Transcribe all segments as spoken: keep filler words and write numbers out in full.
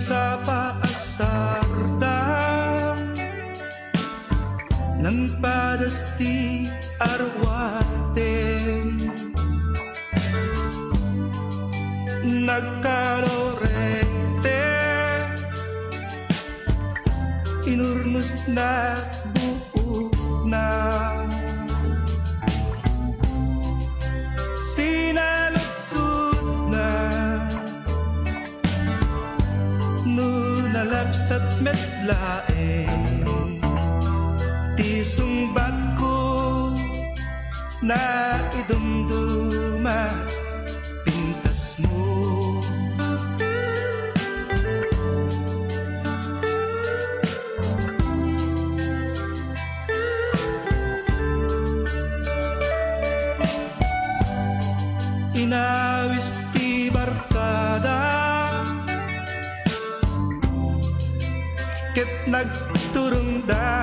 Sa paasarda, nangpadas ti arwaten. Nagkalorete, inurnusna buokna. Sinaludsodna no nalabsat met laeng ti sungbatko, naidumduma pintasmo. Inawis ti barkada ket nagturongda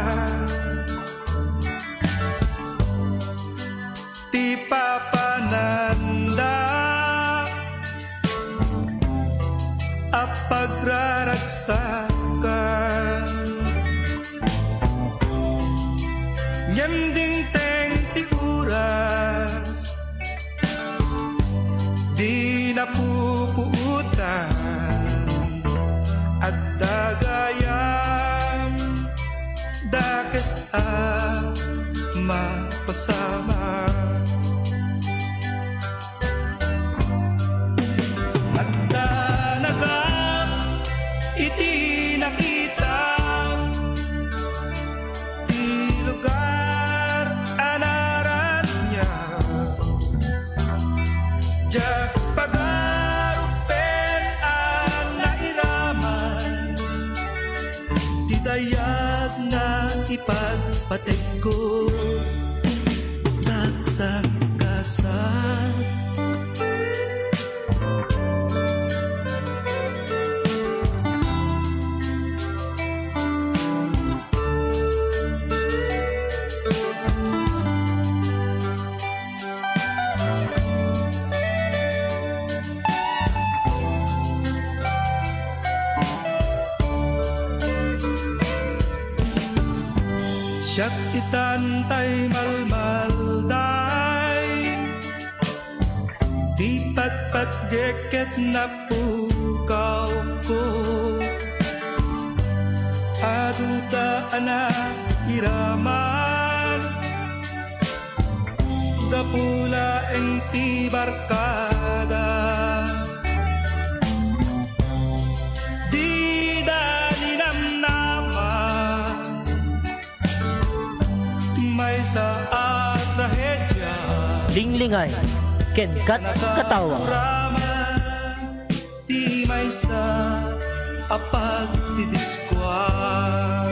ti papananda a pagraragsakan. Ngem dimteng ti oras, di napupuotan, adda gayam dakes a mapasamak. Adda nagak iti nakita ti lugar a naraniag. Diak pagarupen a nairaman ti dayag nga ipatpategko. Nagsangkasal. Siak itan tay malmalday, ti patpatgek ket napukawko. Aduda a nairaman, gapu laeng ti barkada. Dida ninamnama ti maysa a trahedia. Linglingay ken kat-, katawa. Ti maysa a pagdidiskuan.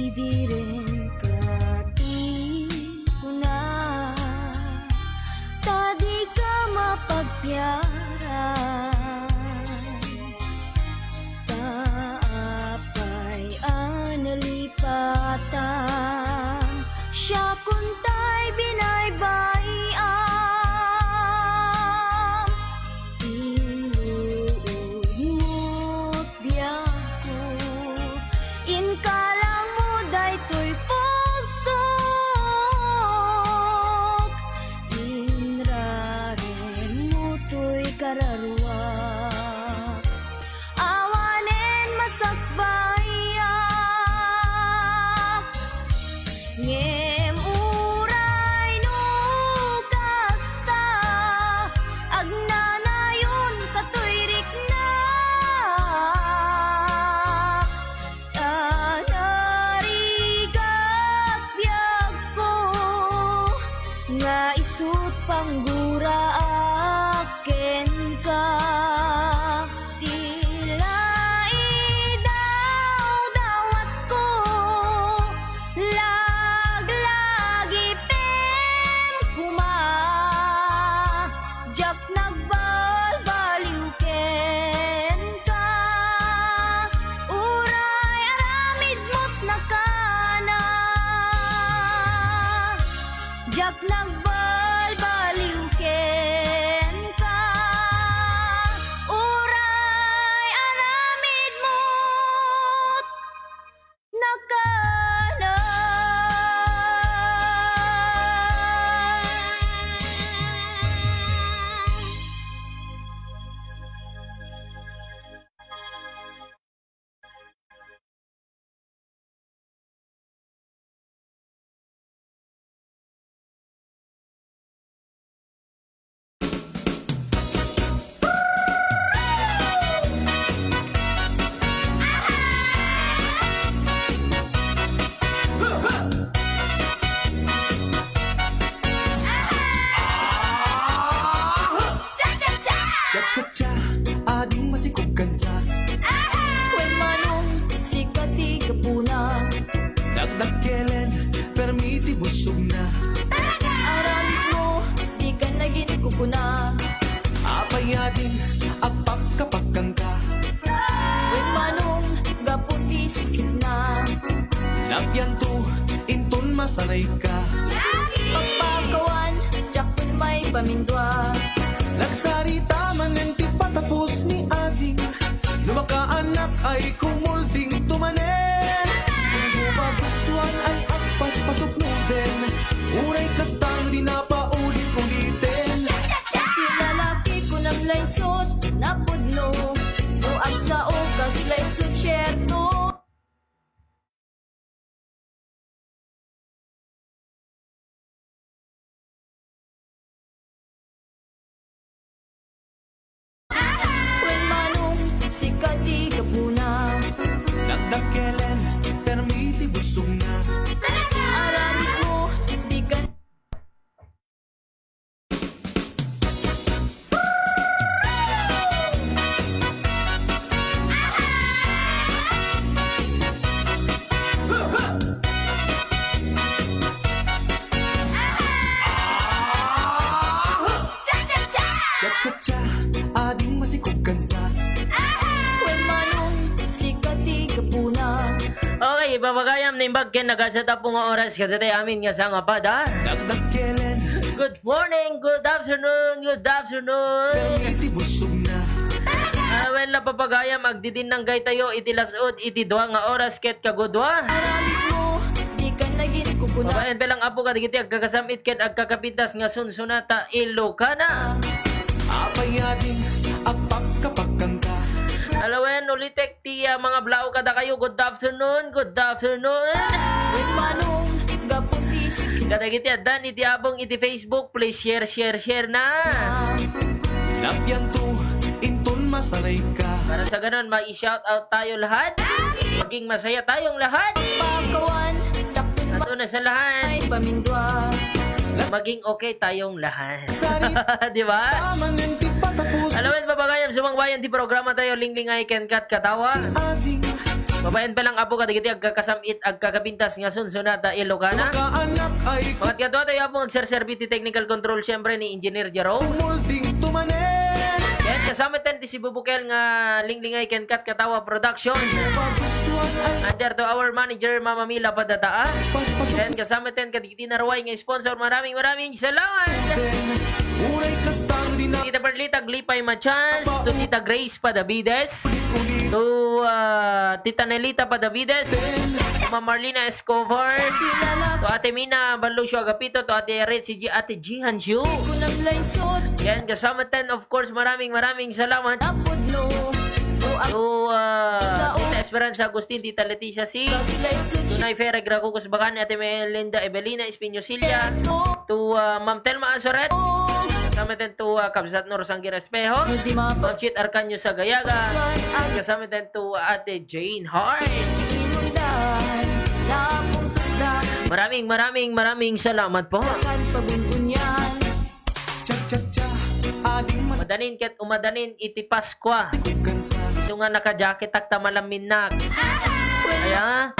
Diren ka ti kuna, ta di ka mapagpiaran. Ta apay a nalipatan, siak kuntay binaybay-am. Inluod mo't biagko, inka lang mo daytoy pusok, inrarem mo toy kararuak. Awanen masakbayak, ngem uray no kasta, agnanayon katoy riknak. Ta narigat biagko nga isu't pangguraak kenka. Ti laidawdawatko, laglagipem koma. Diak nagbalbaliw kenka, uray aramid mo't nakana. Diak nagbalbaliw kenka, uray aramid mo't nakana. Cha-cha-cha! Ading masikog kansa. Wen manong, sika ti gapuna. Dakdakkelen, permi ti busogna. Aramidmo, dika naginkukuna. Apay ading agpakkapakkangka. Wen manong, gapu ti sakitna. Napianto, inton masanayka. Pagpakawan, diak pay maipamindua. Nagsarita manen ti patapos ni ading. No makaannak ay kumulding to manen. Kung magustuhan ay agpaspasok no den. Uray kasta no di napaulit-uliten. Ti lalaki kunam laysot, napudno. No agsao kas laysot, sierto. Wen manong, sika ti gapuna. Dakdakkelen, permi ti busogna. Aramidmo, dika Cha-cha-cha! Ading masikog kansa. Wen manong, sika ti gapuna. Okay, ibabagayam naimbag ken nagasat a pung nga oras kadagiti amin nga sangapada. Dakdakkelen. Good morning, good afternoon, good afternoon. Permi ti busogna. Ah, well, napapagayam, agdidinnanggaytayo iti las-ud iti dua nga oras ket kagudua. Aramidmo, dika naginkukuna. Babaen pay lang, Apo, kadagiti agkakasam-it ken agkakapintas nga sunsunata Ilokana. Apay ading agpakkapakkangka. Alawen, ulitek ti, ah, mga blao kadakayo. Good afternoon, good afternoon. Wen manong, gapu ti sakit. Kadagiti addan iti abong iti Facebook, please share, share, share na. Napianto, inton masanayka. Para sa ganon, ma-shout out tayo lahat. Maging masaya tayong lahat. Pakawan, dakpin. At una sa lahat, ay pamindua. Maging okay tayong lahat. Di ba? Alawen, babagayam, sumangbayan ti programa tayo, Linglingay ken Kat Katawa. Ading Babaen pa lang, Apo, kadagiti agkakasam-it, agkakapintas nga sunsunat a Ilocana. Makaanak ay Pagkadua tayo, Apo, nga agserserbi ti technical control, siyempre, ni Engineer Jerome. Molding tumanen. Yan, kasama ten ti sibubukel nga linglingay ken katkatawa production. Pagustuhan ay Under to our manager, Mama Mila Padataa. Paspaso. Yan, kasama ten kadagiti naruay nga sponsor. Maraming, maraming salamat. Uray kastang di na Tita Perlita Glipay Machas, to Tita Grace Padavides, to, ah, Tita Nelita Padavides, Ma'am Marlina Escobar, to Ate Mina Balucio Agapito, to Ate Red C G, Ate Jihan Shu. Yan, kasama ten, of course, maraming, maraming salamat. To, ah, Tita Esperanza Agustin, Tita Leticia C, to Nay Fere Gracucos Bacani, Ate Melinda Evelina Espino Silya, to, ah, Ma'am Telma Asoret, kasama ten to, ah, Kabsat Nor Sangir Espejo, Ma'am Chit Arcanio Sagayaga, kasama ten to, ah, Ate Jane Hart. Maraming, maraming, maraming salamat po. Cha, cha, cha, ading mas Madanin ket umadanin iti Paskua. Isu nga naka-jacketak ta malaminnak. Aya?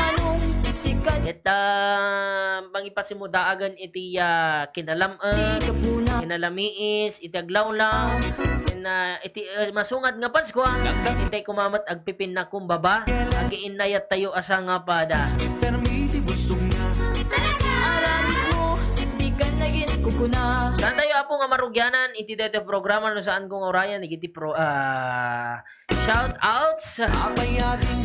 Ket, ah, mangipasimudagan iti, ah, kinalam-en, kinalamiis, iti aglawlaw, ken, ah, iti, ah, masungad nga Paskua, intay koma met agpipinnakumbaba, agiinnayattayo a sangapada. Permi ti busog na. Aramid mo, di ka nagin kukuna. Saan tayo, Apo, nga marugianan iti daytoy programa no saan ko nga urayan iti pro-, ah, shout outs.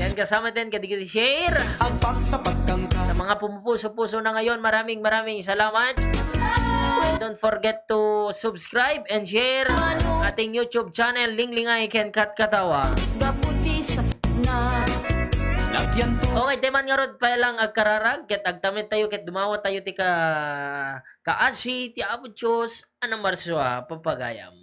Yan kasama din kadigiti share. Agpakta pagkangka. Sa mga pumupuso-puso na ngayon, maraming, maraming salamat. And don't forget to subscribe and share ating YouTube channel, Linglingay ken Katkatawa. Gaputi sa na. Lagyan to. Okay, di man ngarud pa lang agkararag, ket agtamit tayo, ket dumawa tayo ti ka-, kaasi ti Apo Dios a namarsua, papagayam.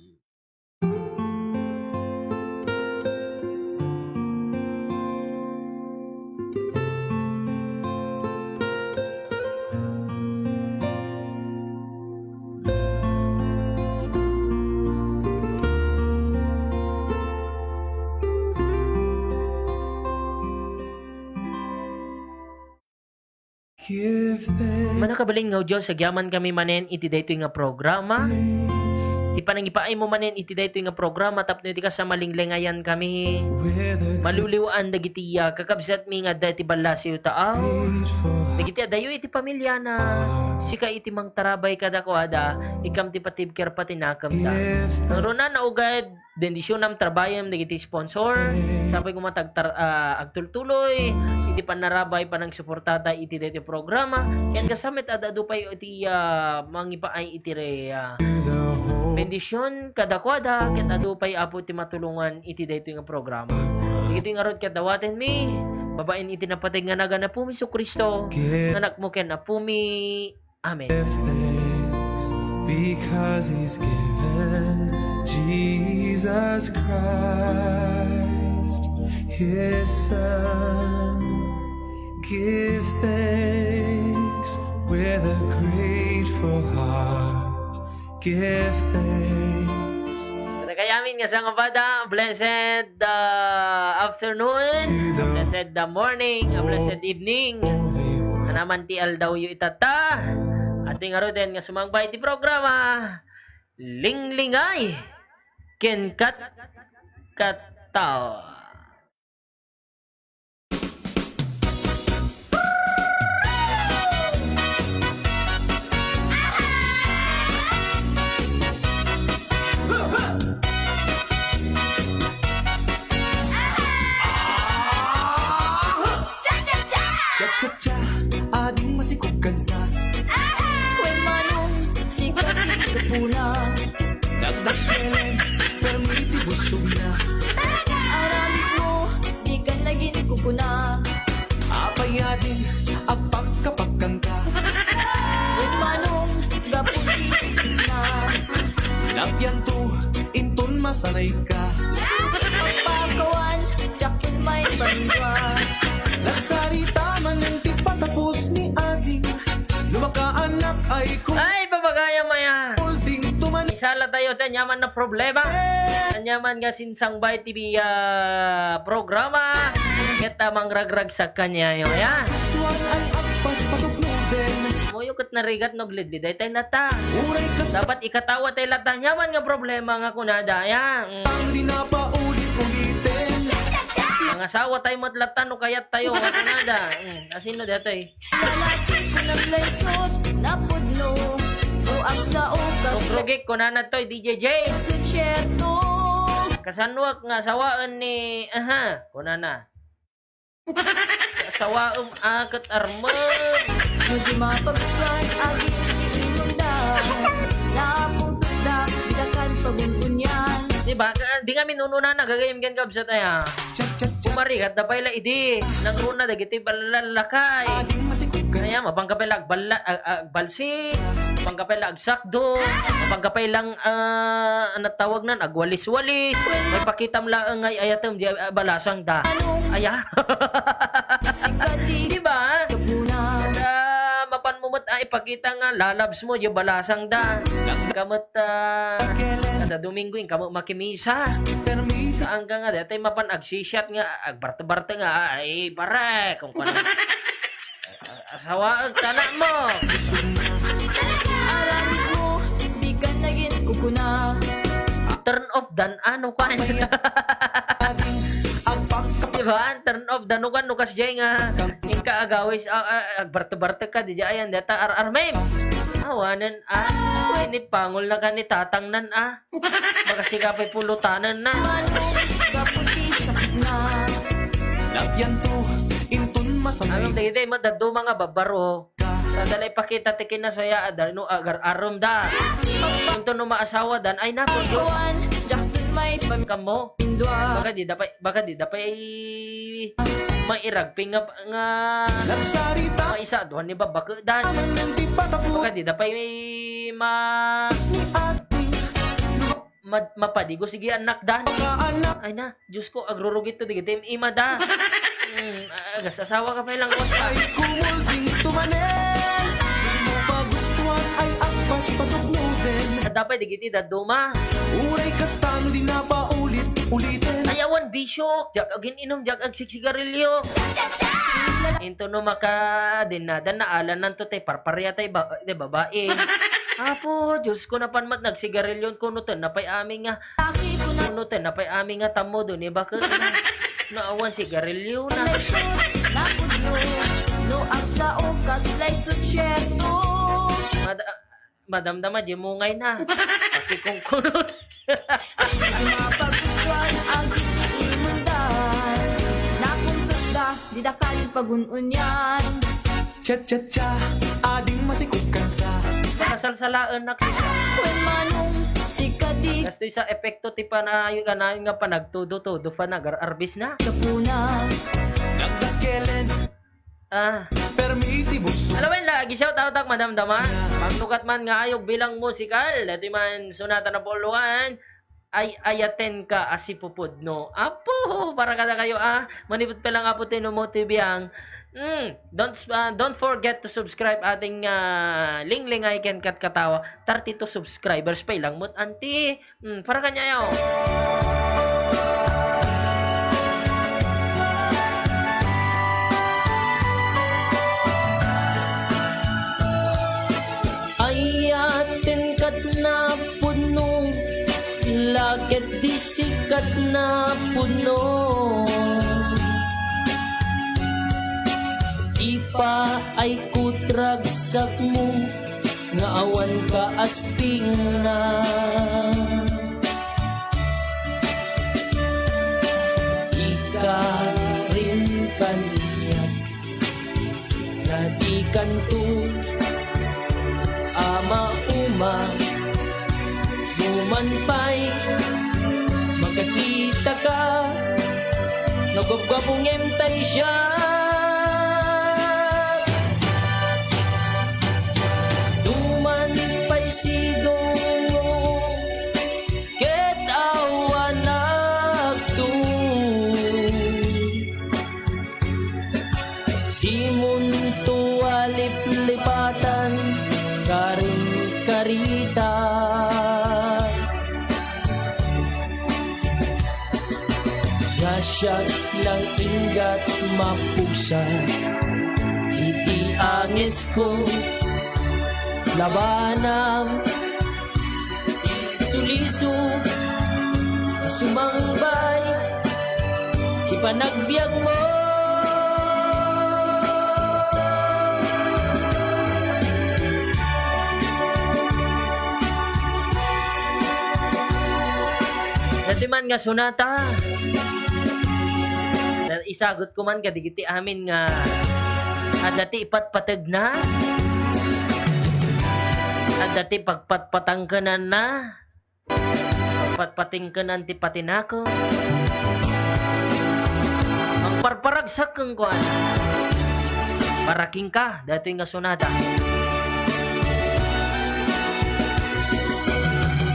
Give thanks. Mano kabalin nga Dios, agyaman kami manen iti daytoy nga programa. Ti panangipaaymo manen iti daytoy nga programa tapno iti kasta, malinglengayan kami. Maluliwaan dagiti, ah, kakabsatmi nga adda iti ballasiw taaw. Dagiti adayo iti pamiliana. Sika iti mangtarabay kadakuada, ikkam ti patibker pati nakemda. Ngaruna, naugad, bendisionam, trabayem dagiti sponsor. Sapay koma ta agtar-, ah, agtultuloy iti pannarabay, panangsuportada iti daytoy programa. Ken kasta met, ad-adu pay iti, ah, mangipaay iti re-, ah, bendision kadakuada, ket adu pay, Apo, ti matulongan iti daytoy nga programa. Dagitoy ngarud ket dawatenmi babaen iti napateg nga nagan Apomi Jesu-Cristo, nga Anakmo ken Apomi. Amen. Give thanks because he's given Jesus Christ, his son. Give thanks with a grateful heart. Give thanks. Kadakayamin nga sangapada, blessed, uh, afternoon, blessed, uh, morning, uh, blessed evening. Anaman ti aldawyo itatta. Ati ngaruden nga sumangpay ti programa, Linglingay ken Kat-, Kattaw. Cha-cha-cha, ading masikog kansa. Wen manong, sika ti gapuna. Dagdag kelen, permi ti busog na. Aramid mo, di ka nagin kukuna. Apay adin, agpakapagkanta. Wen manong, gapu ti sikna. Labian to, inton masanay ka. Pagpakawan, diak met maipangwa. Nagsarita manen ti patapos ni Adi. No makaanak ay kung Ay, papagayam aya. Holding to man. Isala Ayo, ania man a problema. Ania man nga sinsangbay ti, ah, programa. Ket, ah, mangragragsak kaniayo. Ayan. Moyo ket narigat no agledled daytay lata. Dapat ikatawa tay lata. Ania man nga problema nga kunada. Ayan. Mm. Mangasawa tay met lata no kayat tayo. Nga kunada. Mm. Asino daytoy? Lalaki ko naglaysot, napudno, no agsao kas- Rugrugik, kunana toy, D J J. Sierto. Kasanuak nga asawaen ni, aha, kunana. Asawaem a ket armen. No di mapagkuan, agin ti inunda. Napungkot da, di da kan pagun-unyan. Di ba? Di nga minununa, nagagayem ken kabsat aya. Umarigat da pay la idi, nangruna dagiti ballalakay. Aya, mapangka pay la agballa-, ag-, agbalsik, mapangka pay la agsakdo, mapangka pay lang, ah, ano tawag nan, agwalis-walis. May pakitam laeng nga ay-ayatem di, ah, balasang da. Aya. Di ba? Ah, mapan mo met, ah, ipakita nga lalabs mo di balasang da. Kamet, ah, kada Domingo, inka mo makimisa. Saan ka nga, dati mapan agsisiat nga, agbarte-barte nga, ay, pare, kung kuwan. Asawaek ta anak mo. Aramid mo, di ka nagin kukuna. Turn off dan, ano, kuwan. Diba? Turn off dan, kuwan, no, kas jay nga, inka agawis, ah, ah, agbarte-barte ka, di jay ayan, data, ar-, armem. Awanen, ah, inipangol na ka ni tatang nan, ah. Makasika pay pulutanen na. Manong gapu ti sakit na. Lagyan to, inton masangay. Anong daydi, madaduma nga babaro. Sa dala ipakita ti kinasaya, adal no agar-arom da. Inton no maasawa dan, ay naku, Diyos. Iwan, Jack, dun may pam- Kamo? Pindua. Baka di da pay, baka di da pay mairagping nga, nga Nagsarita. Maisaduan ni babake dan. Aman nang di patapos. Baka di da pay ma- Ni ate. Mad-, mapadigo, sige, anak, dan. Ay na, Diyos ko, agrurugit to, digiti ima da. Hmm, ah, agas asawa ka pa ilang kota. Ay, kumul ding tumanen. Di mo pa gustuhan, ay, agpas, pasok mo din. At dapat digiti daduma. Uray kastano, di na pa ulit-ulitin. Ay, awan bisyo. Diak agin-inom, diak agsiksigarilyo. Into no maka, din na, dan naalan nanto, tay parparia, tay ba-, tay babae. Apo, Diyos ko, napan mat nagsigarilyon, kuno ten napay amin nga, kuno ten napay amin nga tammo dun, eh, bakit? Naawan sigarilyo na. Laysut, napudno, no agsao kas laysut, sierto. Mad-, madamdama, di mungay na. Pakikungkunot. Di mapagustuhan ang giniimundan. Nakungkot da, di da kaling pagun-unyan. Cha, cha, cha, ading matikod kansa. Kasalsalaan na kita. Wen manong sika di. Kastoy sa epekto ti panayo-, kanayon nga panagtudo-tudo, panagar-arbis na. Kapuna. Nagdakelen. Ah. Permi ti buso. Alawen la, agi shout out ak madamdama. Pangnukat man nga ayog bilang musikal. Dati man sonata na puluan. Ay-ayaten ka a sipupudno. Apo, para kadakayo, ah. Manipud pa lang, Apo Tino mo ti biang. Mm, don't, ah, don't forget to subscribe ating, ah, linglingay ken katkatawa. Thirty-two subscribers pa ilang mut, anti. Mm, para kaniayo. Ayaten kat napudno, la ket di sikat napudno. Ipaay kutrag sakmo nga awan ka aspingna. Ikarim kaniak. Nadikanto a mauma, no man pay makakita ka, nagwapgwapo ngem tay siak. Duman pay sidong ket awan agto. Dimonto a liplipatan, karin karita. Nga siak lang inggat mapugsa iti angesko, labanam isuliso, sumangbay ti panagbiagmo. Dati man nga sonata, isagutko man kadagiti amin nga adda ti ipatpategna, adda ti pagpatpatangkenanna, pagpatpatengkenan ti patinako. Mangparparagsak kenkuana. Para kenka, datoy nga sonata.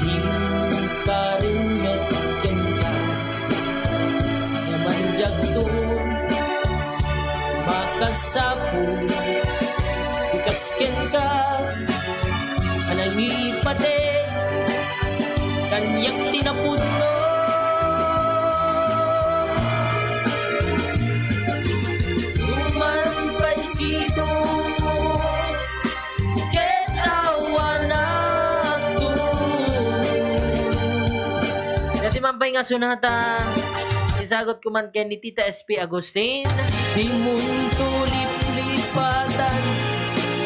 Inkarimmet kenka, naman diagto makasapul, ikas kenka, a nangipateg, kaniak ti napudno. Numan pay sido ket awan agto. Dati man pay nga sonata, isagutko man ken ni Tita S P Agustin. Dimonto liplipatan,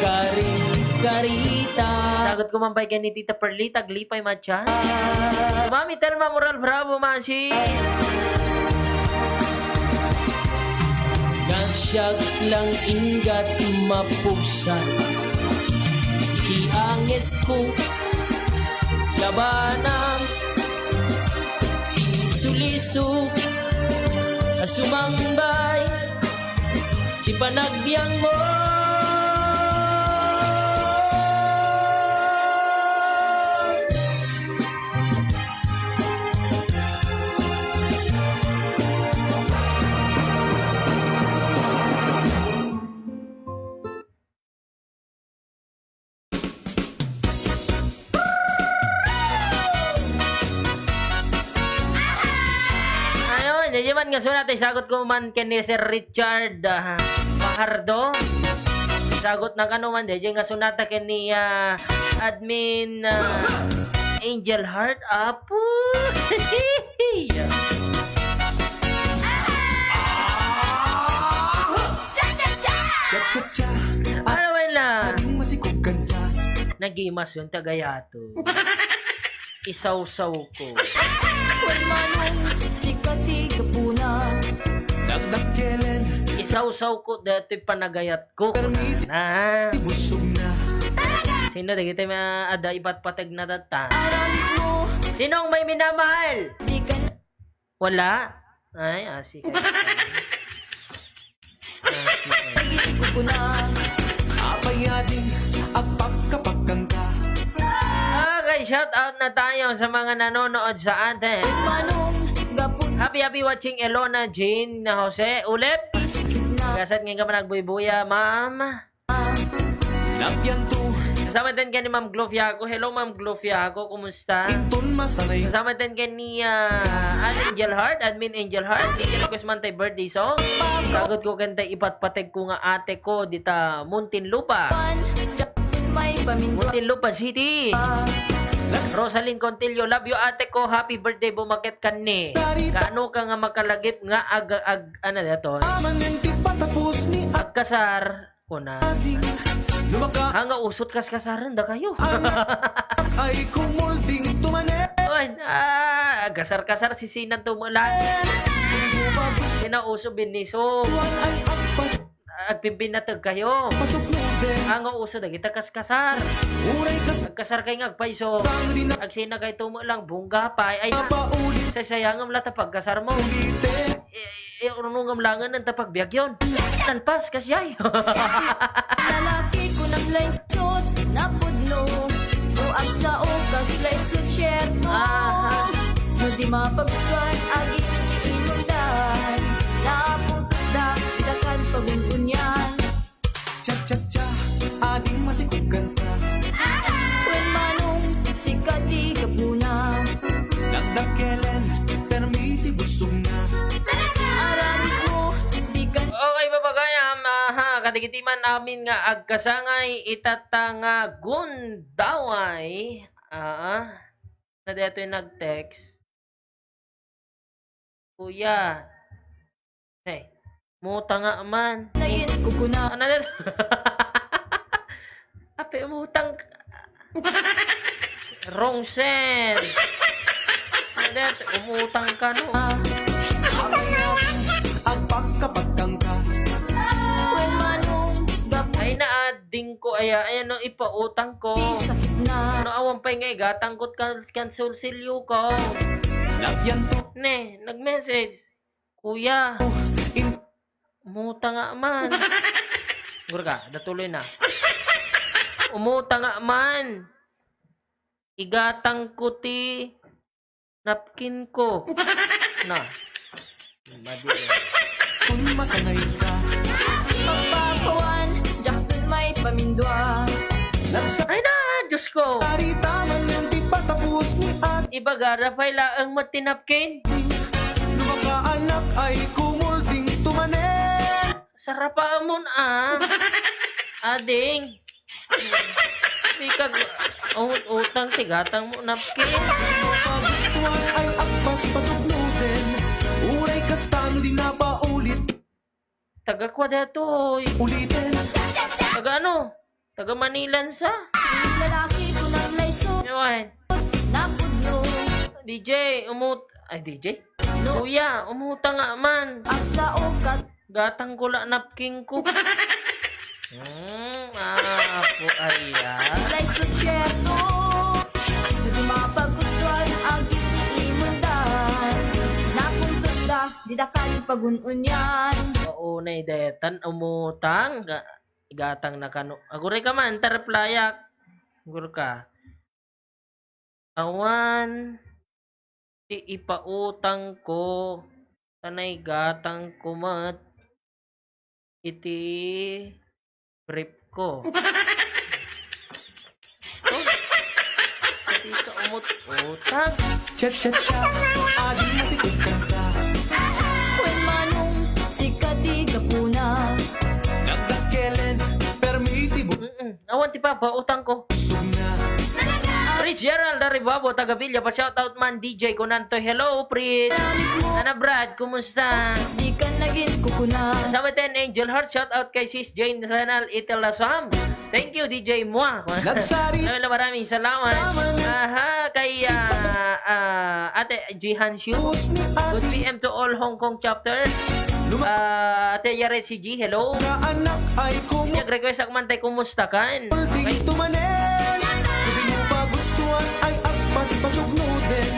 kari-karita. Isagutko man pay ken ni Tita Perlita Aglipay Matias. Mami Telma Moral, bravo, Masi. Nga siak lang inggat mapugsa iti angesko, labanam isuliso, a sumangbay ti panagbiagmo. Ayun, daydiay man nga sonata, isagutko man ken ni Sir Richard, ah, Fajardo. Isagutna kano man, daydiay nga sonata ken ni, ah, Admin, ah, Angel Heart. Apo! Cha-cha-cha. Ano man lang? Ading masikog kansa. Nagimas yun, tagayato. Isawsaw ko. Wen Manong, sika ti gapuna. Dakdakkelen. Isawsaw ko daytoy panagayat ko. Permi. Na. Busog na. Sino dagiti nga adda ipatpateg na tatta? Aramid mo. Sinong may minamahal? Di ka na. Wala? Ay, ah, sige. Ah, sige. Naging ko po na. Apay ading agpakkapakkangka. Okay, shout out na tayo sa mga nanonood sa atin. Manong gapu. Happy, happy watching Elona Jean Jose Ulep. Sikit na. Gasat ngayon ka man nagbuybuya, ma'am. Lapian to. Kasama din kayo ni Ma'am Glofiaco. Hello, Ma'am Glofiaco. Kumusta? Inton masanay. Kasama din kayo ni, ah, An Angel Heart, Admin Angel Heart. Di request man tay birthday song. Sagot ko kanta ipatpateg ko nga ate ko dita Muntinlupa. May paminduan. Muntinlupa City. Rosalyn Contillo, love you ate ko. Happy birthday, bumaket kanni. Kaano ka nga makalagip nga ag, ag, ano na to? Aman nga ti patapos ni Agkasar. Kuna. Lumaka. Anga usot kaskasaren da kayo. Ay kumulding tumane. Oy, ah, gasar-kasar si Sinan tumulan. Sina uso biniso. Tuwang ay agpas. Agpipinatag kayo. Pasok mo din. Anga uso da kita kaskasar. Uray kas. Agkasar kay nga agpaiso. Agsina kay tumulang bungga pa. Ay, ay. Papauli. Say sayangam lata pagkasar mo. Ulite. Eh, eh, urunong ngamlangan ang tapagbiag yun. Nalpas, kasyay. Lalaki ko nang laysot, napudno. No agsao, kas laysot, share mo. Aha. No di mapagustuhan, aging inundan. Naputda, dakan pagungunyan. Cha-cha-cha, ading masikog kansa. Wen Manong, sika ti gapuna. Nagdakelen, permi ti busogna. Dagiti man amin nga agkasangay itatta nga gundaway. Aa. Na daytoy nag-text. Kuya. Hey. Muta nga man. Nagin kukuna. Ano na? Ape, umutang. Wrong send. Ano na? Umutang ka, no? Agpakapagkangka. When manong gap- Ay, naading ko. Ay, ay, ano, ipautang ko. Sakit na. Ano, awan pa'y nga igatang ko kan, kan sulsilyo ko. Nagyanto. Ne, nag-message. Kuya. In- Umuta nga man. Gurka, datuloy na. Umuta nga man. Igatang ko ti napkin ko. Na. Madi. Kung masanay ka. Pagpakuan, diak dun may pamindua. Nagsa- Ay na, Diyos ko. Arita man yung di patapos ni at Ibaga, Rafael, laeng met ti napkin. Lumakaanak ay kumulding tumanen. Sarapa amon, ah. Ading. Di ka ut-, utang ti gatang mo, napkin. Magustuhan ay agpas pasuknuten. Uray kastano di napaulit. Taga kwa detoy? Ulitin. Taga ano? Taga Manilan sa? Lalaki ko ng layso. Yawan. Napudno. D J, umut-, ay, D J? No. Kuya, umuta nga man. Ang sa ukas. Gatang ko la napkin ko. Hmm, ah, apo, ay, ah. Layso, siyerto. Hindi mapagkutuan ang giti imundan. Napuntos da, di da kani pagun-unyan. Oo, na, detan, umutang. Ga-, gatang na kano. Aguray ka man, ta replyak. Agur ka. Awan ti ipautang ko, ta naigatang ko met iti brief ko. Oh, pati ka umut-utang. Cha-cha-cha, ading matikod kansa. Kwen manong sika ti gapuna. Nagdakkelen, permi ti bu- Mm-mm. Awan ti papautang ko. Sugna. Prince Gerald Aribabo, taga Villa, pa-shoutout man, D J Kunantoy. Hello, Prince. Ana Brad, kumusta? Di ka naging kukuna. Sa ten Angel Heart, shoutout kay Sis Jane Sanal Itel Lasam. Thank you, D J Mua. Nagsari. Hello, maraming salamat. Aha, kay, ah, ah, Ate Jihan Shu. Good P M to all Hong Kong chapter. Ah, Ate Yaret C G, hello. Nag-request ak man tay kumusta kan. Okay. Tumanen. Kung di mo pa gustuhan ay agpas pasugnoden.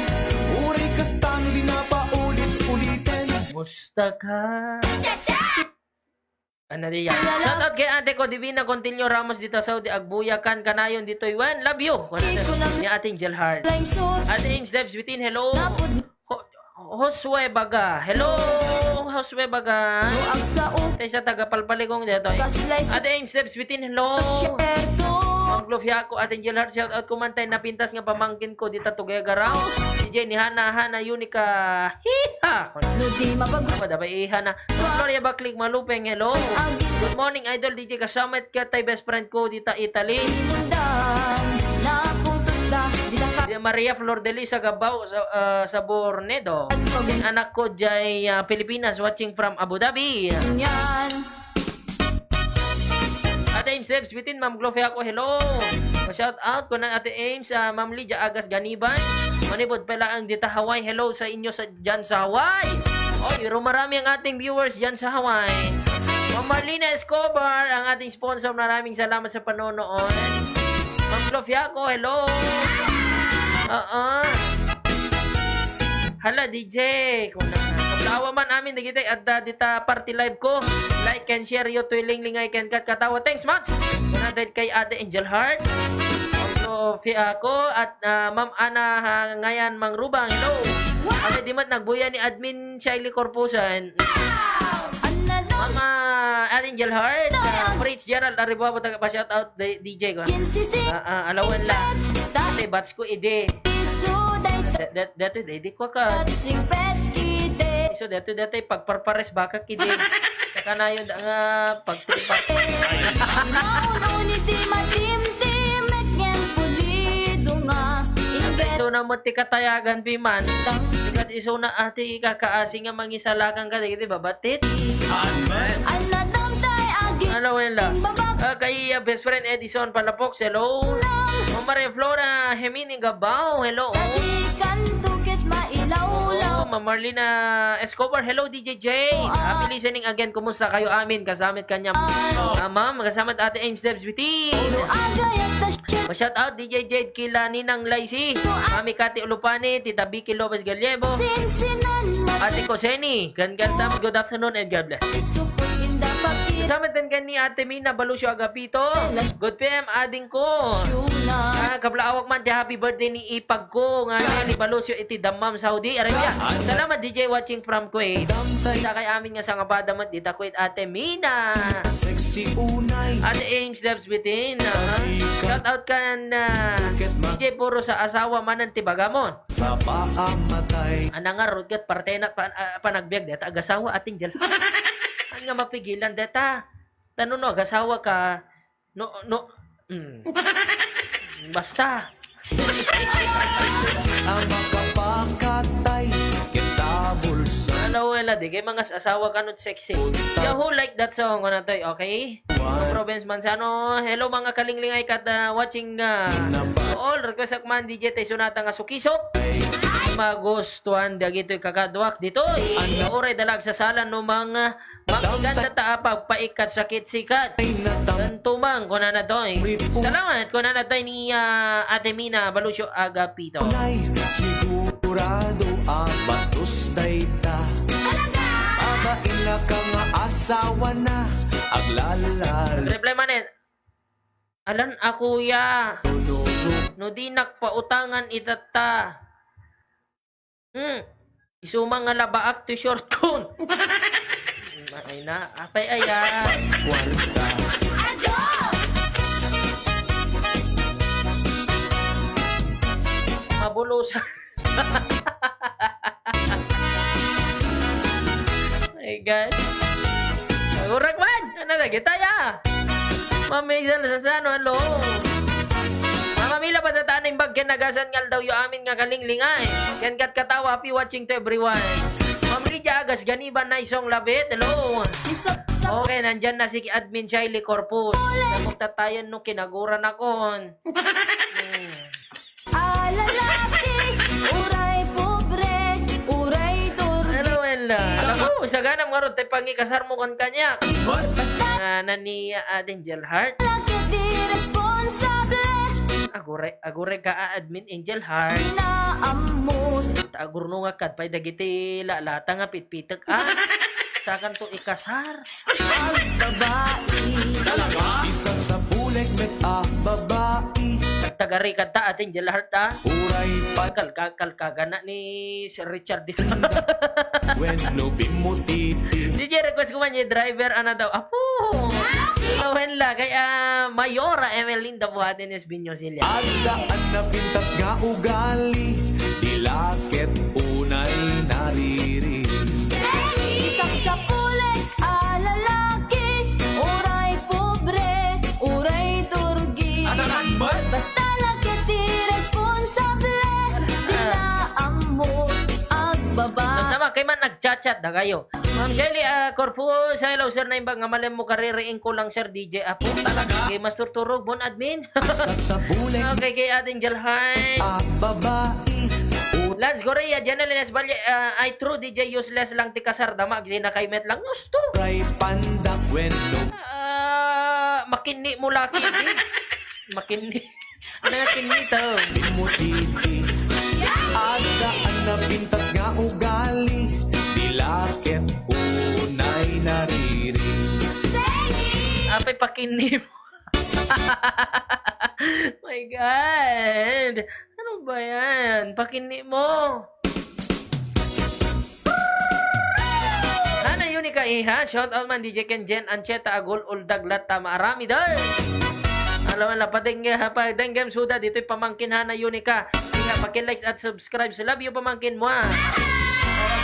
Uray kastano di na paulit-uliten. Kumusta ka? Ano diyan? Shout out kay ate ko, Divina Contillo Ramos dita Saudi, agbuya kan kanayon ditoy wen. Love you. Ni Ate Angel Heart. Ate Ames Debs Bitin, hello. Ho-, Josue Baga. Hello, Josue Baga. Tay sa taga Palpaligong dito. Ate Ames Debs Bitin, hello. Ma'am Gloria ko, Ate Angel Heart, shout out ko man tay napintas nga pamangkin ko dita Tuguegarao. D J ni Hana, Hana Unica. Hiha! Apa, dabay, eh, Hana. Gloria Baklig Malupeng, hello. Good morning, Idol D J Kasamit, ket tay best friend ko dita Italy. Di Maria Flor de Lisa Gabao sa, ah, sa Bornedo. Anak ko jay, ah, Pilipinas, watching from Abu Dhabi. Ate Ames Debs Bitin, Ma'am Gloria ko, hello. Shout out ko na Ate Ames, ah, Ma'am Lydia Agas Ganiban. Manipud pa laeng dita Hawaii, hello sa inyo sa diyan sa Hawaii. Oy, rumarami ang ating viewers diyan sa Hawaii. Ma'am Marlena Escobar, ang ating sponsor, maraming salamat sa panonood. Ma'am Glofiaco, hello. Oo. Hala, D J. Kung na-, kablawa man amin, dagiti adda dita party live ko. Like and share yo, Toy Linglingay ken Kat Katawa. Thanks much. Kunada kay Ate Angel Heart. Ma'am Glofiaco at ah, Ma'am Ana, ah, Ngayan Mangrubang, hello. Kami di met nagbuya ni Admin Shiley Corpusan. Ma'am, ah, Angel Heart, ah, Fritz Gerald Aribuabo, taga pa-shout out, D-, D J ko. Ah, ah, alawan lang. Ate, batch ko, idi. Dat-, dat-, dati, di, di ko ka. So, dati, dati, pagparpares, baka kidi. Kanayon da nga pagtripa. Maun-uni ti matimtim, ket ngem pulido nga. Imbes isuna met ti katayagan, piman. Ikat isuna, ati, ikakaasi nga mangisalakan ka dagiti babattit. Anna damtay agi. Ano, wala? Babak. Ah, kay, ah, best friend Edison Palafox, hello. Ma'am Maria Flora Hemini Gabao, hello. Sadikan to ket mailawlaw. Oh, Ma'am Marlina Escobar, hello, D J Jade. Happy listening again. Kumusta kayo amin? Kasamit kanyam. Ah, ma'am, kasamit Ate Ames Debs Bitin. Shout out, D J Jade, kila Ninang Laisi. Mami Kati Ulupani, Tita Vicky Lopez Gallego. Ate Koseni, kan, kan, good afternoon and God bless. Kasamit din kan ni Ate Mina Balucio Agapito. Good P M, ading ko. Ah, kablaawak man ti happy birthday ni ipag ko nga ni Balucio iti Dammam, Saudi Arabia. Salamat, D J, watching from Kuwait. Sa kay amin nga sangapada met dita Kuwait, Ate Mina. Sexy unay. Ate Ames Debs Bitin, ah. Shout out kan, ah, D J Puro sa asawa manen ti bagamon. Sa paamatay. Anangarod ket partena pa, ah, panagbiag deta agasawa, Ate Angel. Ania nga mapigilan deta? Tano no agasawa ka, no, no, mm. Basta. Ang makapakatay, kita bulsa. Ano, wala, di kay mga asawa ka no sexy. Yeah, who like that song? Ano to, okay? Province Manzano. Hello, mga kalinglingay kat, ah, watching, ah, all. Request ak man, D J, tay sunata nga Sukisok. Magustuhan dagitoy kakaduak ditoy. Uray dalag sa sala no mga Mangiganda ta a pagpaikat sakit-sikat. Ganto man, kunana toy. Salamat, kunana toy ni, ah, Ate Mina Balucio Agapito. Sigurado a bastos dayta. Talaga? Babain na ka nga asawa na, aglalal. Reply man eh. Alan a kuya. No dinak pautangan itatta. Hmm. Isuma nga labaak ti short kon. Ay na, apay aya. Kwarta. Mabulosa. My God. Urak man! Ano na, gitaya? Mami, sa, sa, sa, ano, hello? Mama Mila, padataan ng bag, ken nagasan nga aldaw yu amin nga kalinglingay. Ken kat katawa, happy watching to everyone. Ma'am Lydia Agas, Ganiban, nice song, love it. Hello. Okay, nandyan na si Admin Shiley Corpus. Kapag tatayan no, kinaguran akon. Hmm. A lalaki, uray pobre, uray turgi. Hello, hello. Alam mo, saganam nga ron, tay pangikasar mo kan kanya. Basta. Ah, nani, ah, Angel Heart. Lalaki di responsable. Agure, agure ka, ah, admin Angel Heart. Di na ammo. Ta agurno nga kadpay dagiti lalata nga pitpitek, ah. Sakan to ikasar. Ang babae. Talaga? Isang sapulek met a babae. Tagari kanta atin, Angel Heart, ah. Uray pa. Kalka-, kalkagana ni Sir Richard dito. Wenno bimutiti. D J, request ko man yung driver, ano daw? Apo! Awen la, kay, ah, Mayora Emelinda Buhatin is Binyo Silya. Adda a napintas nga ugali, dila ket unay nariri. Isang sapulek a lalaki, uray pobre, uray turgi. Basta la ket ti responsable, di na ammo agbaba. Tama, kay man nagchat-chat da kayo. Ma'am Shelly, ah, Corpus, hello, sir, naimbag nga malem mo kaririing ko lang, sir, D J Apo. Talaga? Kay Master Turog, bon admin. Sa, sa bulek. Okay, kay Ate Angel Heart. Ah, babae. Lance Correa, Janel Ines Valle, ah, ay true, D J, useless lang ti kasar, dama, agsinakay met lang. Gusto. Ray pandak, wenno. Ah, makinni mo laki, di? Makinni. Ano nga kinita? Bimutiti. Adda a napintas nga ugali. Dila ket unay nariri. Apay pakinni mo. My God. Ano ba yan? Pakinni mo. Hana Unica, iha. Shout out man, D J Ken, Jen, Ancheta, Agul, Uldag, Latta, Maarami, dal. Alam mo, padeng-, padenggem suda, dito'y pamangkin Hana Unica. Iha, paki-like at subscribe. Love you, pamangkin mo, ah.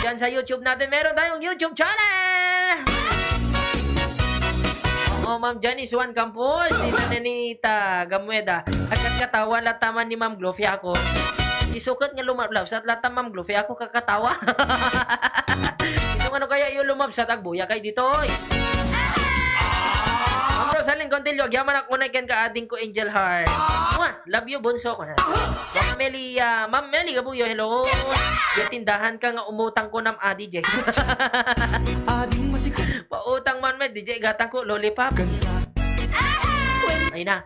Diyan sa YouTube natin, meron tayong YouTube channel. Oh, Ma'am Janice Juan Campos, ni Nanita Gamueda. Agkatkatawa latta man ni Ma'am Glofiaco. Isukat nga lumabsat latta Ma'am Glofiaco kakatawa. Isu nga no kaya iyo lumabsat, agbuyakay ditoy. Ma'am Rosalyn Contillo, agyamanak unay kenka adingko Angel Heart. Mwah! Love you, bunso ko. Ma'am Melia, Ma'am Meli Gabuyo, hello. Diay tindahanka nga umutangko nam adi, Jay. Ading masikom. Pautang man met, D J, gatangko, lollipop. Kansa. Ay na.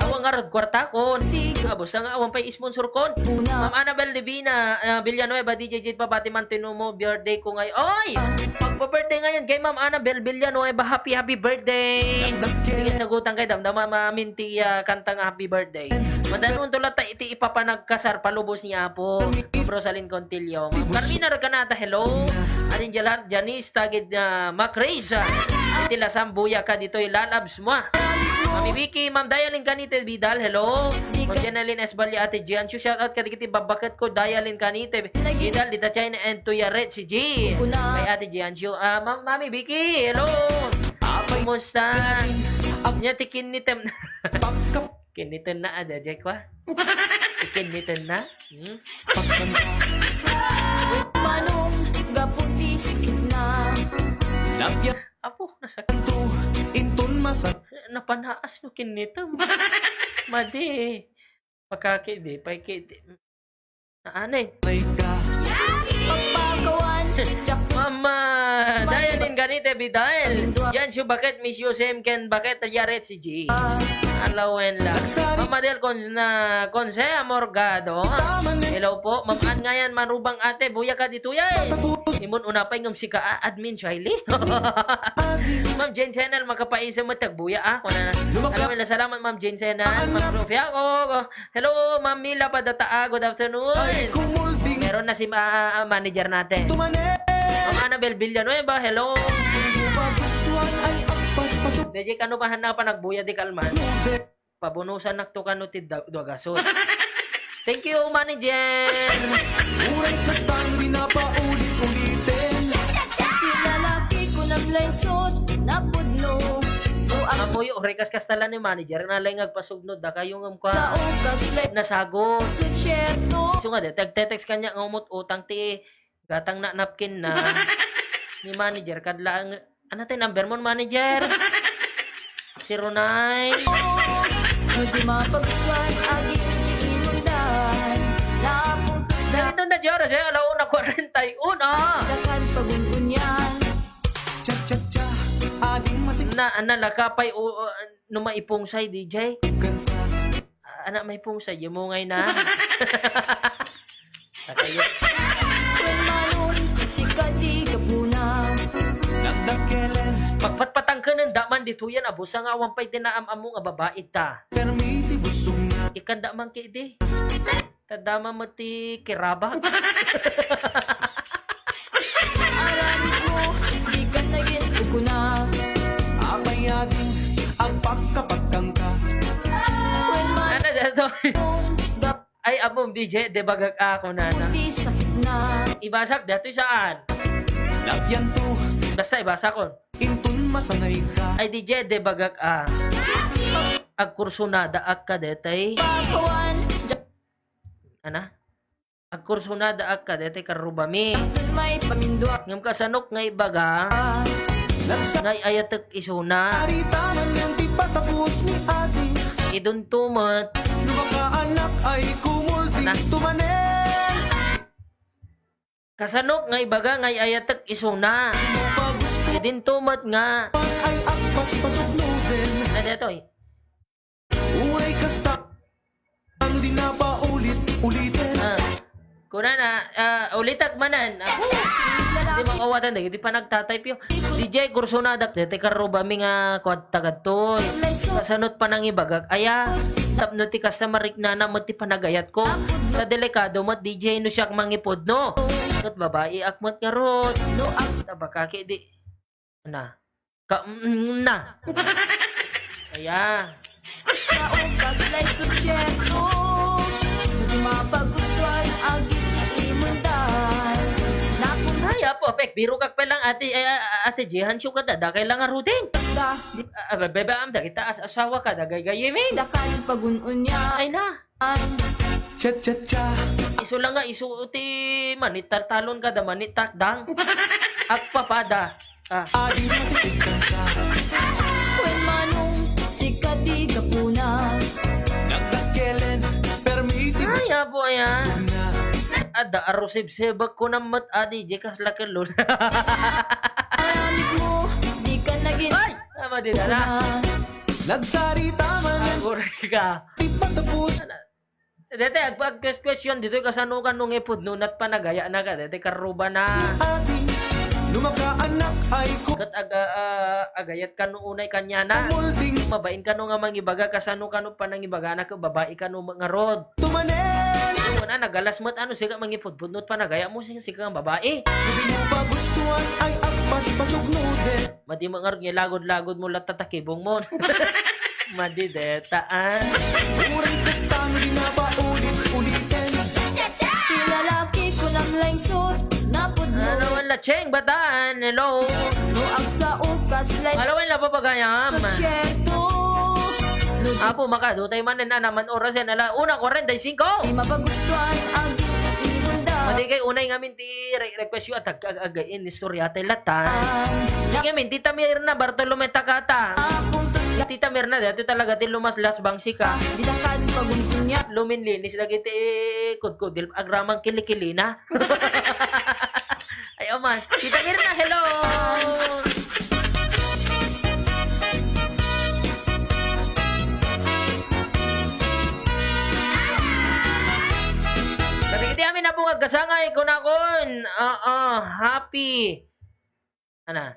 Awan ngarud kuartakon. Abos nga awan pay sponsorkon. Ma'am Annabel Divina, ah, Villanueva, D J Jade Pabati man tinumo, birthday ko ngay-, oy! Magpa-birthday ngayon kay Ma'am Annabel Villanueva. Happy, happy birthday! Sige, sagutan kay damdama mamin ti, ah, kanta nga happy birthday. Madanon to latta iti ipapanagkasar palubos ni Apo. Ma'am Rosalyn Contillo. Ma'am Carmina Recanata, hello. Aning Jalar, Janice, Tagid, ah, Macris, ah, iti lasam, buyaka ditoy, lalabs mo, ah. Mami Vicky, Ma'am Dialyn Canite Vidal, hello. Ma'am Jeneline S. Valle, Ate Gian, shout out kadagiti babbaket ko, Dialyn Canite Vidal, dita China, and to Yaret, si G. Kay Ate Gian, shout, ah, Ma'am, Mami Vicky, hello. Kumusta? Nya ti kinnitem. Kinnitem na, ada, Jack, wa? Kinnitem na? Hmm? Manong gapu ti sakit na. Lapyat Apo, nasakit. Inton masak- Napanaas no kinnitem. Madi. Pakaki di, paiki di. Naanay. Ay ka. Pagpagawan, Jack. Mama, Dialyn Canite Vidal. Yan siya, bakit Miss Yusem ken bakit Yaret si G? Alawen lang. Mama Del Con-, na, Conse Amorgado. Hello po. Ma'am Ann ngayan, marubang ate. Buyaka ditoy. Imon unapay ngem sika, ah, admin Shiley. Ma'am Jane Senel, makapaisa mo, tagbuya, ah. Kuna, alawen lang, salamat, Ma'am Jane Senel. Ma'am Sofia, oh, oh. Hello, Ma'am Mila Padataa. Good afternoon. Meron na si ma-, ah, manager natin. Ma'am Annabel Villanueva, hello. D J, kano pa han na panagbuya di kalman? Pabunusan nakto kano ti da-, dua gasot. Thank you, manager. Uray kastang di na paulit-ulitin. Si lalaki ko naglaysot, napudno. Apoy, uray kas kasta lang ni manager, nalay nga agpasugno, dakayo ngem kua. Nasagot. Isu nga di, tagte-text kaniak nga umut-utang ti gatang na napkin na ni manager, kadlaang, ano ti number mo, manager? Zero nine. Hindi mapagkuhan, agi, imundan. Napunta. Ganito na, Jaro, sa'yo, alauna kwarenta y uno. Dakan pagungunyan. Cha, cha, cha, ading masik- Na, nalakapay, o, o, no maipungsay, D J. Kansa. Ah, anak, maipungsay, yumungay na. Nakayo. Kung manon, sika di gapuna. Nagdakelen. Pagpatpatang ka ng daman dito yan, abusa nga awan pa'y tinaam-amo nga babae ta. Permi ti busong na. Ikan daman ki di. Tadama mo ti kirabag. Aramid mo, di ka naging ukuna. Apay ading agpakapagkangka. Ano na to? Ay, apong B J, di bagak ako na na. Puti sakit na. Ibasak dati saan? Lapyan to. Basta ibasa ko. Intun masanay ka. Ay, D J, di bagak a. Agkursunada ak kadetay. Pakuan. Ana? Agkursunada ak kadetay karrubami. May pamindua. Ngem kasanok nga ibaga. Nagsa- Nga ayatek isuna. Arita man yan ti patapos ni adi. Idunto met. No makaanak ay kumul di tumanen. Kasanok nga ibaga nga ayatek isuna. Idinto met nga. Ay agpaspasok mo din. Ano dito eh? Uray kasta, ano di na paulit-ulitin. Ah. Kuna na, ah, ulitak manan. Ah, di makawatan dagiti panagtatype yo. D J, kursunadak, deti karrubami nga kuad tagadtoy. Kasanot panangibagak, aya, tapno ti kasta mariknana met ti panagayatko. Ta delikado met, D J, no siak mangipudno. Ket babae ak met ngarud. Ta bakaki di, na. Ka, mm, na. Kaya. Kaon ka sila'y subyekto. Di mapagustuhan ang iti imundan. Nakun- Ay, apo, Pek, biro kak pa lang, ate, eh, ah, ate Jehan, siyo ka da, dakay lang a ruding. Da, di Ah, ah, bebe, am, dagita as-, asawa ka, dagay gayimin. Dakay pagun-unya. Ay na. Cha, cha, cha. Isu lang nga, isu ti manitaltalon ka da, manitakdang. Agpapada. Ah. Adi matikit ka sa. Kuen Manong, sika ti gapuna. Nagdakelen, permiti. Ay, apo, ayan. Suna. Adda a rusibsibek ko na met, adi, di kasla kelon. Aramid mo, di ka naging Ay! Tama din, ala. Nagsarita man yan. Agoy ka. Di patapos. Dete, ag-, ag-, question dito, kasano ka nung ipudno, nat panagaya na ka, dete, karuba na. Adi, nung makaanak ay ko. Kat ag-, ah, ah, agayat ka nung unay kanya na. Mulding. Mabain ka nung nga mangibaga, kasano ka nung panangibaga na ka, babae ka nung ngarod. Tumanen. Ano na, nagalas mo, ano, siga mangipudpudno, panagaya mo, siga, siga nga babae. Hindi mo pa gustuhan ay agpas pasugnude. Madi mo ngarud nga lagod-lagod mo latta ta kibong mo. Madi deta, ah. Uray kastano di na paulit-ulitin. Ti lalaki ko nang langsot, napudno. Ano, wala, Cheng, bataan, hello. No, agsa ukas, lay Hello, wala, papagayam. Concierto. No, Apo, makadutay man na naman oras yan. Ala, una, kwarenta y singko. Di mapagustuhan ang inunda. Madi kay unay ngamin ti re-, request yu at ag-, ag-, ag-, in istorya tay latan. Di ngamin, Tita Mirna Bartolome Takata. Tita Mirna, dati talaga ti lumaslas bang sika. Di na kan pagunsunya. Luminlinis dagiti kudkudil, agramang kilikilina. Ay, oh man. Tita Mirna, hello! Kadagiti amin a bungag kasangay, kunakon, oo, happy, ana,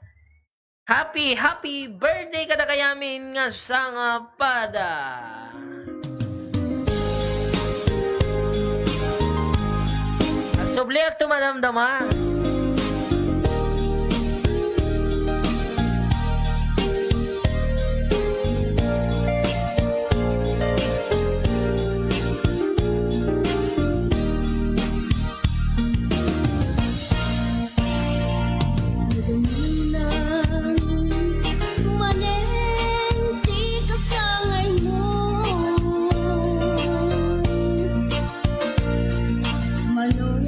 happy, happy birthday kadakayamin nga sangapada. Agsubliak ti madamdama. Nadumunan manen ti kasangaymo. Mano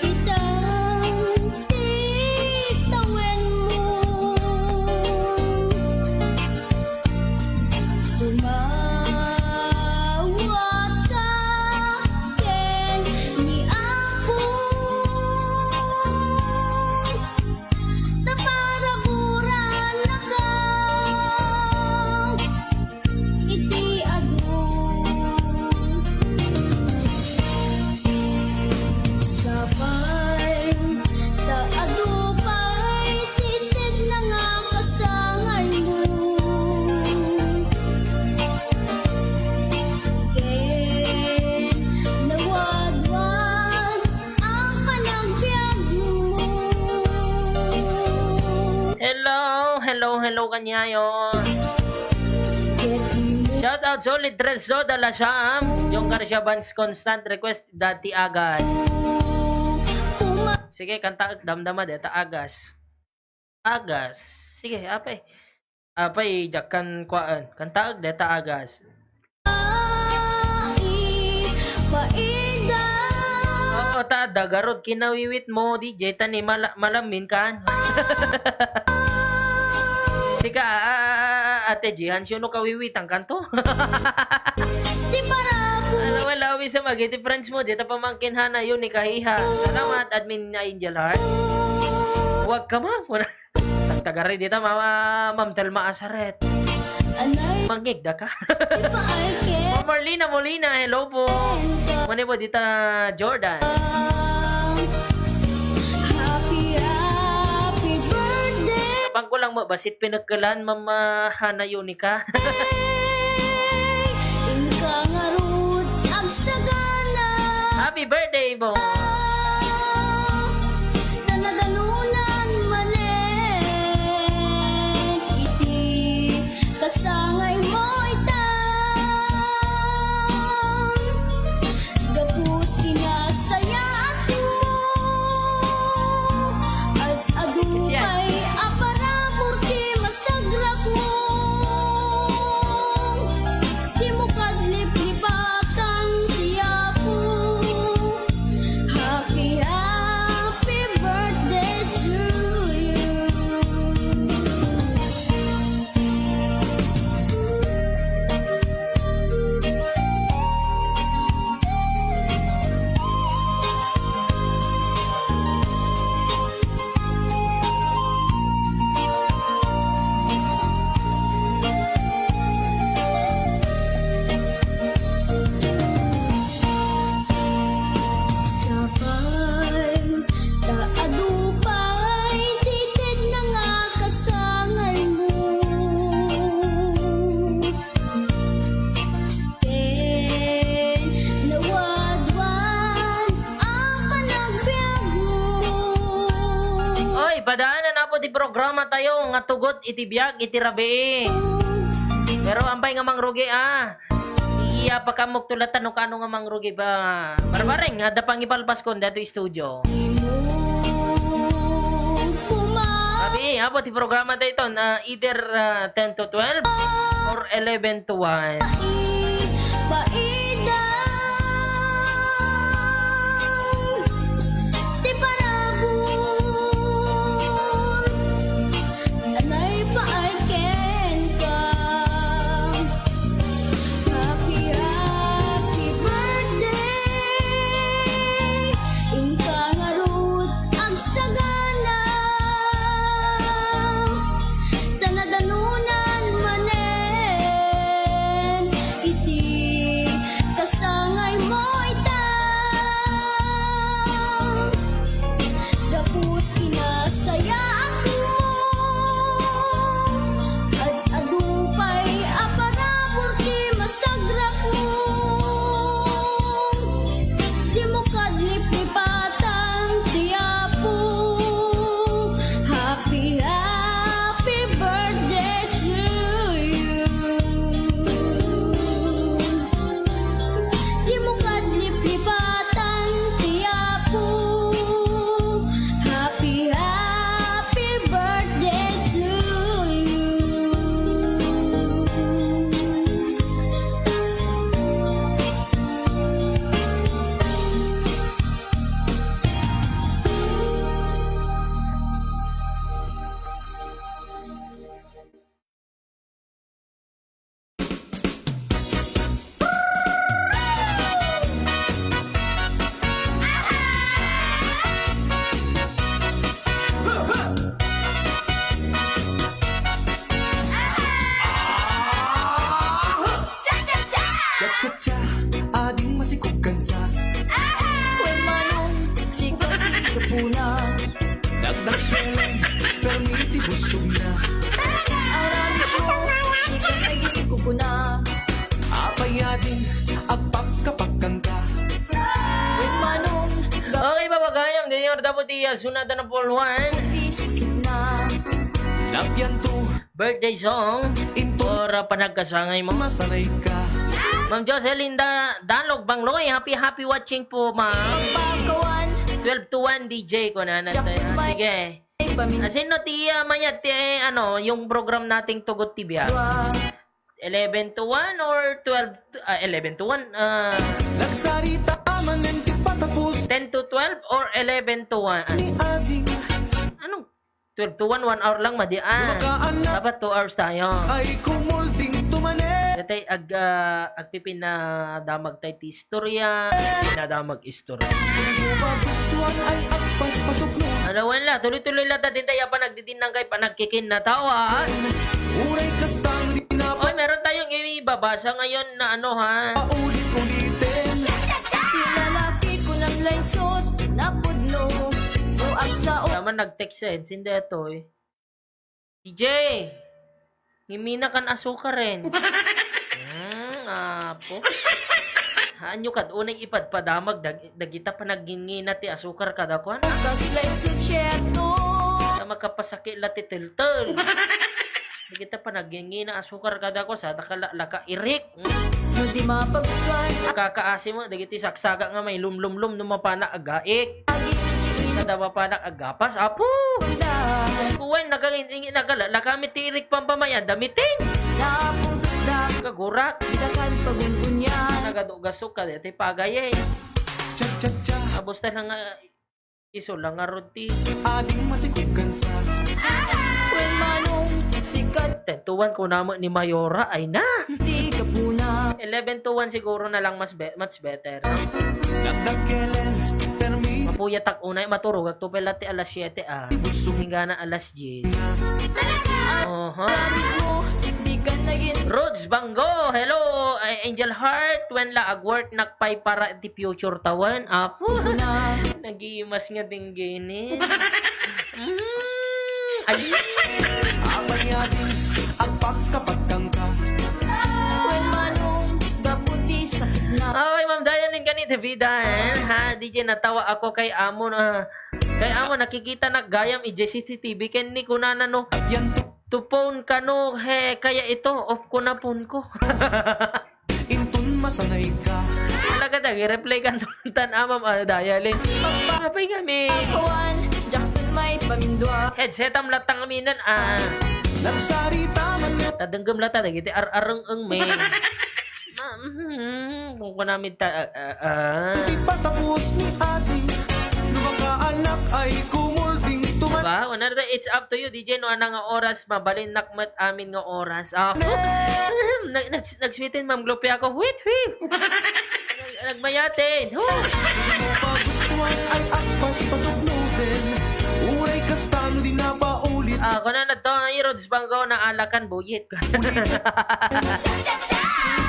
ita ti tawenmo. Tumawag ka ken ni Apo ta paraburanaka iti adu. Sapay ta adu pay ti tedna nga kasangaymo. Ken nawadwad a panagbiagmo. Hello, hello, hello, kanyayo. Shout out, Solid Tres Soda Lasam. John Garcia Bands Constant Request, Dati Agas. Sige, kanta, damdama, deta Agas. Agas. Sige, apay. Apay, diak kan kuan. Kantaek deta Agas. Ai, paida. Oo, ta, dagarod kinawiwit mo, D J, ta ni mala-, malamin kan. Sika, a, a, a, a, Ate Jihan, sino kawiwitan kanto? Di para po. Ala, wala, wisem, agi, ti friends mo, dita pamangkin Hana, yun, ni Kahiha. Salamat, Admin Angel Heart. Huwag ka, ma'am. Wala. Tagari dita, Mama, Ma'am Telma Asaret. Anay. Mangngegda ka. Di ba, Arke? Ma'am Marlina Molina, hello po. Ento. Mani po dita, Jordan. Happy, happy birthday. Pangkulang mo, basit pinagkalan, Ma'am, ah, Hana Yunica. Inka ngarud agsagana. Happy birthday, Bo. Nanaganunan manen iti kasangay mo ita. Gapu ti nasayaat mo. Programa tayo nga tugot iti biag iti rabii. Pero ampay nga mangrugi, ah. Iya, pakammok to latta no kano nga mangrugi ba. Barbareng, adda pangipalpaskon dito studio. Rabii, apo ti programa tayo ito, na either, ah, ten to twelve or eleven to one. Paidang ti parabur, nanay paay kenka. Happy, happy birthday, inka ngarud agsagana. Tanadanunan manen iti kasangaymo ita. Gapu ti nasayaatmo, ad-adu pay a parabur ti masagrapmo. Dimo kadliplipatan ti Apo. Happy, happy birthday to you. Dimo kadliplipatan ti Apo. Happy, happy birthday to you. Cha-cha-cha! Ading masikog kansa. Wen Manong, sika ti gapuna. Dagdag kelen, permi ti busogna. Aramid mo, di ka naging kukuna. Apay ading agpakkapakkanka. Wen Manong, Okay, babagayam, di nyo dapat iya sunatan ng puluhan. Sakit na. Lapian to. Birthday song. Into. Or, ah, panagkasangay mo. Masanay ka. Ma'am Jocelyn Da-, Dalog Bangloy, happy, happy watching po, ma'am. Pagpakawan. Twelve to one, D J ko na, na, Jack tayo. Mike. Sige. Ay, pamin- Ah, sino ti, ah, mayat ti, eh, ano, yung program nating Tugot T V, ah? Dua. Eleven to one or twelve to, ah, eleven to one, ah, Nagsarita manen ti patapos. Ten to twelve or eleven to one? Ni Adi. Anong twelve to one? One hour lang, madi, ah. Dumagaan na. Dapat two hours tayo. Ay kumulding tumanen. Dati ag-, ah, agpipinadamag tayo ti istorya, pinadamag istorya. Di mo magustuhan ay agpaspasok mo. Ano, wala. Tuloy-tuloy lang natin tayo pa nagdidinang kay panagkikin na tao, ah. Uray kastang di na Oy, meron tayong ibabasa ngayon na ano, ha? Paulit-ulitin. Ti lalaki ko nang laysot, napudno, o agsaot. Tama, nag-text siya, eh. Sindi ito, eh. D J, ngimina kan asukaren. Hmm, apo. Haanyo kad unay ipadpadamag dag-, dagita panagngingina ti asukar kadakuan. Kaslay sutsierto. Ta makapasakit la ti teltel. Dagita panagngingina asukar kadakuan, sa nakalaka irik. Hmm. No di mapagkuan. Kakaasi mo, dagiti saksaga nga may lumlumlum no mapana agaik. Kada mapanak agapas, apo! Kuwen, naga-, nagalala kami ti irik pampamaya, damitin! Kagurak! Nagadugasok ka, ti pagay, eh. Abos ta lang, ah, iso lang nga rod ti. Ading masikog kansa. Wen Manong, sikat. Ten to one, kunam ni Mayora, ay na! Ti gapuna. Eleven to one siguro na lang mas be-, much better. Dagdag kelen, permi. Mapuyatak unay, maturogak to pala ti alas siete, ah. Busog. Inggana alas diyes. Talaga? Oho. Sabi mo, di ka naging Rods Banggo, hello, eh, Angel Heart, wen la ag-work nak pay para ti future tawan, apo. Na. Nagimas nga dinggini. Mm, ay. Apay ading agpakkapakkanka. Wen Manong, gapu ti sakit na. Okay, Ma'am Diane, kani ti bida, eh. Ha, D J, natawa ako kay amo na. Kay amo, nakikitanak gayam idiay C C T V ken ni kunana no, "To phone ka no, he, kaya ito, off ko na phone ko." Inton masanay ka. Talaga, dagi, reply ka tan amam, ah, dialing. Apay kami. Awan, diak pay may pamindua. Headset am latta ngamin, ah. Nagsarita man nga. Tadenggem latta, dagiti ar-areng-eng, me. Ma-, mhm, kung kunamit ta, ah, ah, ah. Di patapos ni adi, lumakaanak ay kumulding tuman. Diba? Una, it's up to you, D J, no, anang nga oras, mabalinnak met amin nga oras. Ah. Nag-, nag-, nagsweeten, Ma'am Gloria, ako. Wait, wait. Nag-, nagmayaten. Huh. Di mo pa gustuhan ay agpas, pasok no din. Uray kasta no di na paulit. Ah, kuna na to, Herodes Bangko, naalakan, buyit.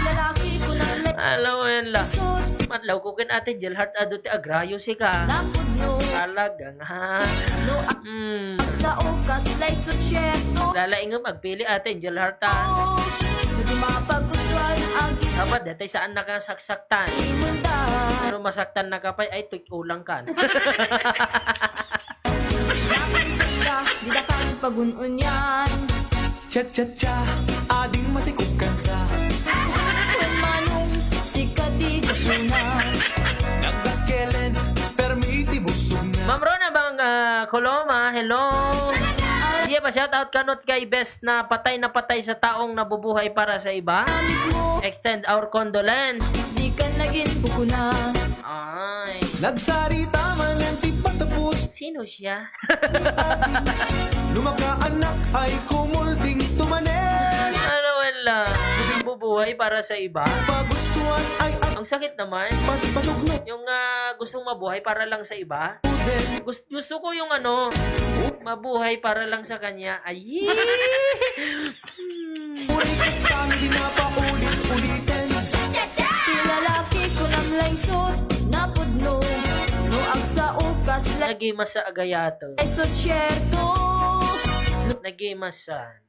Lalaki ko nang Alam mo yan la. Matlaw ko ken Ate Angel Heart, adu ti agrayo sika. Napudno. Talaga nga. No, Hmm. Sa ukas lay sutsyeto. Lalaingem agpili, Ate Angel Heart, ah. No di mapagkutuan agi. Dapat dati saan nakasaksaktan. Imunda. Pero masaktan na ka pa, ay, tik-, ulang kan. Di da ka pagun-unyan. Cha-cha-cha, ading matikog kansa. Manong sika di kapuna. Nagdakelen, permi ti busog na. Ma'am Rona Bang, ah, Coloma, hello. Diya pa shoutout kanot kay best na patay na patay sa taong nabubuhay para sa iba. Extend our condolence. Di ka naging pukuna. Ay. Nagsarita man ti patapos. Sino siya? Lumakaanak ay kumulding tumanen. Ano, wala. Bubuhay para sa iba. Pagustuhan ay ag- Ang sakit naman. Paspasok na. Yung, ah, gustong mabuhay para lang sa iba. Uden. Gus-, gusto ko yung ano, mabuhay para lang sa kanya. Ay. Hmm. Uray kasta no di na paulit-ulitin. Ti lalaki ko nang laysot, napudno. No agsao kas la- Nagimasa agayato. Laysot sierto. Nagimasa.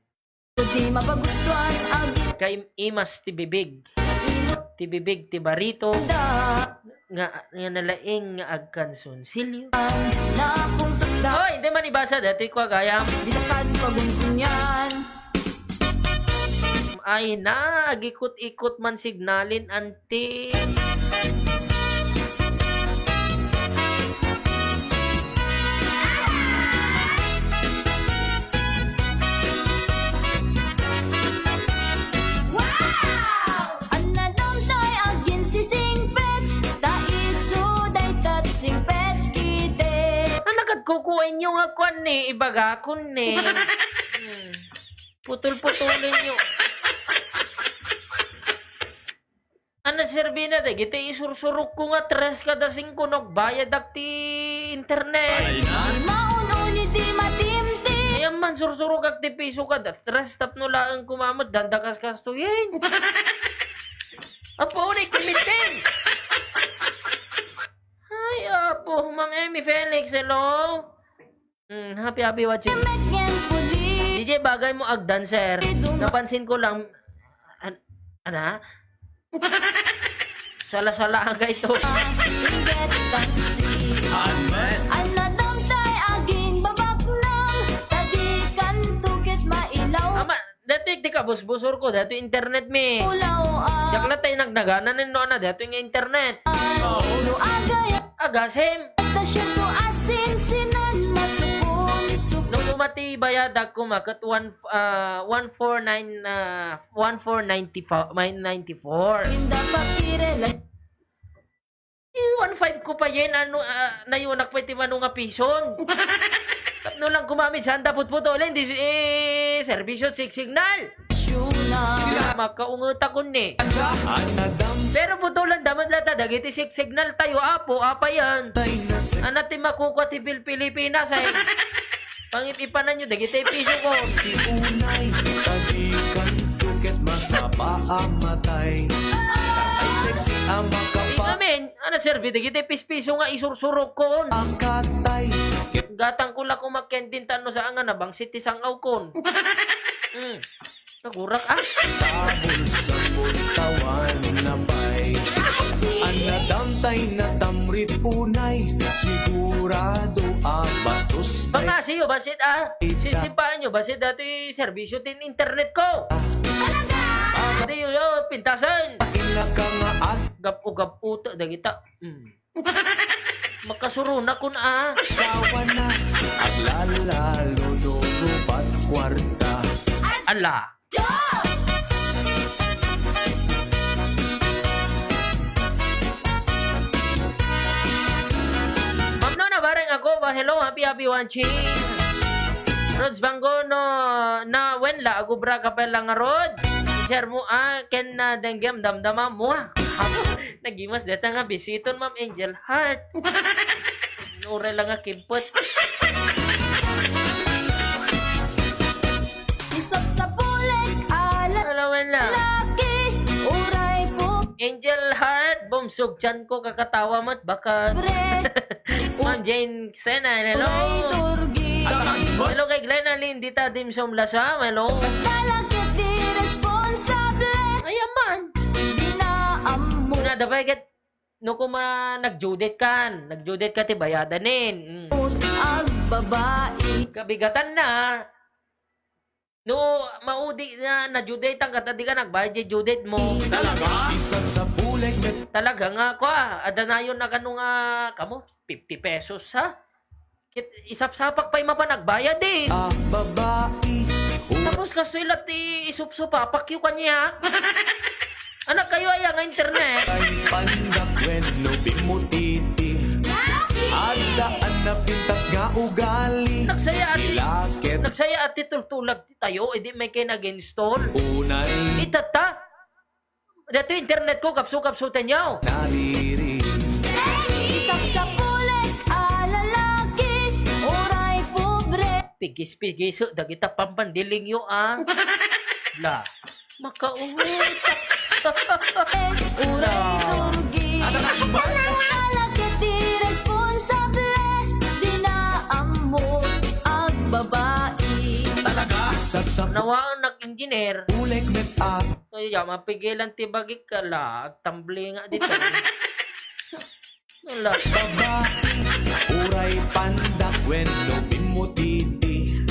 Di mapagustuhan agi. Kay imas ti bibig. Imo- Ti bibig ti barito. Da. Nga, nga nalaing nga agkansunsilyo. Napuntot da. Oy, di man ibasa dati ko agayam. Di na kan pagunsunyan. Ay na, agikot-ikot man signalin, anti. Wow! Anna daytoy aginsisingpet, ta isu dayta singpet kiti. Ano, nagkukuha inyo nga kuan ni, ibaga kun ni. Hmm. Putol-putulen nyo. Ano, serbi na, dagiti isursurok ko nga tres kada singko no agbayadak ti internet. Ay na. Di maun-uni, di matimtim. Ayan man, sursurok ak ti piso kada tres tapno laeng kumamat, danda kas kastoyen. Apo, ulit, kumitin. Ay, apo, Ma'am Emmy Felix, hello? Mm, happy, happy watching. Met nga puli. D J, bagay mo ag dancer. Iduma. Napansin ko lang, an-, ana? Sala-sala ang gaito. Inggit tansi. Amen. Anna daytoy aging babaknang, tadikan tukit mailaw. Ama, Dati ti kabusbusor ko, dati internet mi. Ulaw, ah. Diak la tayo nagnagana nen no ana, dati nga internet. Ay, no agay. Agasem. At asya to asin sinan masukon, sukon. No, umati bayadak ko, maket one, ah, one four nine, ah, one four ninety-four, nine ninety-four. Inda papire la- Eh, one five ko pa yen, ano, ah, nayunak pa iti mano nga pison. Tapno lang kumamit, saan da putputolen, di, eh, serbisyo, sig-, signal. Makaungot ako ni. Pero putulan, damat lata, dagiti sig-, signal tayo, apo, apa yan? Ana ti makukwa ti Pil-, Pilipinas, ay. Pangit ipanan nyo, dagiti piso ko. Si unay, tagikan, tuket masapa a matay. Ay, sexy a makapa- Amen. Ana, serbi, dagiti pispiso nga isursurok kon. Akatay. Gatang ko la kumakendin tano sa anga nabangsit ti sangaw kon. Mm. Nagurak, ah. Tabul sa puntawan na pay. Anna daytoy natamrit unay, sigurado a Bassit, ah. Sisipaanyo, bassit datoy serbisyo ti internet ko. Talaga? Ditoy, oh, pintasen. Gap-o, gap-o, ta, dagita. Hmm. Makasuruna kun, ah. Sawa na. Aglalalo, no, rubat, kwarta. Ala. Ma'am Nona, bareng ako ba? Hello, happy, happy watching. Rods Banggo, no, na, wen la, agubra ka pa lang, Rod. Share mo, ah, ken na denggem damdama mo, ah. Nagimas deta nga bisiton, Ma'am Angel Heart. Uray lang nga kimpot. Isapsapulek a la-, Ala, wala. Laki, uray po. Angel Heart, bumsog tiyan ko, kakatawa mo't bakat. Bre. Ma'am Jane Sena, hello. Uray turgi. Hello kay Glenn Alin, dita Dimsum Lasam, hello. Basta laki di responsable. Ayaman. Di na ammo. Una, dabay ket no kuma nag-due date kan, nag-due date ka ti bayadanen. Mm. Agbabai. Kabigatan na. No, maudi na, na-due date ka, ta di ka nagbayad, di due date mo. Talaga? Isang sa bulag na. Talaga nga, kwa, adanayon na kano nga, kamo, fifty pesos, ha? Kit-, isapsapak pay mapan agbayad, eh. Ah, babae. Tapos kastoy la ti isupsupapak yu kaniak. Anak kayo aya nga internet? Ay, pandak wenno bimutiti. Adda a napintas nga ugali. Nagsaya ati, Ilaket. Nagsaya ati tultulag ti tayo, edi may kay nag-install. Unay. Itata. Dito internet ko, kapsu-kapsu tanyo. Nariri. Isapsapulek a lalaki, uray pobre. Pigis-pigis, dagita pampandiling yo, ah. La. Makauwi. Uray turgi. Ano na, iba? Lalaki di responsable, di na ammo agbabai. Talaga? Isapsap- Nawaan nag-engineer. Ulek met a. Ay, ya, mapigilan ti bagik ka la. Agtambling nga dito. Wala. Baba, uray pandak wenno bimutiti.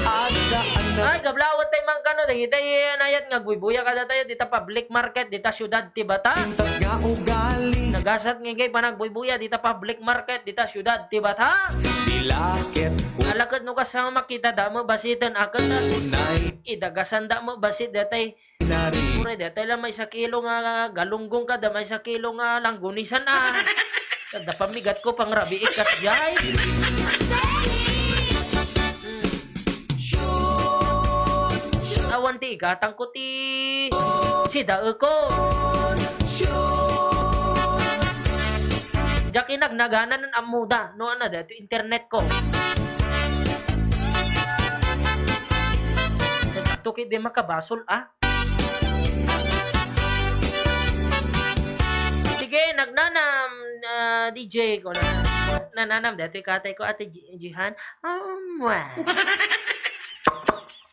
Adda a na- Ay, kablawat tay man kano, dagitay anayat nga agbuybuya kada tayo, dita public market, dita siudad ti Bata. Pintas nga ugali. Nagasat nga kay panagbuybuya, dita public market, dita siudad ti Bata. Dilaket. Alakad no kasama makita, damo basiten akan na. Unay. Idagasan damo basit datay. Nari. Uray, datay lang may sakilo nga galunggong kada, may sakilo nga langgunisan, ah. Kada pamigat ko, pangrabiik kas jay. Hmm. Awan ti ikatang ko ti sidaeko. Diak inagnaganan ammo da, no, ano, dito internet ko. Tukit di makabasol, ah. Sige, nagnanam, ah, D J ko na. Nananam, dati katay ko, Ate Ji-, Jihan. Um, mwah.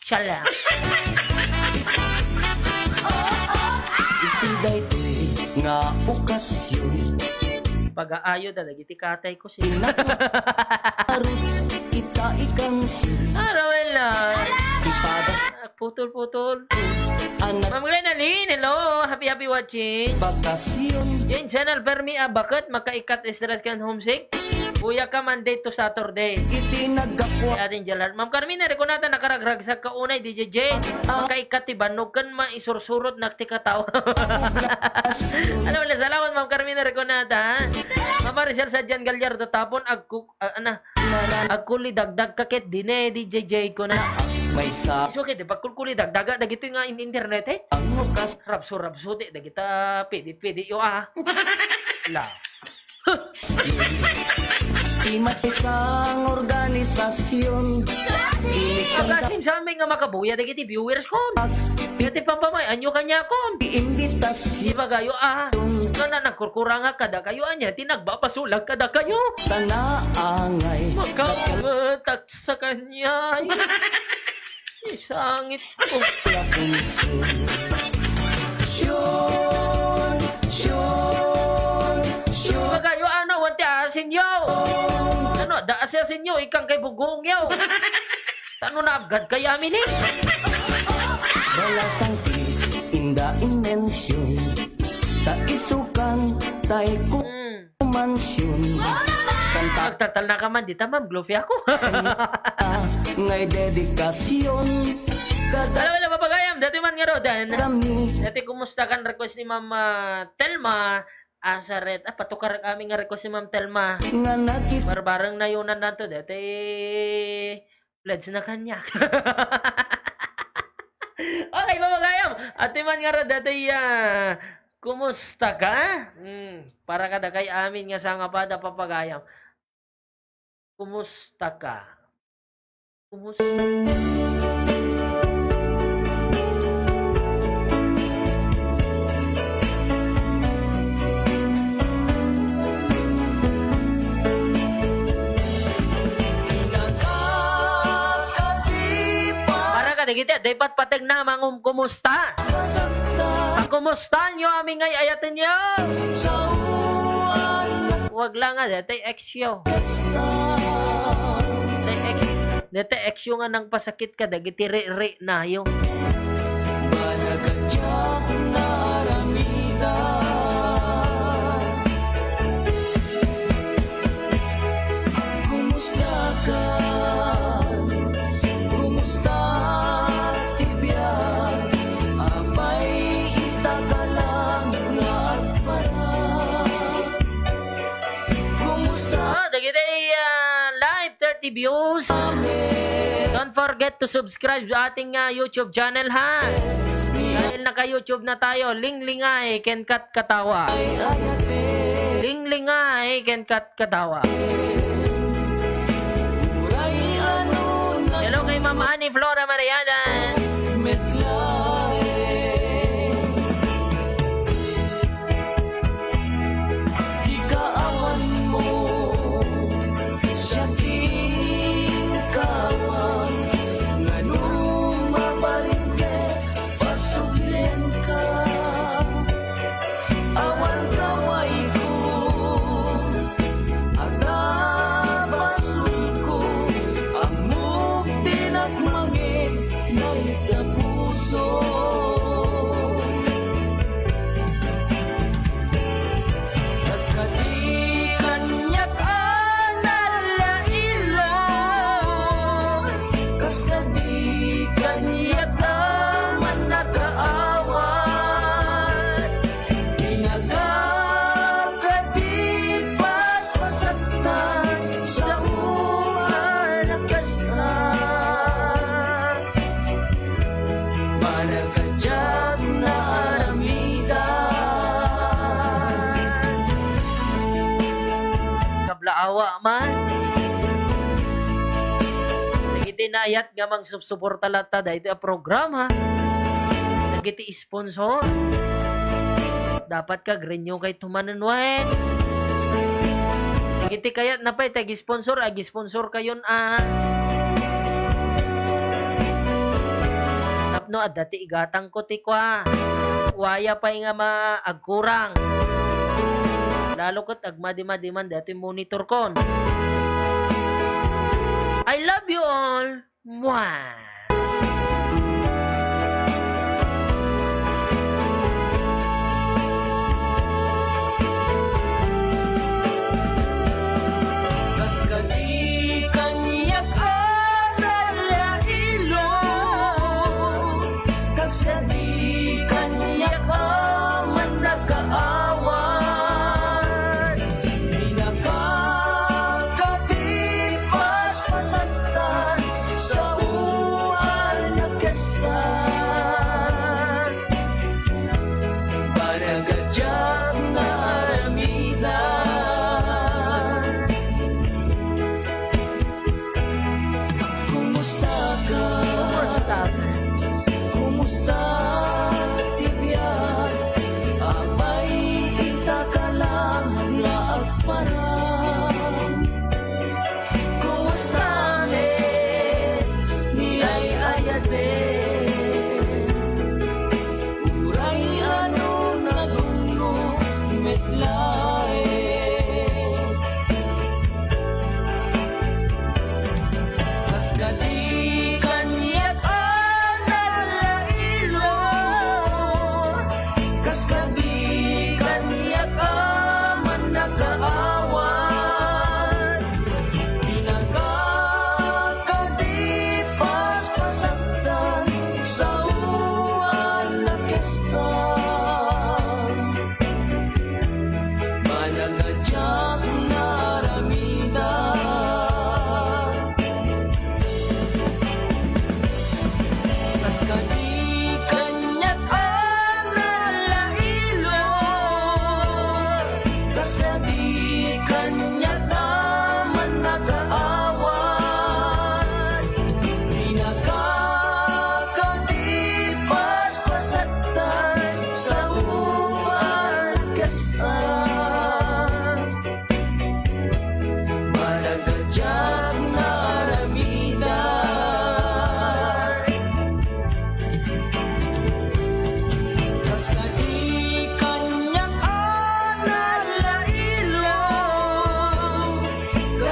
Siya lang. Iti daytoy nga okasyon. Pagaayo da dagiti katay ko si Pinakaarut ita ikang sin. Arawella. Ipadas Ah, putol-putol. Anak Ma'am Glenn Aline, hello. Happy, happy watching. Bakasyon. Jane Channel, permi a baket, makaikat stress kan homesick. Buya ka Monday to Saturday. Iti naggapu- Ay, atin jalan. Ma'am Carmina, rekonata nakaragragsak ka unay, D J J. Ah. Makaikat ti bannog kan maisursurot nak ti kataw. Alam mo, salamat, Ma'am Carmina Reconata, ha? Mama Rizal Sadyan Gallardo Tapon, agku-, ah, ana, agkulidagdag ka ket dine, D J J ko na. Maysa. Isu ket, pagkulkulidagdaga, dagitoy nga in-, internet, eh. Ang lukas. Rabso-rabso, di, dagita, pidit-pidit yo, ah. La. Ti maysa nga organisasyon. Pagkasim sa amin nga makabuya dagiti viewers kon. Dagiti pampamay-anyo kaniakon. Imbitas. Di ba gayo, ah? Nga na nagkurkuranga kada kayo, anya, ti nagbabasulag kada kayo. Sana angay. Makapatak sa kanya. Isangit ko. Sure, sure, sure. Kagayo, ano, wanti asin yo. Ano, daas Sa sinyo, ikang kay bugongyo. Tano na abgad kay amin eh. Balasang inda inmension, ta isukan tay ku-, Hmm. mansion. Kanta Agtartal na ka man, di ta, ma'am, Glofi ako. Ngay dedikasyon. Kada Hello, hello, papagayam. Dati man nga rodan. Kami. Dati, kumusta kan request ni Ma'am, ah, Telma? Asaret. Ah, patukar kami nga request ni Ma'am Telma. Nga nakit- Barbareng nayunan nato. Dati, pledge na kaniak. Okay, papagayam. Ati man nga ra dati, ah, kumusta ka? Hmm, para kada kay amin nga sangapada, papagayam. Kumusta ka? Kumusta? Para kadagiti adda patpateg na mangum-, kumusta? Pakumustaanyo amin nga ay-ayatenyo. Wag lang nga, dati ex yo. Dati ex, dati ex yo nga nangpasakit kadagiti ri-ri nayo. Banag a diak naaramidan. Kumusta ka? Kumusta ti biag? Apay ita ka lang nga agparang? Kumusta? Ah, dagiti, ah, live thirty views. Don't forget to subscribe sa ating, ah, YouTube channel, ha? Dahil naka-YouTube na tayo, Linglingay ken Katkatawa. Linglingay ken Katkatawa. Hello kay Ma'am Annie Flora Mariadas. Ikaawan mo, siya ti ikaawan, ngano mabalin ket pasublienka. Awan kawayko, adda basolko, ammok ti nagmangit, nagtapuso. Kas kadi kaniak a nalailog, kas kadi kaniak a mannakaawat, inagak kadi paspasaktan, sao a nakasta. Banag a diak naaramidan. Kablaawa man. Dagiti naayat nga mangsupsuporta latta daytoy a programa. Dagiti sponsor. Dapat ka-renew kay tumanen wen. Dagiti kayatna pay ti ag-sponsor, ag-sponsor kayon a. Tapno adda ti igatangko ti kua. Waya pay nga ma-, agkurang. Lalo ket agmadimadiman daytoy monitor kon. I love you all. Mua. Kas kadi kaniak a nalailog, kas kadi kaniak a mannakaawat, dinaka kadi paspasaktan, sao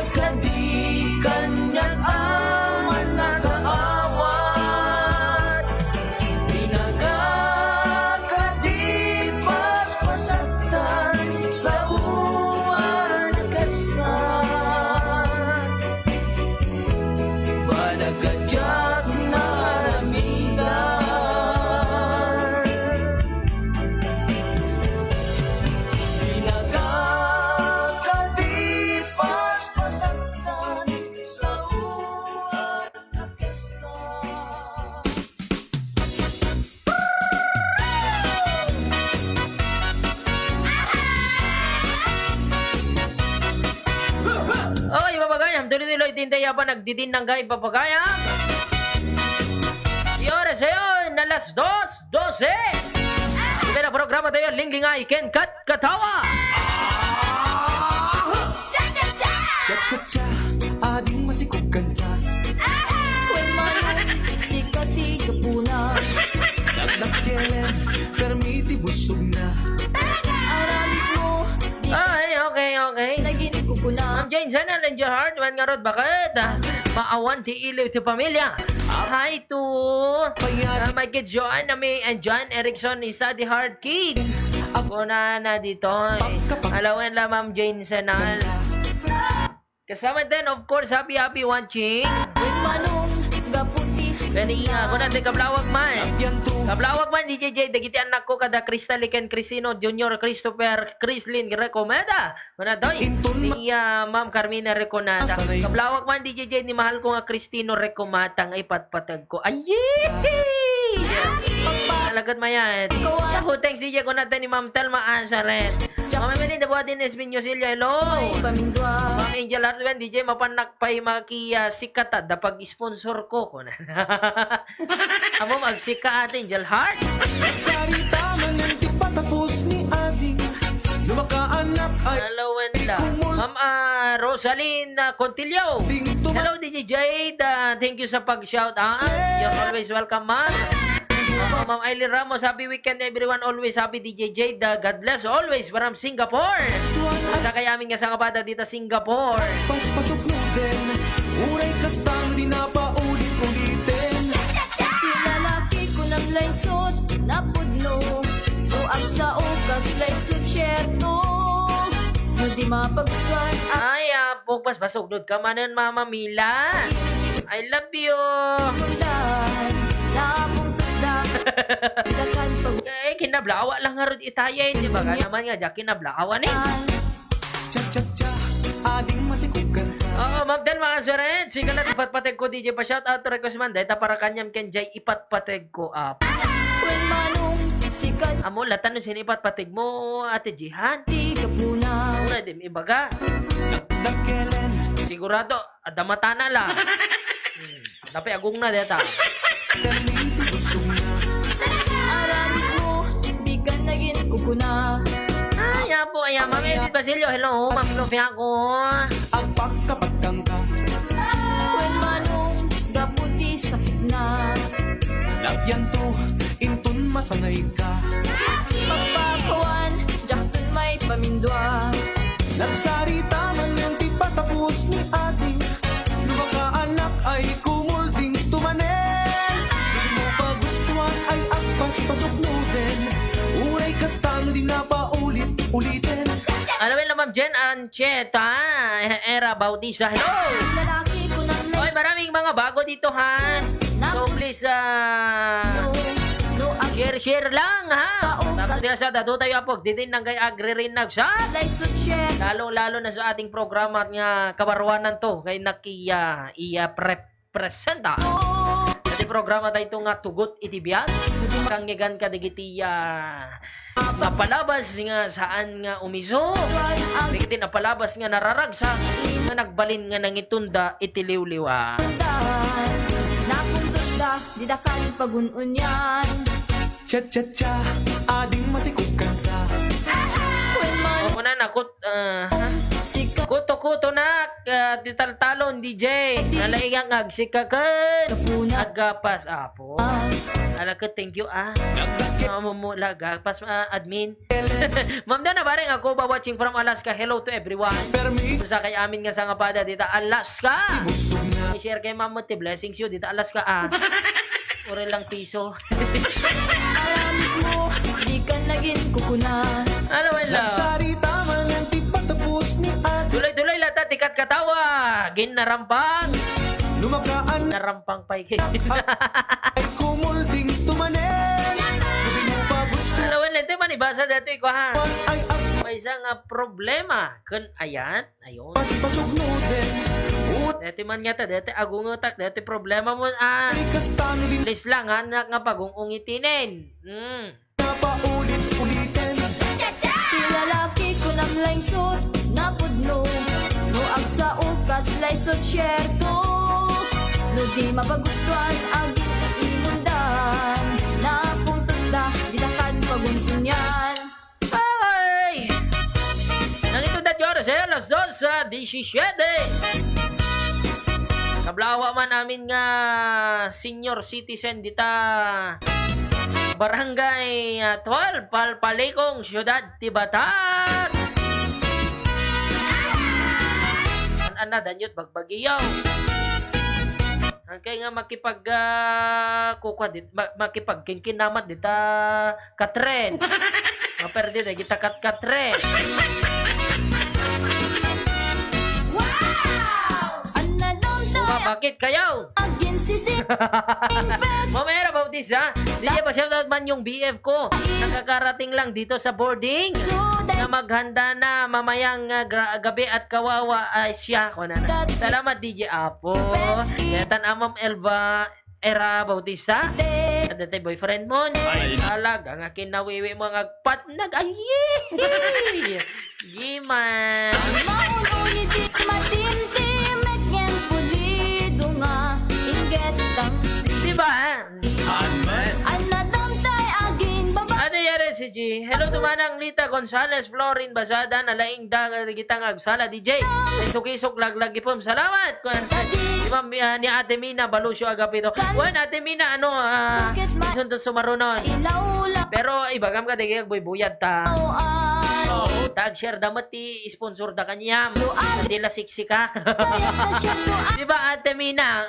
Kadi kaniak a mannakaawat, pinagakadi paspasaktan, sao a nakastan. Banag a diak naaramidan. Pinagakadi paspasaktan, sao a nakastan. Okay, papagayam, tuloy-tuloy, tinday apa nagdidin ng gay, papagayam. Oras ngayon, alas dos, dose. Ito na programa tayo, Linglingay ken Katkatawa. Cha-cha-cha, ading masikog kansa. Wen manong, sika ti gapuna. Nagdakkelen, permi ti busogna. Aramid mo, di Ay, okay, okay. Naging kukuna. Ma'am Jane Senal and your heart, wen ngarud, bakit? Maawan ti iliw ti pamilya. Hi to, uh, my kids, Joanna May and John Erickson, isa di heart kids. Ako na na dito, eh. Alawen la, Ma'am Jane Senal. Kasama din, of course, happy, happy watching. Wen manong, gapu ti Kani, ah, kuna ti kablawag man. Kablawag man, D J J, dagiti annakko kada Crystal ken Crisino Junior, Christopher, Crislin Recomeda. Kuna, doy. Ni, ah, Ma'am Carmina Reconada. Kablawag man, D J J, ni mahal ko nga Cristino Recomata nga ipatpateg ko. Ay, yee! Alagad mayat. Yahoo, thanks, D J. Kuna, ni Ma'am Telma Azaret. Ma'am Emelinda Buadin, Esminio Silya, hello. Ma'am Angel Arwen, D J, mapannak pay maki, ah, sikata da pag-sponsor ko, kuna. Amo, magsika, Ate Angel Heart. Sarita man yan ti patapos ni Adi. No makaanak ay Hello, Wenda. Ma'am, ah, Rosaline, ah, Contillo. Hello, D J Jade. Ah, thank you sa pag-shout out. You're always welcome, ma'am. Ah, Ma'am Aileen Ramos, happy weekend, everyone. Always happy, D J Jade. Ah, God bless always from Singapore. Sa kay amin nga sangabada dita Singapore. Paspasok mo din, uray kasta no di na paulit-ulitin. Si lalaki ko nang laysot, napudno, o agsao kas laysot, siyerto. No di mapagkuan, Ay, apo, paspasok dod ka manen, Mama Mila. I love you. Napungkot na. Dakan pag- Eh, kinablawa lang nga rod itayay, di ba? Nga naman nga, diak kinablawa ni. Cha-cha-cha, ading masikog kansa. Oo, Ma'am Del, mga suret, sige na, ipatpateg ko, D J, pa shout out to request man, dahil ta para kanyam ken Jay, ipatpateg ko, ah. Wen manong, sikat. Amo, latan no sino ipatpateg mo, Ate Jihan. Ti gapuna. Una, di, ibaga. Dakkelen. Sigurado, adda matana la. Hmm. Dapat agong na deta. Aramid mo, di ka naging kukuna. Ay, apo, ay, Ma'am Edith Basilio. Hello, Ma'am Sofia ko. Agpakapagkangka. Wen manong, gapu ti sakit na. Nagyanto, inton masanay ka. Pagpakuan, diakton maipamindua. Nagsarita man yan ti patapos ni Adi. No makaanak ay kumulding tumanen. Di mo pagustuhan ay agpaspasok mo din. Uray kasta no di na paulit-ulitin. Alawen la, Ma'am Jen Ancheta, Era Bautista. Hello! Lalaki ko nang Oy, maraming mga bago dito, ha? So, please, ah, share, share lang, ha? Tapos diyan sa dado tayo, apog, didin nang kay agririnag sa lalong-lalo na sa ating programa nga kabarwanan to, kay naki, ah, iya prep presenta. Iti programa tayo nga Tugot iti Biag. Kangngegan ka digiti, ah, napalabas nga saan nga umiso. Digiti napalabas nga nararagsak nga nagbalin nga nangitunda iti liwliwa. Napundot da, di da kayo pagun-unyan. Cha-cha-cha, ading matikod kansa. Wen man. O, kuna na, kut-, ah, ha? Sika. Kuto-kuto na, ah, di taltalon, D J. Nalaigang agsikakan. Aggapas, apo. Ah. Ala ket, thank you, ah. Nagdakkel. Ah, mo, mo, laga. Pas, ah, admin. Ma'am Dana Bareng, ako ba watching from Alaska. Hello to everyone. Permi. Sa kay amin nga sangapada dita Alaska. Ibusog na. I-share kay Ma'am ti blessings you dita Alaska, ah. Uri lang piso. Alam mo, di ka naging kukuna. Ano man lang? Nagsarita man ang tipatapos ni ate. Tuloy-tuloy lata, tikat katawa. Gin narampang. Lumakaan. Narampang pay. Ay kumulding tumanen. Hindi mo pa gusto. Ano man lang, ito man ibasa dati ko, ha? Ay, ay. Maysa nga problema. Kun ayat. Ayun. Pasipasugnoden. Ut. Dati man nga ta, dati agungetak, dati problema mo, ah. Ay, kastano din. Lis lang, anak nga pagung-ungitinen. Hmm. Napaulit-ulitin. Ti lalaki ko nam laing sut, napudno. No agsao kas laing sut, sierto. No di mapagustuan, aging imundan. Napungtot da, di da kad pagunsunyan. Okay! Nangito dati oras, eh, alas dos, ah, disisiete. Kablawa man amin nga senior citizen dita Barangay, ah, twelve, Palpalikong, Siyudad ti Batak. An-, anna, danyot bagbagiyo. Angkay nga makipag, ah, kukwa dit-, ma-, makipagkinkinamat dita Katren. Maperdi dagita Kat-, Katren. Wow! Anna dong to. Bumabakit kayo. Agin sisi. Mamera Bautista. Di ba, shoutout man yung B F ko. Nakakarating lang dito sa boarding. Na maghanda na mamayang, ah, gra-, gabi at kawawa ay siya. Ko na. Salamat, D J Apo. Netan Amam Elva. Era Bautista? Adda tay boyfriend mo? Ay. Talaga nga kinawiwi mo nga agpatnag. Ay, yee! Giman. Maun-uni ti matimtimeg ngem pulido nga inggit dangsi. Di ba? Amen. Anna dong tay agin baba. Ano yari si G? Hello to Manang Lita Gonzales, Florin Basada, nalaing da, kita nga agsala, D J. Ay, sukisok, laglag, ipum. Salamat. Kuwan, si Ma'am, ah, ni Ate Mina Balucio Agapito. Kuwan, Ate Mina, ano, ah, isunod sumarunon. Pero ibagam ka, dagiti agbuybuyat ta. Tag-share da met ti sponsor da kaniam. Di la siksi ka. Di ba, Ate Mina?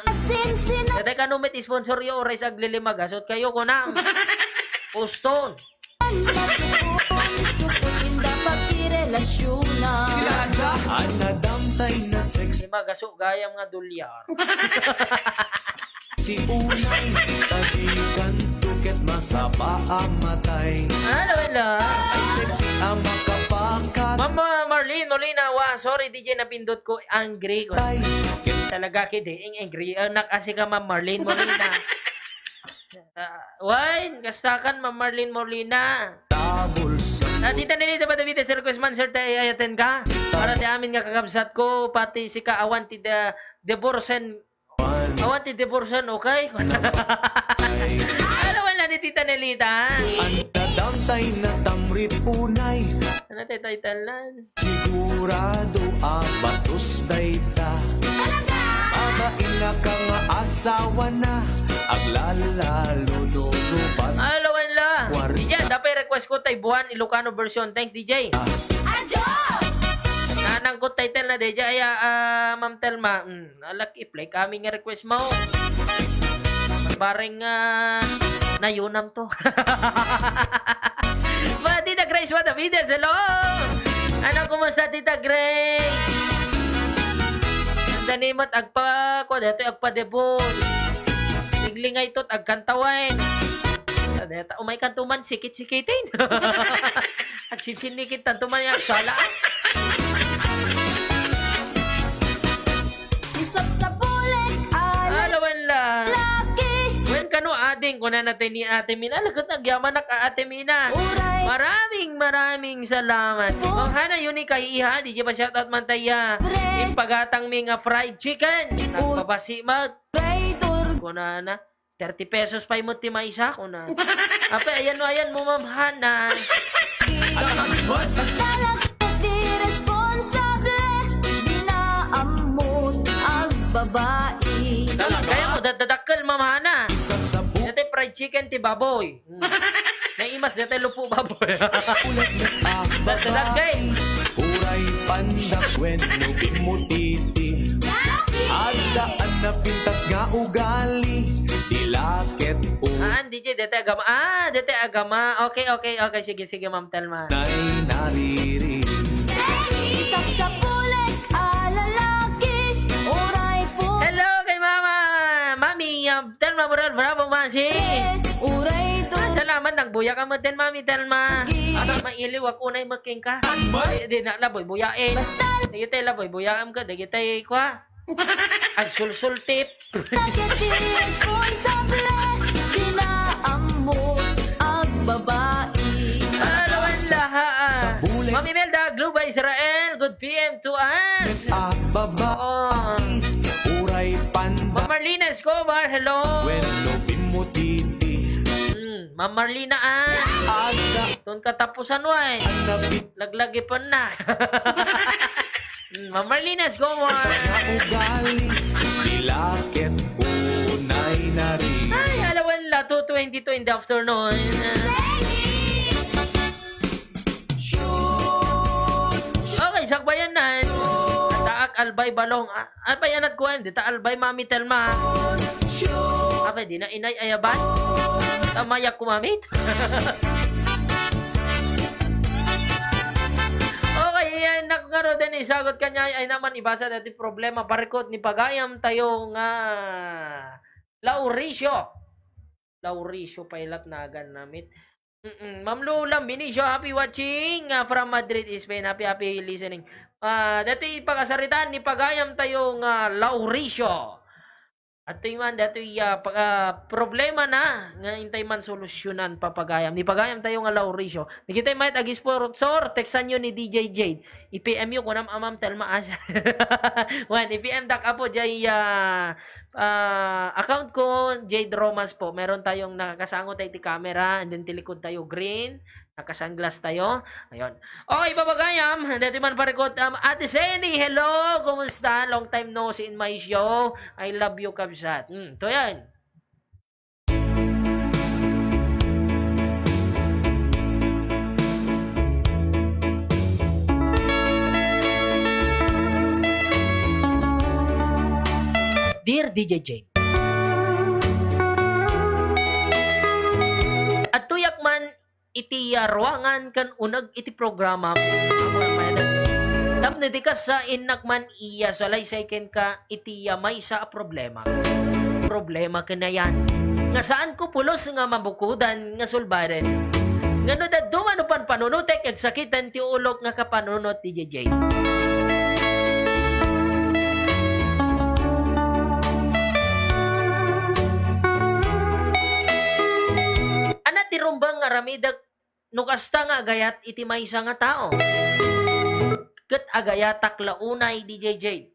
Dati kano met sponsor yo, oras aglilima, gasot kayo, kunam. Uston. Nasukon, sukon inda pagirelasyona. Anna dong tay na sexy. Di magaso gayam nga dolyar. Si unay, tagikan tuket masapa a matay. Hello, hello. Ay sexy a makapakat. Ma'am, ah, Marlene Molina, wa, sorry, D J, napindot ko, angry ko. Tay. Talaga, kidi, ing angry. Ah, nakasi ka, Ma'am Marlene Molina. Ah, wine, kastakan, Ma'am Marlene Molina. Double sa- Ah, Tita Nelita Badavide, sir, request man, sir, tay ayaten ka. Para ti amin nga kakabsat ko, pati sika awan ti de-, divorcen. Awan ti divorcen, okay? Ano wala ni Tita Nelita? Anna dong tay na tamrit unay. Ano tayo taytalan? Sigurado a bastos dayta. Talaga? Babain na ka nga asawa na, aglalalo no rubat. Alawan la. Kwarta. Diyan, dapat request ko tay Buwan, Ilocano version. Thanks, D J. Adyo! Nanang ko title na, D J. Ay, ah, ah, Ma'am Telma. Mm, alak i-play kami nga request mo. Bareng, ah, nayunam to. Ba, Tita Grace Matavides, hello! Ano, kumusta, Tita Grace? Ang danimot, agpa-, kwa, dito, agpadebol. Siglingay tot, agkantawan. Deta, umay kanto man, sikit-sikitin. Agsisinnikit tanto man, yung sala, ah. Isap sa bulik, ala. Alawan la. Laki. Wen kano ading, kuna na tayo ni Ate Mina. Alagat nagyaman na ka, Ate Mina. Uray. Maraming, maraming salamat. Oh. Ma'am Hana, yun ni kay Iha. Di pa shoutout man tayo. Pre. Ipagatang mi nga fried chicken. Oh. Nagpabasi, mag. Traitor. Kuna na. Thirty pesos pay mo ti maysa, kuna. Ape, ayan mo, ayan mo, Ma'am Hana. Talaga di responsable, di na ammot agbabai. Kaya mo, dadadakkel, Ma'am Hana. Isang sabon. Dati, Fried chicken ti baboy. Hmm. Naimas deta lupo baboy. Ulit na Dadagay. Uray pandak wenno bimutiti. Adda a napintas nga ugali. Dila ket u- Ah, di, di, deta agama. Ah, deta agama. Okay, okay, okay. Sige, sige, Ma'am Telma. Nay nariri. Isang sapulek a lalaki, uray pu- Hello kay Mama. Mami, um, Telma Moral, bravo, Masi. Uray to. Ah, salamat, nagbuya ka mo din, Mami Telma. Gi- Ata mailiw ako na yung making ka. Di, di na, laboy, buya eh. Basta. Dagiti laboy, buya am ka, dagiti kwa. Agsulsultip. Dagiti responsable, di na ammo agbabai. Alawan laha, ah. Sa bulay. Mami Melda, Globa Israel, good P M to us. Agbabai. Oo. Uray panda. Ma'am Marlene Escobar, hello. Wenno bimutiti. Hmm, Ma'am Marlena, ah. Ada. Ton katapusan, wa, eh. Anda bit- Laglagi pa na. Hmm, Ma'am Marlene Escobar. Nga ugali, dila ket unay na rin. Ay, alawan la, two twenty-two in the afternoon. Okay, sakbayan na. Taak Albay Balong. Ah, apay anat kuan, dita Albay Mami Telma. Apay, di na inay ayaban. Tamayak kumamit. Okay, yan. Nak-, nga ro din, isagot ka niya, ay naman, ibasa dati problema. Parikot ni pagayam tayo nga Lauricio. Lauricio pay latnagan namit. Mm-mm. Ma'am Lola Benicio, happy watching, ah, from Madrid, Spain. Happy, happy listening. Ah, dati pakasaritaan ni pagayam tayo nga Lauricio. Atoy man, datoy, ah, pa-, ah, problema na nga intay man solusyonan pa pagayam. Ni pagayam tayo nga Lauricio. Nagitay mayat agi sponsor, textan yo ni D J Jade. I-P M yo kunam a Ma'am Telma Asha. Wen, i-P M dak apo jay, ah, ah, account ko, Jade Romas po. Meron tayong nakakasango tayo ti camera, and then ti likod tayo green, naka-sunglass tayo. Ayun. Okay, pagayam, dati man parikot, um, Ate Seni, hello, kumusta? Long time no see in my show. I love you, kabsat. Hmm, to yan. Dear D J Jade, adtoyak man iti, ah, ruangan ken uneg iti programam. Tapno di kasta, innak man iya salaysay kenka iti, ah, maysa a problema. Problema ken ayan nga saanko pulos nga mabukodan nga sulbaden. Nga no dadduma no panpanunotek, agsakiten ti ulok nga kapanunot ti D J Jade. Ania ti rumbeng nga aramidek no kasta nga agayat iti maysa nga tao? Ket agayatak la unay, D J Jade.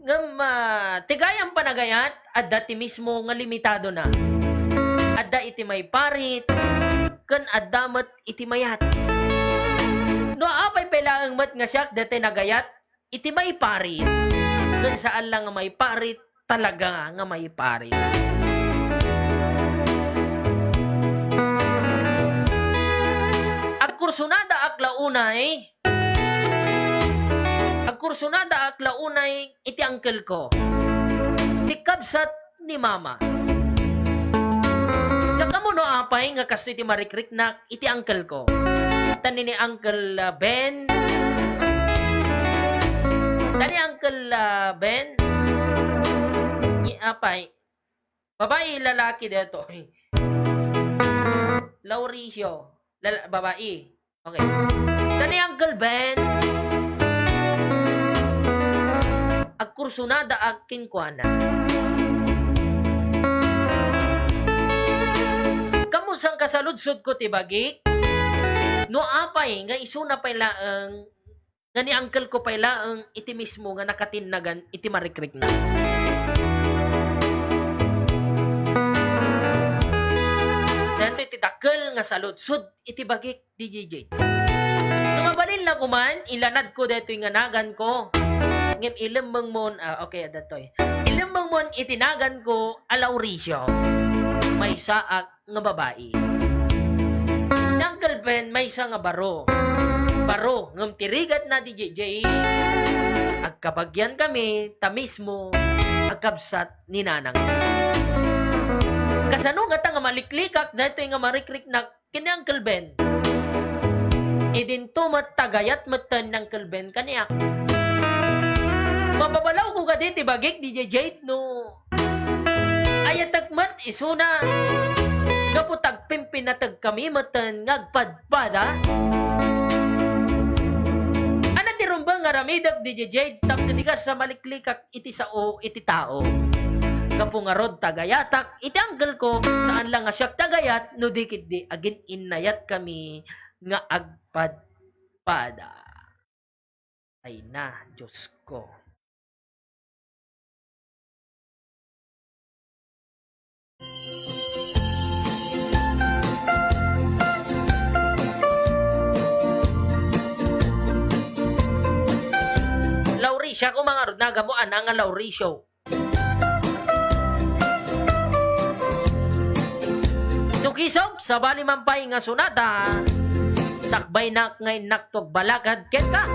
Ngem, ah, ti gayam panagayat, adda ti mismo nga limitadona. Adda iti maiparit, ken adda met iti mayat. No apay pay laeng met nga siak daytoy nagayat, iti maiparit, ken saan la nga maiparit, talaga nga maiparit. Agkursunadaak la unay, agkursunadaak la unay iti uncle ko, ti kabsat ni Mama. Diak ammo no apay nga kastoy ti marikriknak iti uncle ko. Ta ni, ni Uncle, ah, Ben. Ta ni Uncle, ah, Ben. Ni apay. Babae, lalaki daytoy. Lauricio. Lala-, babae. Okay. Ta ni Uncle Ben, agkursunadaak kenkuana. Kamu, saan kasaludsodko ti bagik? No apay nga isuna pay laeng, nga ni uncle ko pay laeng iti mismo nga nakatinnagan iti marikriknak. Daytoy ti dakkel nga saludsod iti bagik, D J Jade. No mabalin la koman, ilanadko daytoy nga naganko. Ngem ilemmengmon, ah, okay, adda toy. Ilemmengmon iti naganko a Lauricio. Maysaak nga babai. Ni Uncle Ben, maysa nga baro. Baro, ngem ti rigatna, D J J, agkabagian kami, ta mismo, agkabsat ni nanang. Kasano ngata nga maliklikak daytoy nga marikriknak ken ni Uncle Ben? Idinto met tagayat metten ni Uncle Ben kaniak. Mababalawko kadi ti bagik, D J Jade, no ayatek met isuna, gapu ta agpimpinateg kami metten nga agpadpada. Ania ti rumbeng nga aramidek, D J Jade, tapno dika sa maliklikak iti sao iti tao. Gapu ngarud, tagayatak iti uncle ko, saan la nga siak tagayat, no di ketdi agin-innayat kami nga agpadpada. Ay na, Diyos ko. Lauricia, kung mangarod na, gamo ana nga Lauricio. Sukisok, sabali man pay nga sunata, sakbaynak nga innak to agbalakad kenka.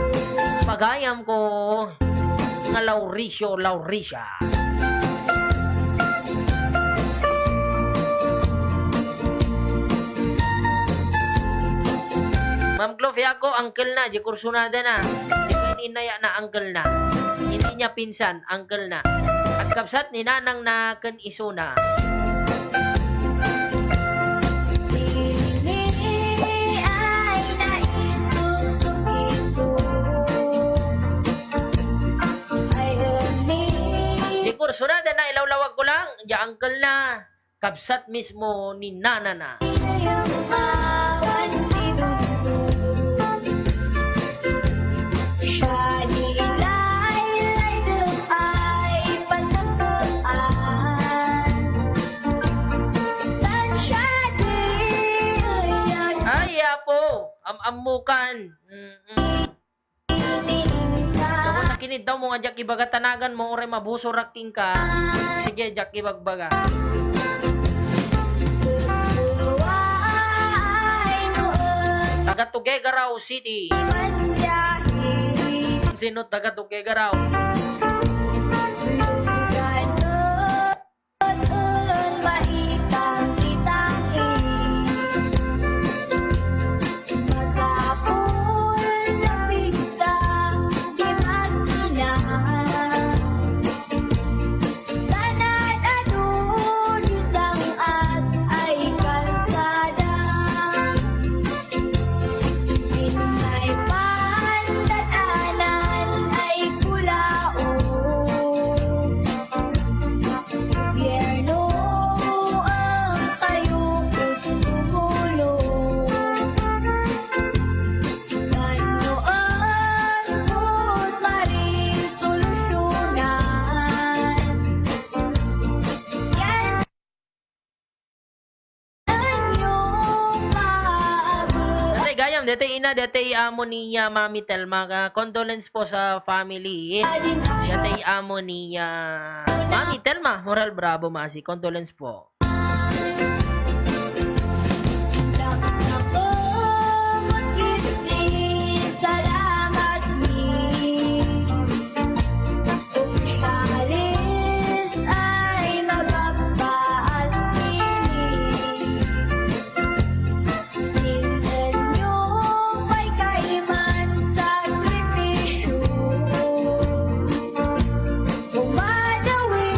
Pagayamko nga Lauricio, Lauricia. Ma'am Clovia ko, uncle na, di kursunada na. Di ko innaya na uncle na. Hindi niya pinsan, uncle na. Agkabsat ni nanang na ken isuna. Ini ay naisusukiso. Ay, ini. Di kursunada na, ilawlawag ko lang, di uncle na. Kabsat mismo ni nanana. Ay, apo, am-ammukan. Mm-mm. Ako, nakiniddaw mo nga diak ibaga ta naganmo, uray mabusorak kenka. Sige, diak ibagbaga. Taga Tuguegarao City. Sino taga Tuguegarao? Ulun maitang kitang. Masapul na pigsa di magsina. Tanad adu di sang-at ay kalsada. Inmay pandatanan ay kulao. Gobyerno ang kayukot tumulong. Ngano ang kusmari solusyonan? Yan. Daytoy gayam, daytoy ina, daytoy amo ni, ah, Mami Telma. Ah, condolence po sa family. Daytoy amo ni, ah, Mami Telma Moral Bravo, masi. Condolence po. Salamat ni. Opisyalis ay mababa at sining. Insenyo pay kayman sakripisyo. Umadawi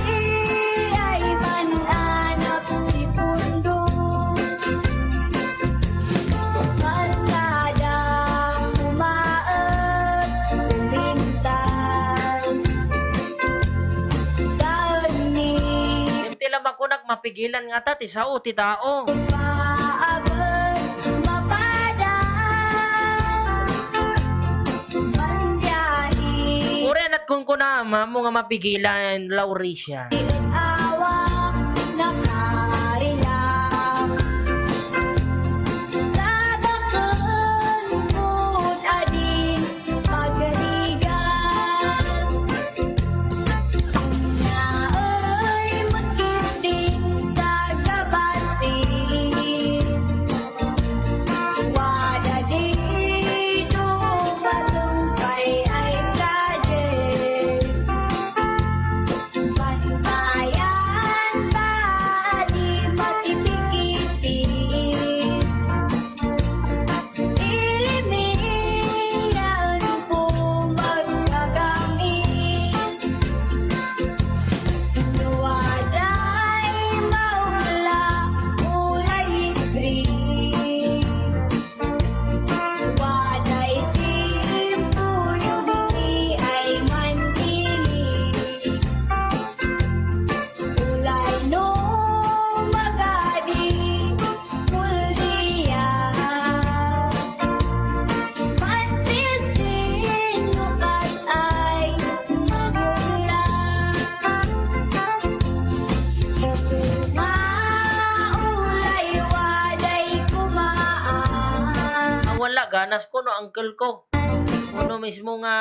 ay mananap ti pundo. Kalsada, kumaet, kumintas. Daun ni. Ti la makunak mapigilan ngata ti sao ti tao. Paabot, mapada. Mandiay. Uray anat kunkunam, ammo nga mapigilan, Lauricia. Awa, nakarila. Tabakon, kun adin, pagrigat. Anak ko no uncle ko. Uno mismo nga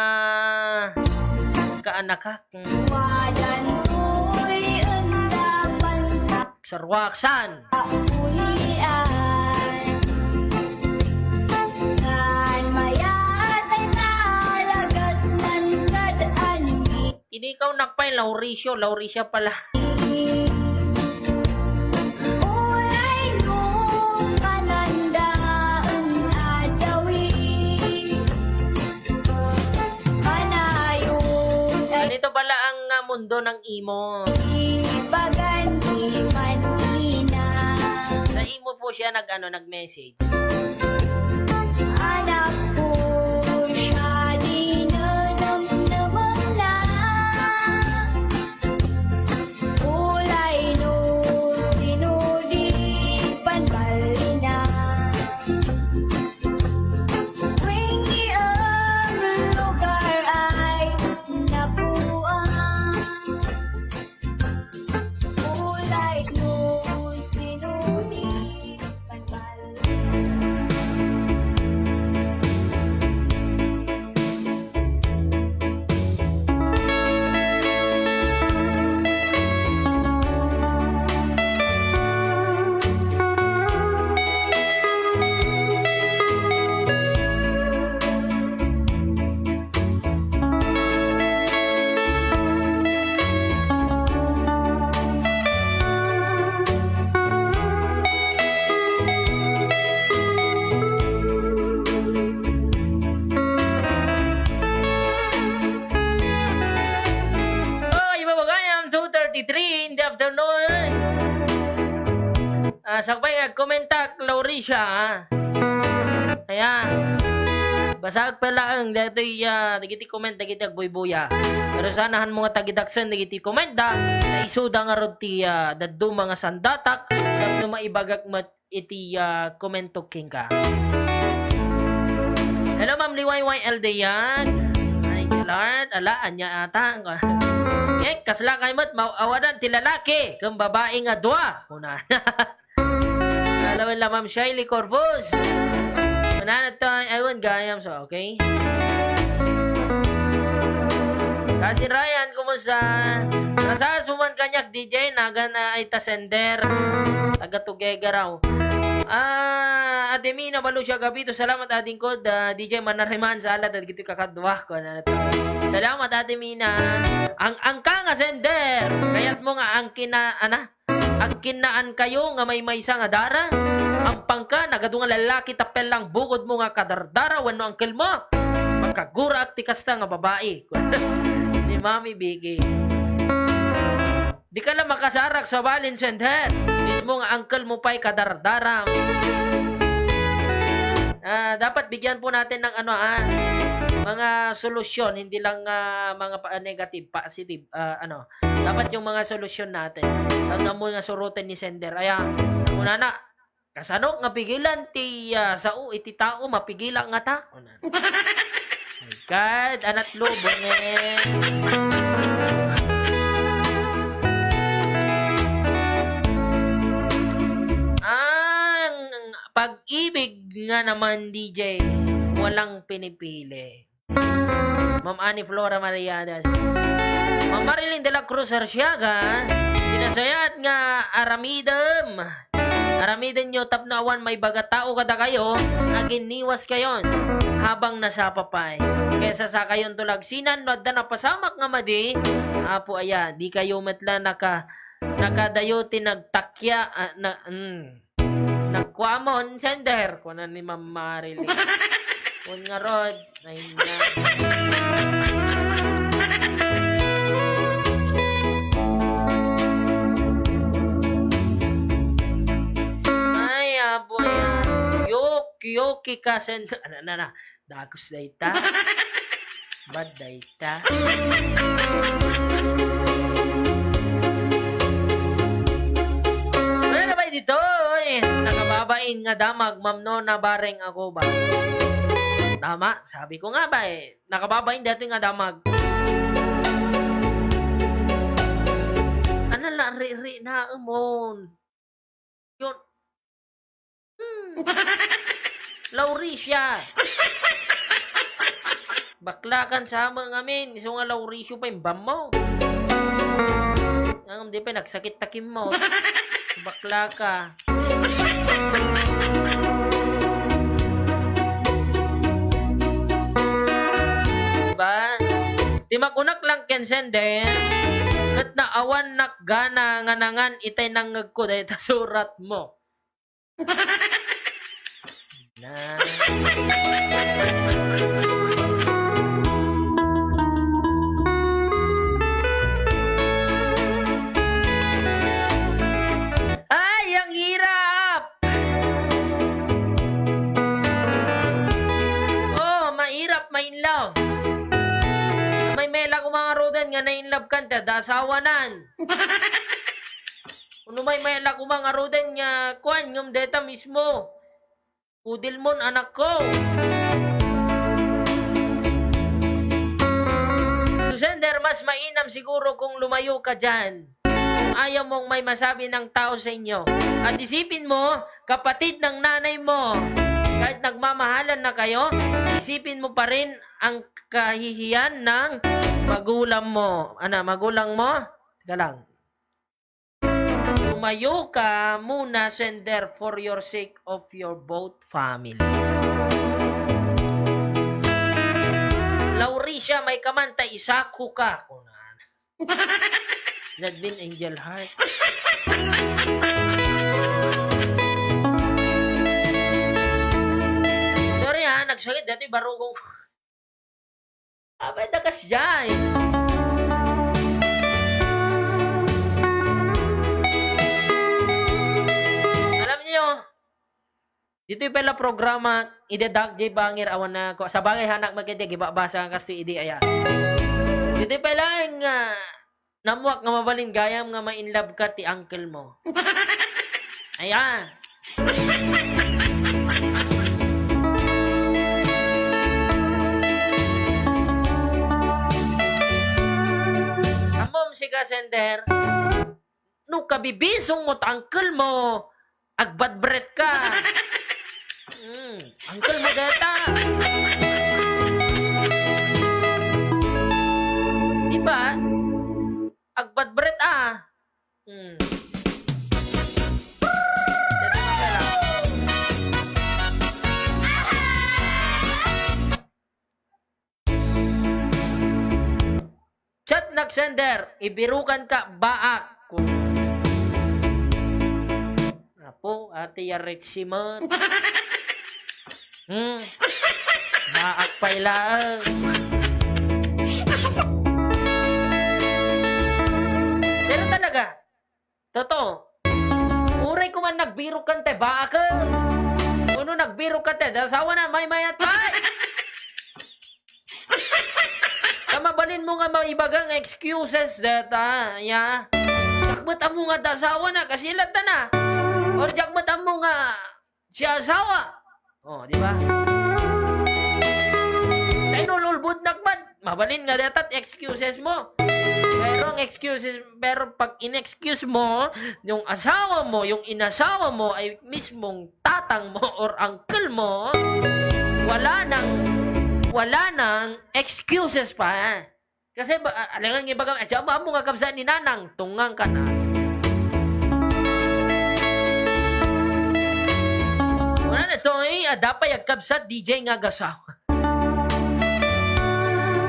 kaanakak. Wadan ko'y enda panta. Sarwaksan. Ulian. Ngan mayat ay talagat nan kad-an. Inikaw nakpay Lauricio, Lauricia pala. Ulay no kananda un adawi. Kanayon ay Ganito pala ang, ah, mundo ng emo. Ibagan di man ina. Sa emo po siya nag, ano, nag-message. Anak ko siya, di nanamnamang na. Ulay no sino di panbalina. Wingi ang lugar ay napuan. Ulay no sino di panbalina. Oh, ibabagayam, two thirty-three in the afternoon. Ah, sakbay nga agkomentak, Lauricia, ah. Ayan. Basaak pay laeng daytoy, ah, dagiti comment dagiti agbuybuya. Pero sanahanmo nga tagidaksen dagiti comment da, ta isuda ngarud ti, ah, dadduma nga sandatak, tapno maibagak met iti, ah, komento kenka. Hello, Ma'am Liwayway L. Dayag. Ay, Lord, ala, ania ata. Ngek, kasla kay met, maawadan ti lalaki, ken babai nga dua. Una. Hello, la Ma'am Shiley Corbus. Una, ito, I won't gayam, so, okay. Kasi Ryan, kumusta? Kasas mo man kaniak, D J, nagan, ah, ay ta sender. Taga Tuguegarao. Ah, Ate Mina, Balucia Gabito, salamat adingko, da, D J Manariman, sala, dagiti kakadua ko, na, salamat, Ate Mina. Ang, ang ka nga sender, kayat mo nga ang kina-, ana? Agkinnaan kayo nga maymaysa nga dara? Ampangka, nagadu nga lalaki, tapel lang bukod mo nga kadardara wenno angkel mo. Makaguraak ti kasta nga babai. Ni Mami Vicky. Di ka lang makasarak sa balin sender. Mismo nga angkel mo pa'y kadardara. Ah, dapat bigyan po natin ng ano, ah, mga solusyon, hindi lang, ah, mga pa-, negative, positive, ah, ano. Dapat yung mga solusyon natin. Tandaan mo nga surutin ni sender. Aya, una na, kasano nga pigilan ti, ah, sao iti tao, mapigilan nga ta? Una. My God, anat lubong eh. Ang pag-ibig nga naman, D J, walang pinipili. Ma'am Ani Flora Mariadas. Ma'am Marilyn de la Cruz Arsiaga, pinasayaat nga aramidem. Aramidenyo tapno awan maibaga tao kadakayo, aginniwas kayon habang nasapa pay. Kaysa sa kayon tulagsinan no adda napasamak nga madi, Apo aya, di kayo met la naka-, nakadayo ti nagtakya, ah, na, mm. Nagkuamon, sender, kuna ni Ma'am Marilyn. Kun ngarud, ay na. Ay, apo yan. Yok, yoki ka, sender. Ano, na, na. Dagus dayta. Bad dayta. Pero bay ditoy, nakababain nga damag, Ma'am Nona, bareng ako ba? Tama, sabi ko nga ba eh, nakababain dito nga damag. Ano la, ri-, ri-, na umon. Yun. Hmm. Laurisia. Baklakan sa mo ngamin, isu nga Laurisio pa imbam mo. Ang di pa nagsakit takim mo. Baklaka. Diba? Ti makunak lang ken sender, ket naawan nakgana nga nangan itay nangngegko dayta surat mo. Na. Ay, ang hirap! Oh, mahirap ma-in love. May mela ko mga rodan nga na-in love kan, ta da asawanan. Uno may mela ko mga rodan nga kuan, ngem deta mismo. Pudel mon, anak ko. Sender, mas mainam siguro kung lumayo ka dyan. Kung ayaw mong may masabi ng tao sa inyo. At isipin mo, kapatid ng nanay mo, kahit nagmamahalan na kayo, isipin mo pa rin ang kahihiyan ng magulang mo. Ana, magulang mo? Teka lang. Lumayo ka muna, sender, for your sake of your both family. Laurisia, may kamanta, isako ka. Kunan. Nadine Angel Heart. Sorry ha, nagsakit dati barugong. Abay, dakas jay. Alam niyo, ditoy pala programa, ida Doc J Bangir, awan na ko. Sa bagay, hanak magkita, gibabasa ang kastoy idi, aya. Ditoy pala nga, namwak nga mabalin gayam nga ma-in love ka ti uncle mo. Aya. Ammom sika, sender. No kabibisong mo ta uncle mo, agbadbret ka. Mm, uncle mo deta. Di ba? Agbadbret, ah. Hmm. Deta ka pala. Chat nagsender, ibirukan ka, baak. Apo, ati ya Richie man. Hmm. Baak pay laeng. Pero talaga, totoo. Uray ko man nagbirok kan te, baak. Uno nagbirok kan te, da asawa na, maymayat pay. Kamabalin mo nga maibaga nga excuses deta, ya. Diak met ammo nga da asawa na, kasilat na. Or diak met ammo nga siya asawa. Oh, di ba? Tay nululbod nakman. Mabalin nga deta excuses mo. Pero ang excuses, pero pag in-excuse mo, yung asawa mo, yung inasawa mo ay mismong tatang mo or uncle mo, wala nang, wala nang excuses pa. Kasi ba, ah, alangan nga ibaga, "Adya mo, ammo nga kabsat ni Nanang, tungang ka na." Wala na to, eh, ada pa yung kabsat, D J nga agasawa.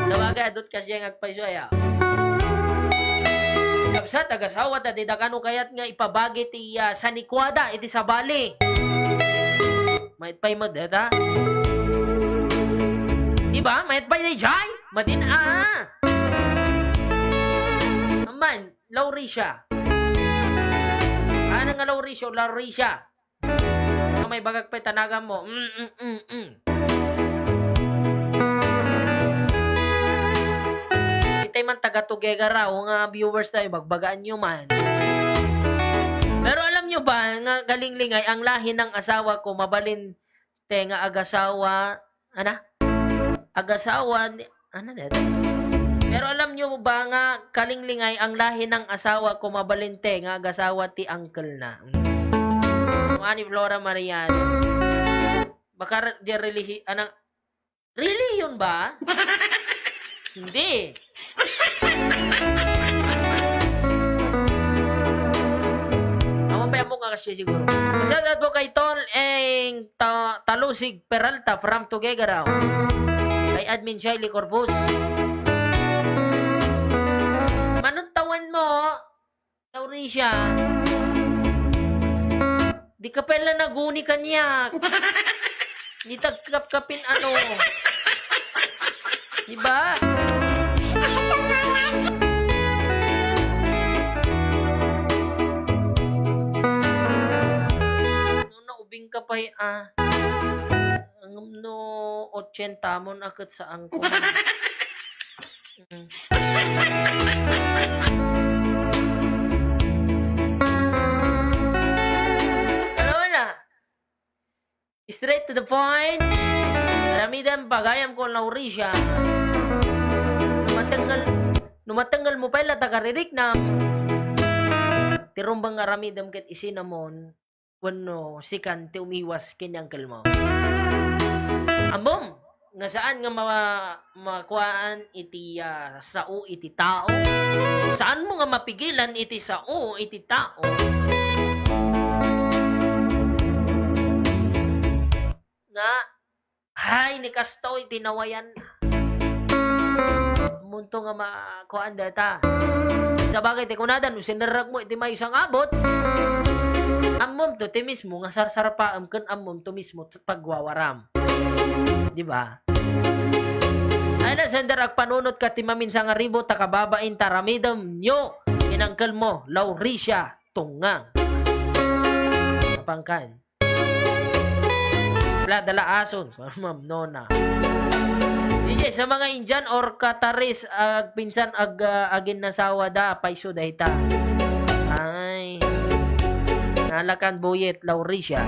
Sabagay, adut kasi yung agpayso, ay, ah. Kabsat, agasawa, ta di da kano kayat nga ipabagi ti, ah, sanikwada, iti sabali. Mayat pay mo, deta? Di ba? Mayat pay ni Jai? Madin, ah. Amman, Lauricia. Ano nga Lauricio? Lauricia. Ano may bagak pay tanagan mo? Mm, mm, mm, mm. Itay man taga Tuguegarao nga viewers tayo, bagbagaan nyo man. Pero alam nyo ba nga kalinglingay ang lahi ng asawa ko, mabalin te nga agasawa, ana? Agasawa ni, ana net? Pero alam nyo ba nga kalinglingay ang lahi ng asawa ko, mabalin te nga agasawa ti uncle na? Mm. Ani Flora Marianes. Baka re-, di relihi-, ana, relihiyon ba? Hindi. Awan pa yan mo nga kasi siguro. Shout out po kay Tol Eng Ta-, Talusig Peralta from Tuguegarao. Kay Admin Shiley Corpus. Manuntawan mo, Lauricia, di ka pala naguni kaniak. Ni tagkapkapin ano. Di ba? Ano, naubing ka pa, eh, ah. Ngem no ochenta mon a ket saan ko. Mm. Ano na? Straight to the point. Aramidem pagayam ko, Lauricia. No matengngel, no matengngel mo pay la ta kaririknam. Ti rumbeng nga aramidem ket isinamon. Wenno sikan ti umiwas ken ni uncle mo. Ammom nga saan nga ma-, makuaan iti, ah, sao iti tao. Saan mo nga mapigilan iti sao iti tao. Nga Hay, ni kastoy, tinawayan. Munto nga ma-, kuan deta. Sabagay, ti kunada, no sinerrek mo iti maysa nga abut, ammom to, ti mismo nga sarsarpaem ken ammom to mismo t-, pagwawaram. Di ba? Ay na, sender, agpanunot ka ti maminsa nga ribo, ta kababain ta aramidem nyo, inangkel mo, Lauricia Tungang. Napangkan. Wala, dala ason. Ma'am Nona. D J, sa mga Indian or Qataris, agpinsan ag-, ah, aginnasawa da, payso dayta. Ay. Nalakan buyet, Lauricia.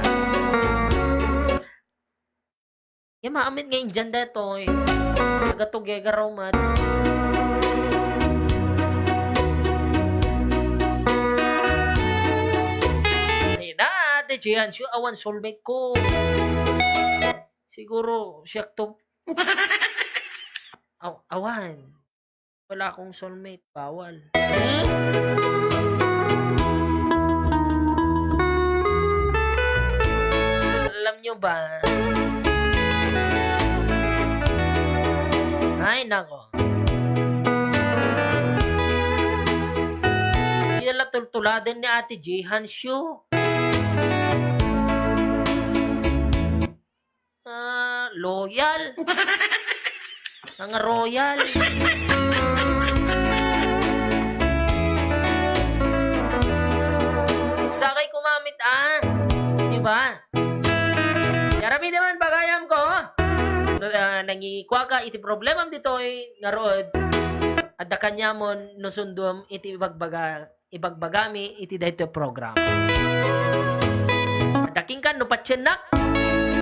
Yan, maamin nga Indian detoy. Taga Tuguegarao met. Ay na, Ate Jian, siya awan soulmate ko. Siguro, siya to. Aw-, awan. Wala akong soulmate. Bawal. Hmm? Alam nyo ba? Ay, nako. Di na la tultuladen ni Ate Jihan Shu. Ah, loyal. Mga royal. Sakay kumamit, ah. Di ba? Yarami naman, pagayam ko. Ah, nangikuaka iti problemam ditoy, ngarud. Adda kaniamon no sundom iti ibagbaga ibagbagami iti daytoy program. Daking kan no patiennak,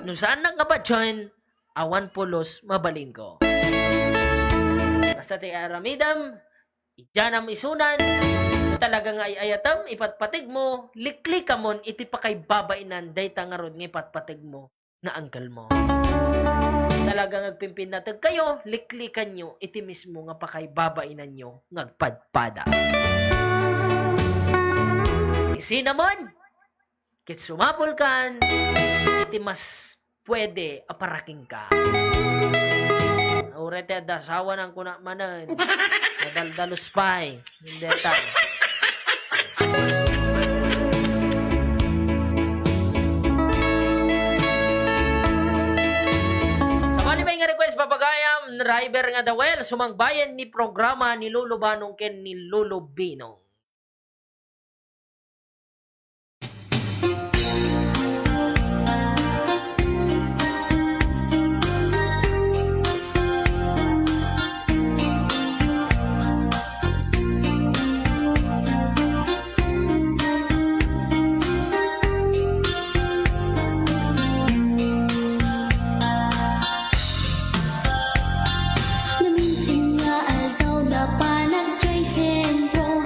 no saannak nga patien, awan pulos mabalinko. Basta ti aramidem, idianam isunan, no talaga nga ay-ayatem, ipatpateg mo, liklikamon iti pakaibabainan dayta ngarud nga ipatpateg mo. Nga uncle mo. Talagang agpimpinateg kayo, liklikan nyo iti mismo nga pakaibabainan nyo nga agpadpada. Isinamon, ket sumapul kan, iti mas pwede a paraking ka. Uray ti adda asawa nang kuna manen. Nadaldalus pay. Hindi ta. Sabali pay nga request, papagayam, driver nga Dawel, sumangbayen ni programa ni Lolo Banong ken ni Lolo Binong. Naminsan nga aldaw, napan idiay sentro,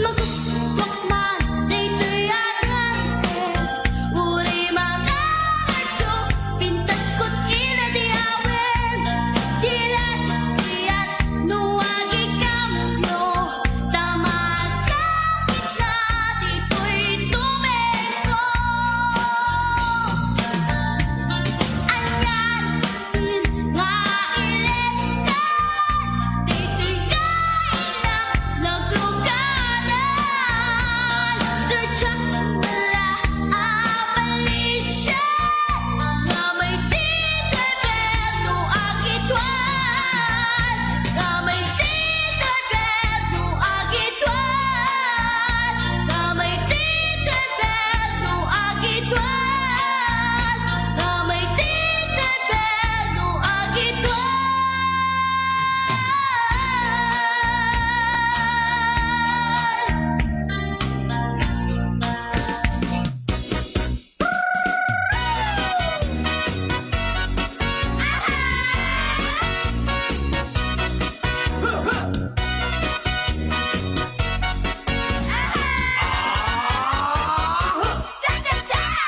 Wakman daytoy a grande, uray makakadyo, pintas ket ina ti awen, dilet, diet, no agikam, no, ta masakit na ditoy tumengko. Anian,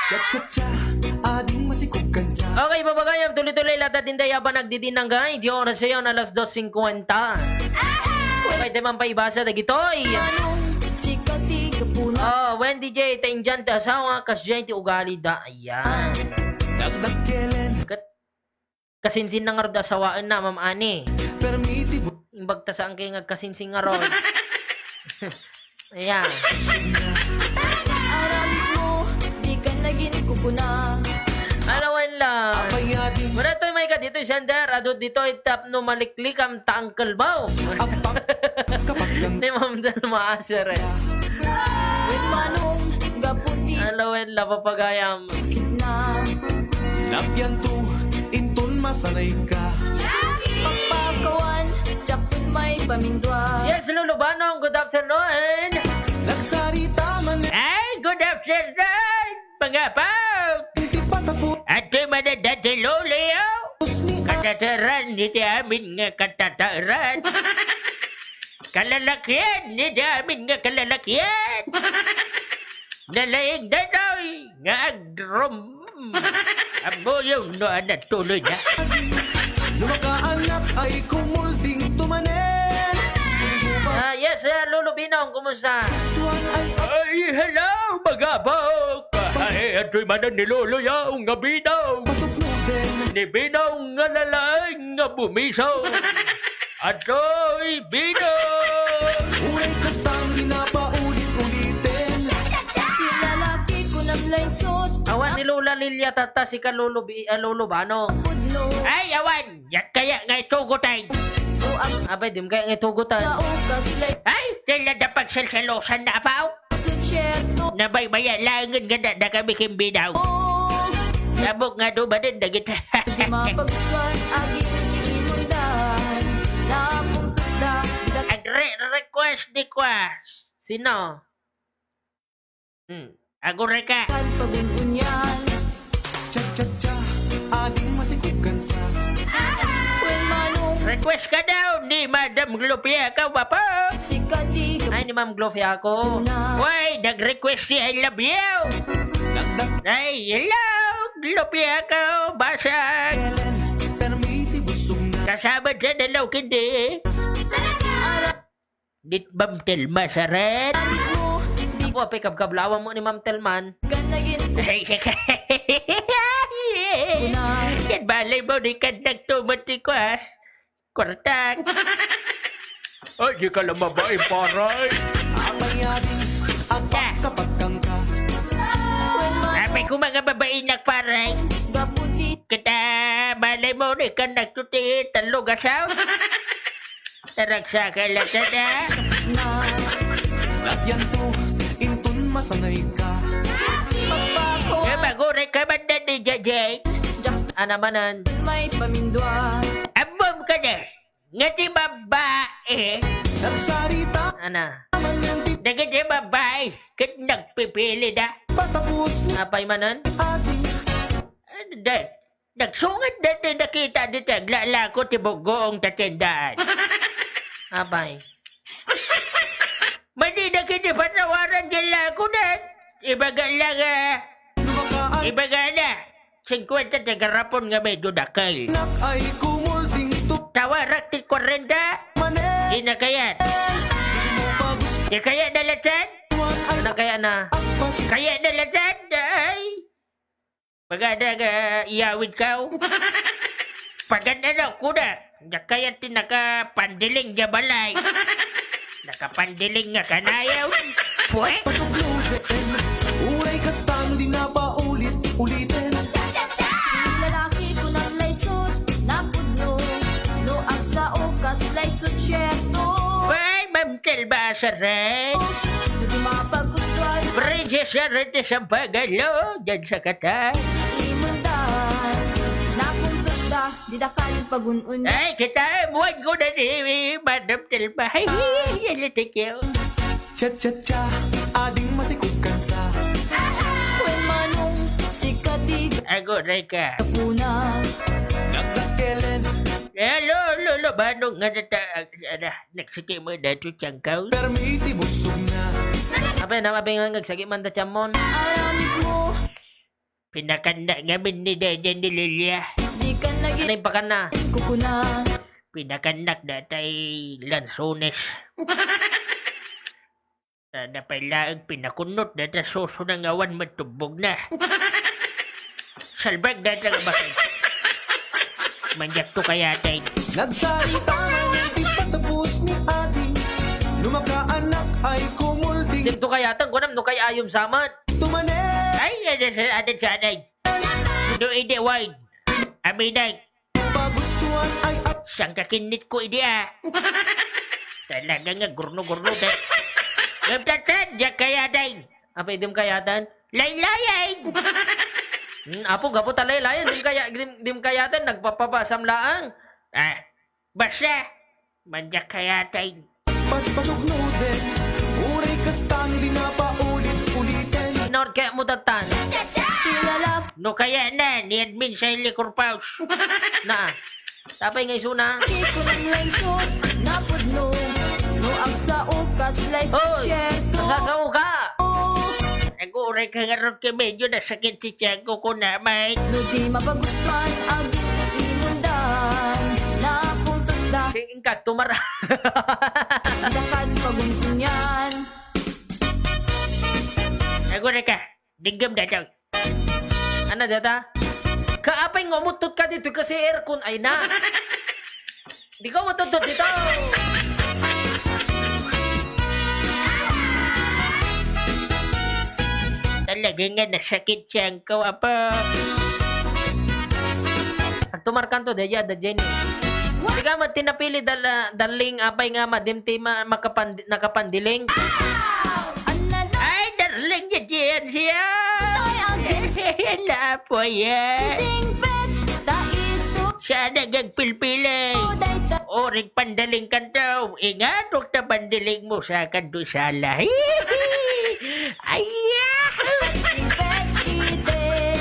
Cha-cha-cha, ading masikog kansa. Okay, papagayam, tuloy-tuloy latta ti inday a panagdidinanggay. Iti oras ngayon, alas dos singkuwenta. Pwede man paibasa dagitoy. Manong sika ti kapuna. Oh, Wendy J, ta indian ti asawa, kasdiay ti ugali da. Ayan. Dakdakkelen. Ket kasinsin na ngarud asawaenna, Ma'am Ani. Permiti bu- Imbag ta saan kayo nga agkasinsin ngarud. Ayan. Aramid mo, di ka naging kukuna. Alawan lang. Apay, adi. Wala to, may ka dito, sender. Adu dito, itap no maliklikam ta Uncle Bao. Apak, kapag lang. Ni Ma'am Del Maasere. Wen manong gapu ti Alawan la, papagayam. Sakit na. Napianto, inton masanay ka. Pagpakawan, diak met maipamindua. Yes, Lolo Banong, good afternoon. Nagsarita man. Ay, good afternoon, mga pag. Iti patapos. Ati madadati, Lolo, yo. Usni a- Katataran, iti amin nga katataran. Kalalakian, iti amin nga kalalakian. Nalaing daytoy nga agrum-, ammuyong no anak tuloy na. No makaanak ay kumulding tumanen. Ah, yes, ah, Lolo Binong, kumusta? Tuwan ay Ay, hello, mga bok! Ay, adtoy manen ni Lolo Yaw nga Binong. Pasok mo din. Ni Binong nga lalaing nga bumiso. Adtoy Binong! Uray kastang ginapaulit-ulitin. Si lalaki ko namlaysot. Awan ni Lola Lilia Tata, si ka Lolo Bi-, ah, Lolo Banong. Pudno. Ay, awan! Yat kaya nga itugutan. O, ang Abay, di mo kaya nga itugutan. Sa ukas, like, Ay, kaya da pagsalsalusan na apaw. Sutsierto. Nabaybaya langen nga da, da kami kimbidaw. Oh. Sabok nga dumanin dagit. Di mapagsuan, aging imundan. Napungkot na, dak- Agre-, request ni Kwas. Sino? Hmm. Agure ka. Kan pagungunyan. Cha-cha-cha, ading masikog kansa. Wen manong Request ka daw ni Madam Glofiaco, bapa. Sika di Ay, ni Ma'am Glofiaco. Tuna. Why, nag-request si I love you. Nagdag- Ay, hello, Glofiaco, basag. Kelen, permiti busog na. Kasama dyan, hello, kindi. Ara- Dit Ma'am Telma, saren. Apo, apay, kabkablawan mo ni Ma'am Telman. Ganagin. Ay, kaka-, Kuna. Yan balay mo, di ka nagtumot ni Kwas. Kwartak. Ay, di ka lang babae, paray. Apay, ading, agpakapagkangka. Apay ko mga babae, nagparay. Gaputi. Kita, balay mo, di ka nagtuti, talong asaw. Taragsakal lang ka na. Nagyanto, inton masanay ka. Magpako. Eh, maguray ka man na ni Jajay. Ana manen. May pamindua. Ambom ka na. Nga ti babae. Nagsarita. Ana. Naman ng di- Daga ti babae. Ket nagpipili da. Patapos ni Apay manen? Adi. Ano da? Nagsungat dati nakita dita, aglalako ti bugoong ta tendaan. Apay. Madi na kini Ibaga lang, ah, ibaga na. Singkwenta ti garapon nga medyo dakkel. Tawarak ti kwarenta. Di na kayat. Di kayat na latta. Ano kaya na? Kayat na latta. Ay. Pagada nga iyawid ka. Pagan-ano, kuna. Nakayat ti nakapandiling nga balay. Nakapandiling nga kanayaw. Pwe? Uray kasta no di na paulit-ulitin. Lalaki ko nang laysot, napudno. No agsao kas laysot, syerto. Ay, Ma'am Telma Asaray. No di mapagustuhan. Princess Charity Sampagalo, dyan sa Qatar. Imundan, napuntot da, di da kayo pagun-un. Ay, kita, buwan ko na ni Madam Telma. Ay, yala, thank you. Cha-cha-cha, ading matikod kansa. Wen, Manong, sika di Ago, Reka. Puna. Nagdakelen. Eh, lo, lo, lo, Manong, nga nata-, ada, nagsiki mo na ito, tiyangkaw. Permi ti busog na. Apay na, apay nga, nagsaki man ta tiyamon. Aramid mo. Pinakannak ngamin ni Dede ni Lilia. Di ka naging Ano yung pakanna? Kukuna. Pinakannak datay lansones. Sana pay laeng pinakunot data suso na nga awan matubog na. Salbag data nga bakit. Manyak to kaya, tay. Nagsarita man ti patapos ni Adi. No makaanak ay kumulding. Dito kaya, tang kunam, no kay ayom samat. Tumane. Ay, ada sa, ada sa, aday. No, ide, wide. Abiday. Pagustuhan ay ap- Siyang kakinit ko idi, ah. Talaga nga gurno-gurno, day. Ngem tatsan, diak kaya, day. Apa, idim kayatan? Laylayan! Hmm, apo, gapu ta laylayan, dim kaya, dim, dim kayatan, nagpapabasam laang. Ah, basta, mandiak kayatan. Paspasugnoden, uray kasta no di na paulit-uliten. Nord kaya mo tatan? Kilala. No kaya na, ni admin sa Liquor Pouch. Na. Tapay nga isuna. Di ko nang laysot, napudno. No agsao kas laysot, Hoy! Syerto. Agsao ka! Oh. Nag-uray ka nga ron kay medyo nasakit ti tiyan ko, kunamay. No di mapagustuhan, aging imundan. Napungtot da. Si ingkag tumara. Dakan pagunsunyan. Aguray ka. Diggam dataw. Ano data? Kaapay nga umuttot ka dito kasi aircon ay na. Di ka matutod dito. Talaga nga nasakit siya ang kaw, apa. Agtumarkan to, daya, da Jenny. Di ka mat tinapili, dal-, darling, apay nga madimti ma-, makapan-, nakapandiling. Ay, darling, ya Jenny siya. Lapo yan. Siya nagagpilpili. Orig pandaling kanto. Ingatok ta pandiling mo sa kanto sala. Ay, ah!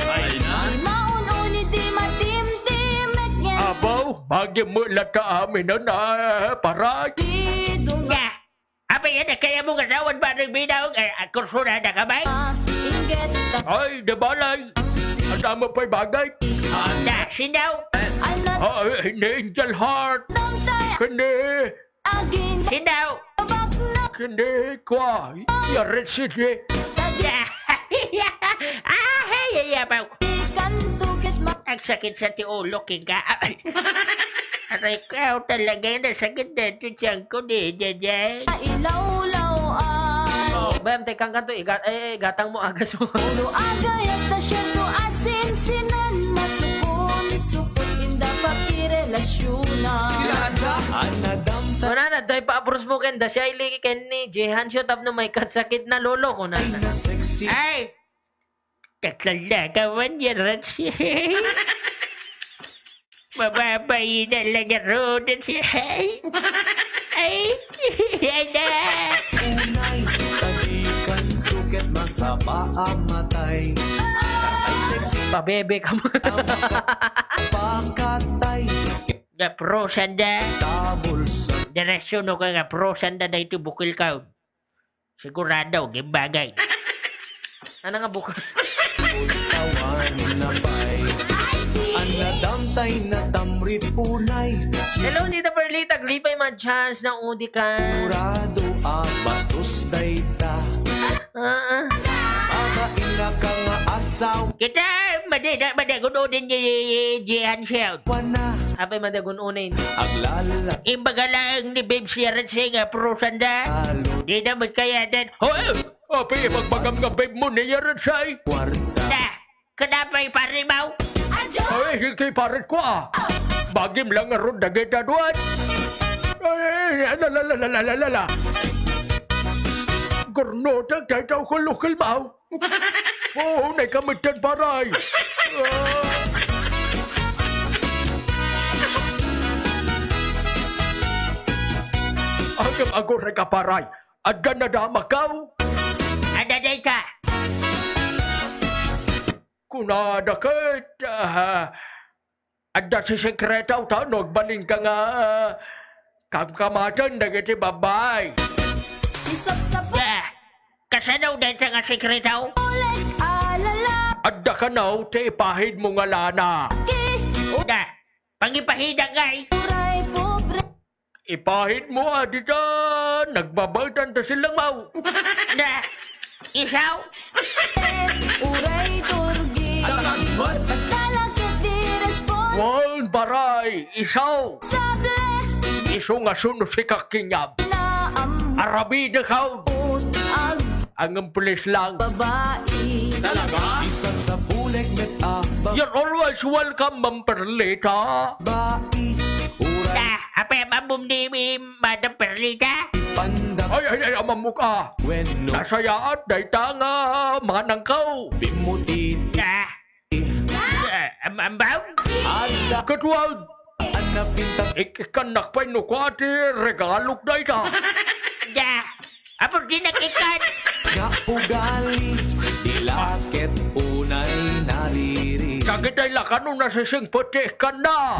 Ay, na. Abaw, bagim mo lata amin na, para. Nga. Apay, yan, kaya mo nga sawan ba ng binaw? Eh, ah, kursunada ka ba? Ay, di balay. Ang damo pa'y bagay. Na, sinaw? Ah, eh, ni Angel Heart. Kani. Sinaw? Kani, kwa. Yarit sini. Ah, hey, yabaw. Ang sakit sa ti ulo, Kika. Aray ko, talaga yan. Ang sakit na ito, tiyan ko, di, di, di. Ilawlaw, ah. Bayam, tekang kanto, iga-, eh, gatang mo, agas mo. Ulo agayat na siya to, asin, sinan, masukon, sukot, inda, papirelasyona. Kunana, day pa apros mo ken da siya ili ken ni Jehan siya tapno may katsakit na lolo, kunana. Ay! Tatlallakawan ya Rats. Mababaina lang ya Rodet. Ay! Ay! Ay na! Unay, tadikan tuket masapa a matay. Ay, sexy. Pabebe ka mo. Pakatay. Nga pro sanda. Tabulsa. Direksyon no ka nga pro sanda da ito bukil ka. Sigurado, gimbagay. Ano nga buko? Ultawan na pay. An nadamtay na tamrit unay. Hello, Tita Perlita. Aglipay man chance na udi ka. Sigurado a bastos dayta. Ah, ah. Aba, ina ka nga asaw. Kita, madi, da, madi, kuno din di, di, di, Hansel. Wana. Apay madi, kuno din. Aglala. Imbaga laeng ni Babes Yarat siya nga prusan da. Alo. Di na magkayadan. Hoy! Apay, ibagbagam nga babe mo ni Yarat siya. Kwarta. Da. Kadapay pare mo? Ay, sige, pare ko, ah. Bagim lang nga rod dagita duan. Ay, la, la, la. Gurno, tag, tag, tag, kulukil mo. Oo, nay kamitan, paray. Ah. Agam ago, reka, paray. Adda nadamakaw. Adda, day ka. Kunada ket, ah, adda ti sekreto ta no agbalin ka nga, ah, kamkamaten dagiti babbai. Isapsap- Ah, kasano dayta nga sekreto? Ulit alala. Adda kano ti ipahid mo nga lana. Ki- Da, pangipahidak ngay. Uray pobre. Ipahid mo a dita, nagbabaydan ta silang mao. Na, isaw? Uray turgi. Basta lang ket di respons- Wan, baray, isaw. Sable. Isu nga suno si Kakinyab. Naam. Arabida ka. Ut ag- Ang pulis lang. Babae. Talaga? Isang sa bulig met a ba- You're always welcome, Ma'am Perlita. Babae. Uray. Da, apay mamum ni, ni Madam Perlita? Pandak. Ay, ay, ay, amam mo ka. Wenno. Nasayaat, dayta nga manangkaw. Bimutiti. Da. Eh, am-, ambaw? Adda. Katuwag. Anna pintas. Ik-, ikkannak pay no kua ti regalok dayta. Da. Apo, di nakikkan. Nga ugali, di la ket unay nariri. Dagitay la kano nasisingpet ti ikkanna.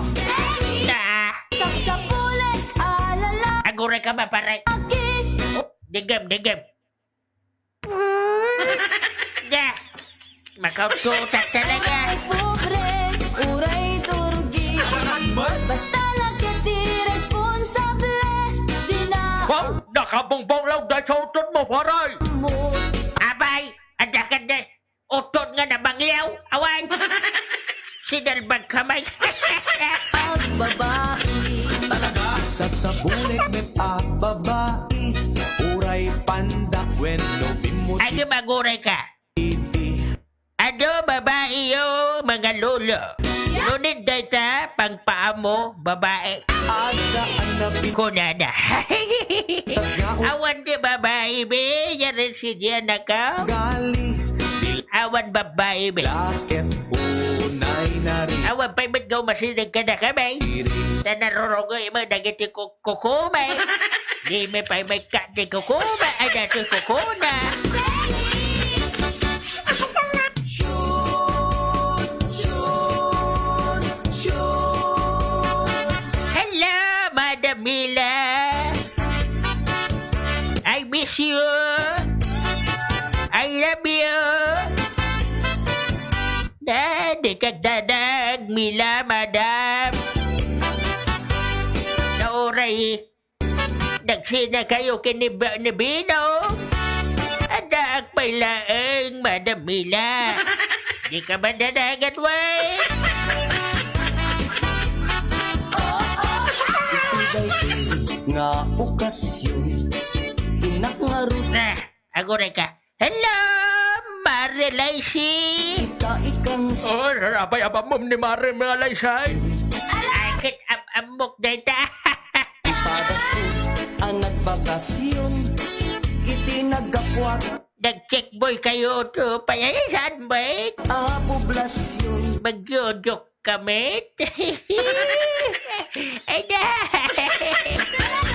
Da. Sapsapulan, alala. Aguray ka ba, pare? Aki. Digem, digem. Da. Makaututak talaga. Ay, pobre, uray turgi. Basta lang ket di responsable, di na- Wow! Nakabungbong law da sa utod mo, paray! Mo. Abay, adda ka di. Utod nga nabangliaw, awan. Sinalbag ka, may. Pagbabae. Talaga? Isap sa bulik met a babae. Uray pandak wenno bimmuti. Ay, di maguray ka. Iti. Adu, babae yo, mga lolo. Ngunit dayta, pangpaamo, babae. Ada ang napi- Kunana. Awan di babae, be. Yari si Diana ka. Gali. Awan babae, be. Laket unay na rin. Awan pa'y mitgaw masinig ka na kami. Iri. Sa narurungoy mo, dagiti kuk-, kukumay. Di mi pa'y may ka-, di kukumay. Ay, dati kukuna. Hello, Madam Mila. I miss you. I love you. Na, di ka dadag, Mila, madam. Nauray. Nagsina kayo ken ni Ba-, ni Bino. Addaak pay laeng, Madam Mila. Di ka madanagan, way? Iti daytoy nga okasyon, inak nga rus- Na, aguray ka. Hello, Mare Laisi! Ita ikang s- Oh, abay, abamom ni Mare, mga Laisay. Ay, kit am-, amok dayta. Ipadas ko ang nagbakasyon, iti naggapuat. Nag-checkboy kayo to, payayasan, bay? A poblasyon. Magyodok. Kamit? Ay, da!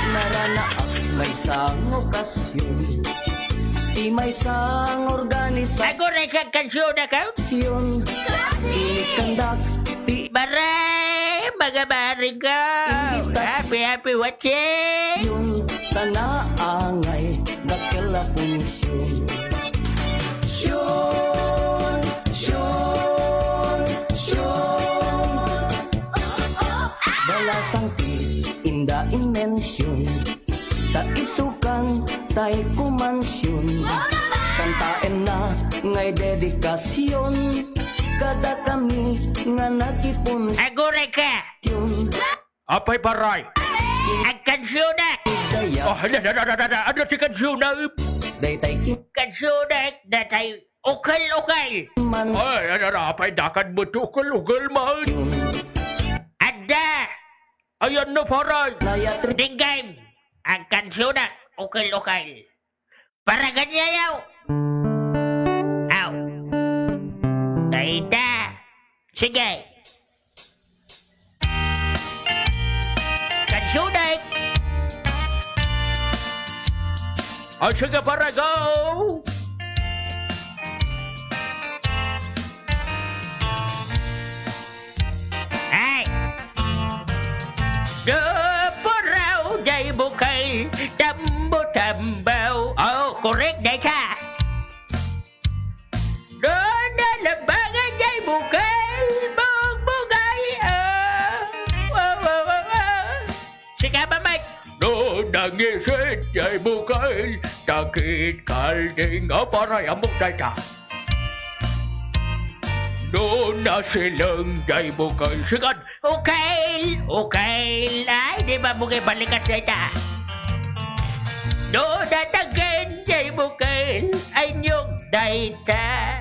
Naranaak maysa nga okasyon. Ti maysa nga organisasyon. Aguray ka kansyona ka? Ikandak ti Baray! Mga baring ko! Imbitas- Happy, happy watching! Yun, tanaangay, dakkel a punsyon. Sure! Kantaenna ngay dedikasyon kadakami nga nakipun. Aguray ka! Apay, paray. Agkansionak. Oh, da, da, da, da, da, da. Ano ti kansionak? Daytay ki- Kansionak, datay ukel-ukel. Man. Ay, ano na, apay, dakan mo ti ukel-ukel man. Adda. Ayan na, paray. Nayat. Dinggem. Agkansionak, ukel-ukel. Para ganyayaw. Aw. Dayta. Sige. Kansuday. Ay, sige, para go. Ay. Dapuraw, jay bukel, tambo-tambo. Oh, correct, dayta. Dona labangan, jay bukel, bugbugay, oh. Wa, wa, wa, wa. Sika ba, Mike? No nangisit, jay bukel, takit kalding. Oh, paray, ammok dayta. No nasileng, jay bukel, sikat. Ukel, ukel. Ay, di ba, bugay balikas dayta? No datagen, jay bukel, ay, niyog dayta.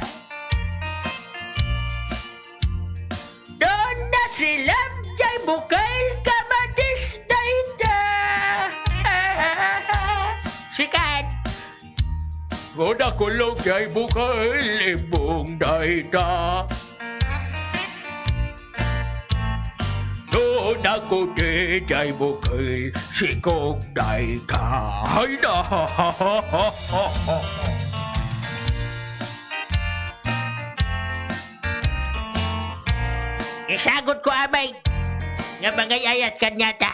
No nasileng, jay bukel, kamatis dayta. Sikat. No nakulong, jay bukel, imbong dayta. No nakuti, jay bukel, sikog dayta. Ay na. Isagut ko, amay, nga mangay-ayat kaniata.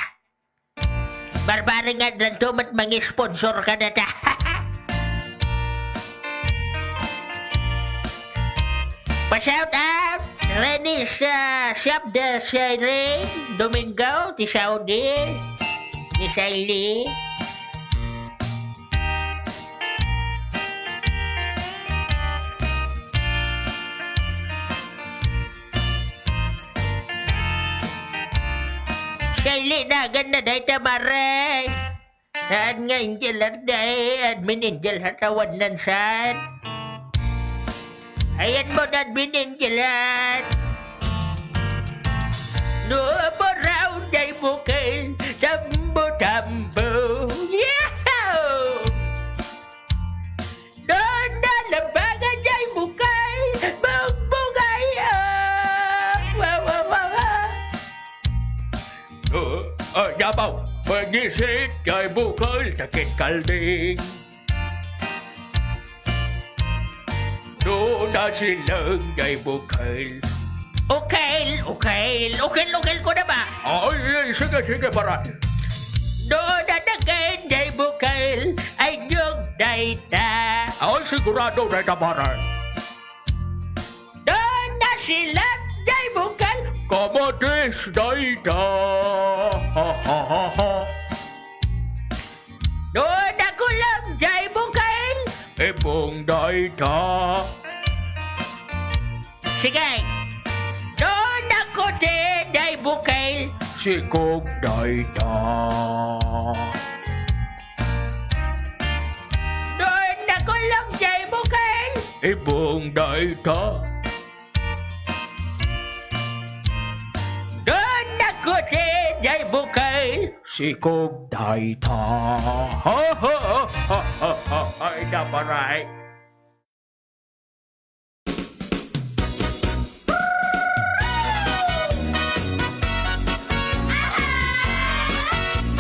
Barbareng addanto met mangisponsor kadata. Pa-shout out, Rene sa Shop de Siren, Domingo, ti Saudi, ni Saili. Kay linagan na dayta, pare. Saan nga Angel Arday? Admin Angel Hatawan nan saan? Ayan mo na, Admin Angel, ha? No, puraw, jay bukel, tambo-tambo. Yahoo! Dona labangan, jay bukel, bugbugay, ah. Wa, wa, wa, wa. Oh, ah, yabaw, mangisit, jay bukel, takit kalding. No nasileng, jay bukel. Ukel, ukel, ukel, ukel ko na ba? Ay, ay, sige, sige, pare. No datagen, jay bukel, ay niyog dayta. Ay, sigurado dayta, pare. No nasileng, jay bukel. Kamatis dayta. Ha, ha, ha, ha. No nakulong, jay bukel. Imbong dayta. Sige. No nakuti, jay bukel. Sikog dayta. No nakulong, jay bukel. Imbong dayta. No nakuti, jay bukel. Sikog dayta. Ha, ha, ha. Ay, naparay.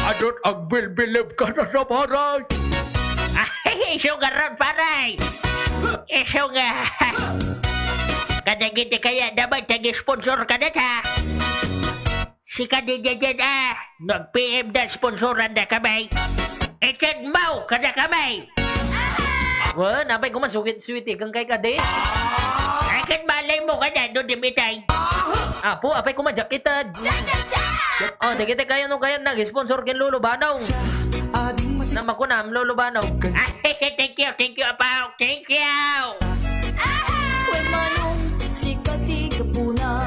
Adot agbilbilib ka na sa baray. Ay, isu nga ron, pare. Isu nga. Kadagiti kaya naman tag-sponsor ka na, ha? Sika di dyan, ah. Nag-P M da, sponsoran da kami. Ited mo, kada kami. Wen, apay koma, sweet-sweet, ikang kay kadi. Ay, ket malay mo kada, no, dimitay. Apo, apay koma, jakited. Oh, dagiti kaya no kaya nag-sponsor ken Lolo Banong. Na makunam, Lolo Banong. Ay, thank you, thank you, Apo. Thank you. Wen Manong, sika ti gapuna.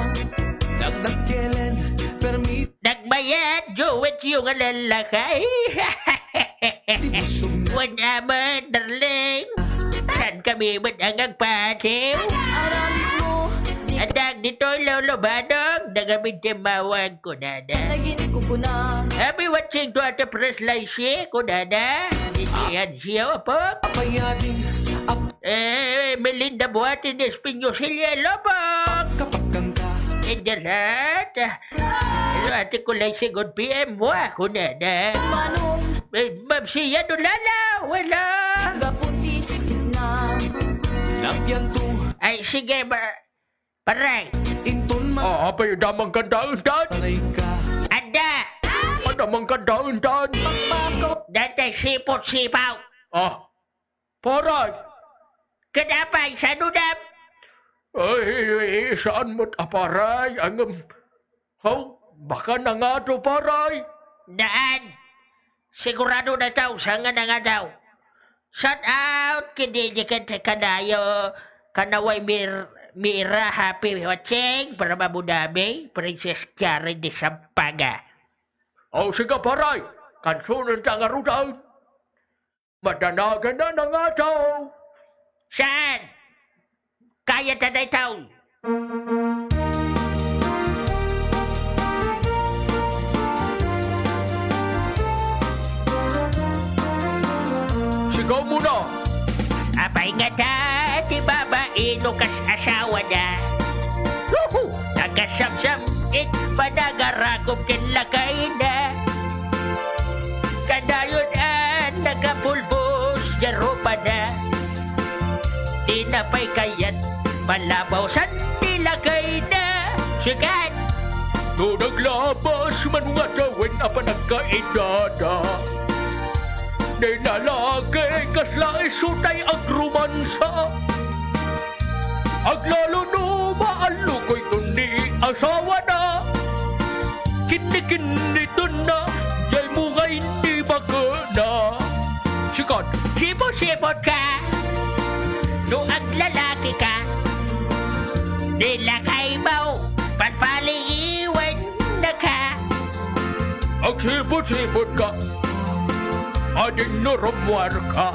Dakdakelen, permi- Nagbayad, jowa ti lalakay. Ti busog na. Wen Ama, darling. Saan kami met ang agpatiw? Aramid mo, di- Adak ditoy, Lolo Banong. Nagabid ti mawag. Kunada. Nagin kukuna. Happy watching to Ate Pres Laisi, kunada. Iti Anzio, apok. Apayating ap- Eh, Melinda Buati, Despinyo Silya, lopok. Kapagkanta. Indalat. Hello, Ate Kulay Sigod, P M, wa, kunada. Manong. Eh, Ma'am Sia Dulala, wala. Gaputis na. Lapyan to. Ay, sige, ba-, Paray. Inton ma- Oh, apay, damang kandaundan. Paray ka. Adda. Adda mang kandaundan. Datay sipot-sipaw. Ah. Paray. Kadapay, sanudam. Ay, saan mo't aparay? Angem. Haw, baka nangado, paray. Daan. Sigurado na itaw, saan nga nangadaw? Shout out, kidi, di ket kanayo, kanaway mir-, mira, happy watching, para mabudami, Princess Karen de Sampaga. Oh, sige, paray. Kansunan ta ngarudan. Madanagan na nangadaw. Saan? Kayat ta daytoy. Sigaw mo na. Apay ngata ti babai no kas asawana? Huhu! Nagkasamsam it panagarakup ken lakayna. Kadayon a nakapulbos ti rupada. Di na pay kayat palabaw san ti lakayna. Sikat! No naglabas man nga tawen a panagkaedada, ni lalaki kasla isu tay agrumansa. Aglalo no maallukoy to ni asawana. Kinnikinnitonna, jay mungay ni bakena. Sikat. Sipot-sipot ka. No aglalaki ka, di lakay mo, palpaliiwan na ka. Agsipot-sipot ka. Ading no rummuar ka.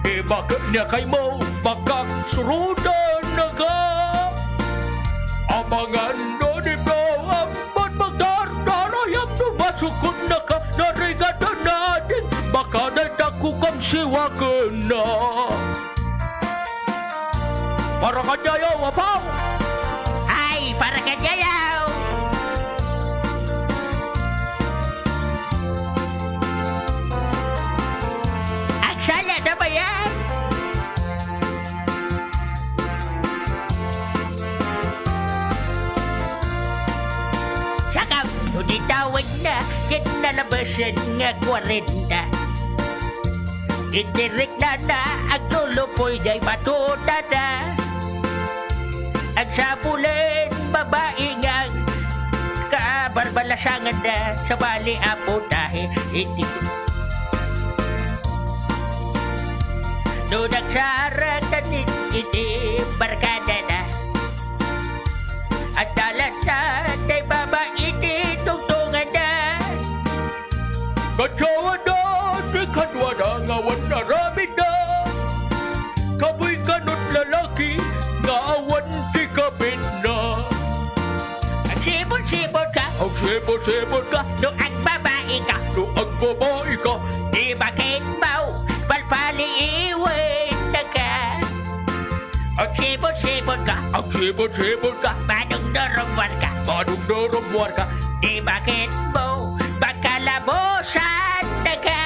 Di bakit niya kay mo, bakak surudan na ka. Amangan no di mo, ampat magdardarayam no masukot na ka, narigatan na din, baka na dakukam siwagan na. Para kadayaw, apaw! Ay, para kadayaw! Agsala sa bayan! Sakam, no di tawen na, ket nalabasan nga kwarenta. Iti riknana, aglulupoy jay batutana. Agsapulen babai nga kabarbalasanganda, sabali a putahe iti. No nagsarakdan it-, iti barkadana, adda latta tay babai iti tungtunganda. Kadawada ti kaduada nga awan aramidda. Kabuy kanut lalaki nga awan ti kabitna. Agsipot-sipot ka. Agsipot-sipot ka. No agbabai ka. No agbabai ka. Di bakit mo palpaliiwan na ka. Agsipot-sipot ka. Agsipot-sipot ka. Manong durumuar ka. Manong durumuar ka. Di bakit mo pagkalabosan na ka.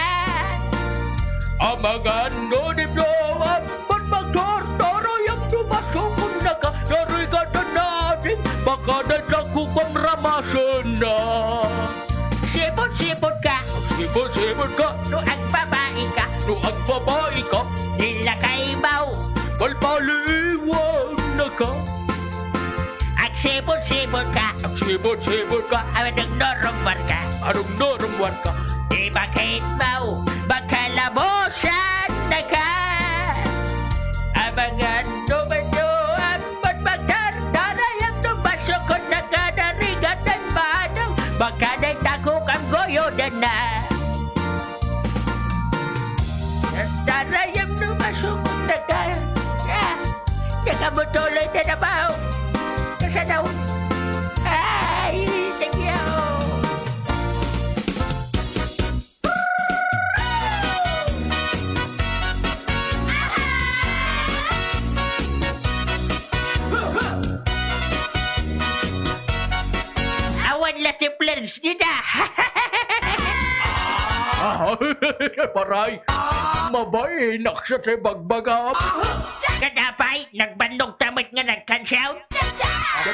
Amangan no di mo ampat magdurduro yung dumasukon na ka. Narigatan na din. Baka na dakukam ramasan na. Sipot-sipot ka. Sipot-sipot ka. No agbabai ka. No agbabai ka. Di lakay mo. Palpaliwan na ka. Agsipot-sipot ka. Agsipot-sipot ka. Ading durumuar ka. Ading durumuar ka. Di Bakit mo makalabusan na ka? Abangan no mano ammon magtartarayam no masukod na ka narigat ng manong. Baka na'y takok ang goyo na na. Tarayam no masukod na ka. Ah, nakabutuloy na naman. Kasanaw. Ay, thank you. Awan la ti plebs dita. Ah, paray, mabainak sa ti bagbagam. Kadapay, nagbannogta met nga nagkansaw.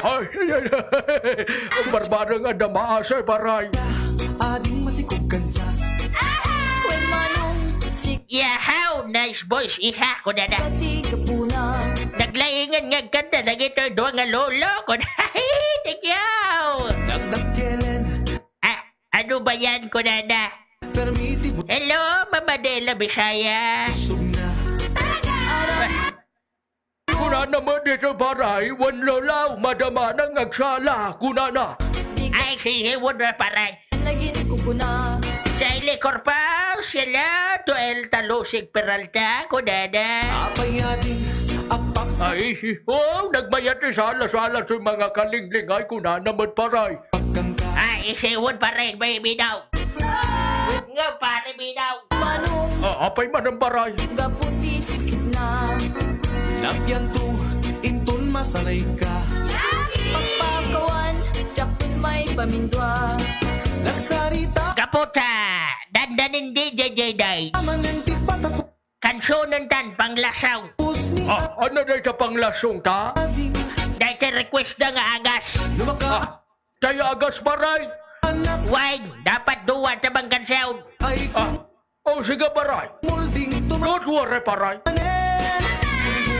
Ay, ay, ay, ay. Barbareng adda maasay, paray. Ading masikog kansa. Wen manong si Yahaw, nice voice, iha, kunana. Pati kapuna. Naglaingan nga agkanta dagitoy dua nga lolo, kunana. Thank you. Dagdag kelen. Ah, ano ba yan, kunana? Permiti mo. Hello, Mama Dela Bisaya. Sugna. Kunana met ditoy, paray, wen lolaw, madama nang agsala, kunana. Ay, sige, wen, paray. Nagin kukuna. Sa ilikor pa, sila, to El Talusig Peralta, kunana. Apay ading, apak. Ay, si, oh, nagmayat ti sala-sala ti mga kalinglingay, kunana met, paray. Pagkanta. Ay, isiwon, paray, may binaw. Nga, pare, binaw. Manong Ah, apay manen, paray? Gapu ti sakit na. Napyanto, inton masanay ka. Pagpakawan, diak met maipamindua. Nagsarita. Gapu ta, dandanin di, di, di, di. Aman ti patapo. Kansonen tan, panglasong. Ah, ano dayta panglasong ta? Dayta request da nga agas. Ah, tay agas, paray? Wine, dapat dua ta bang kansaon. Ah, oh, sige, paray. Don't worry, paray.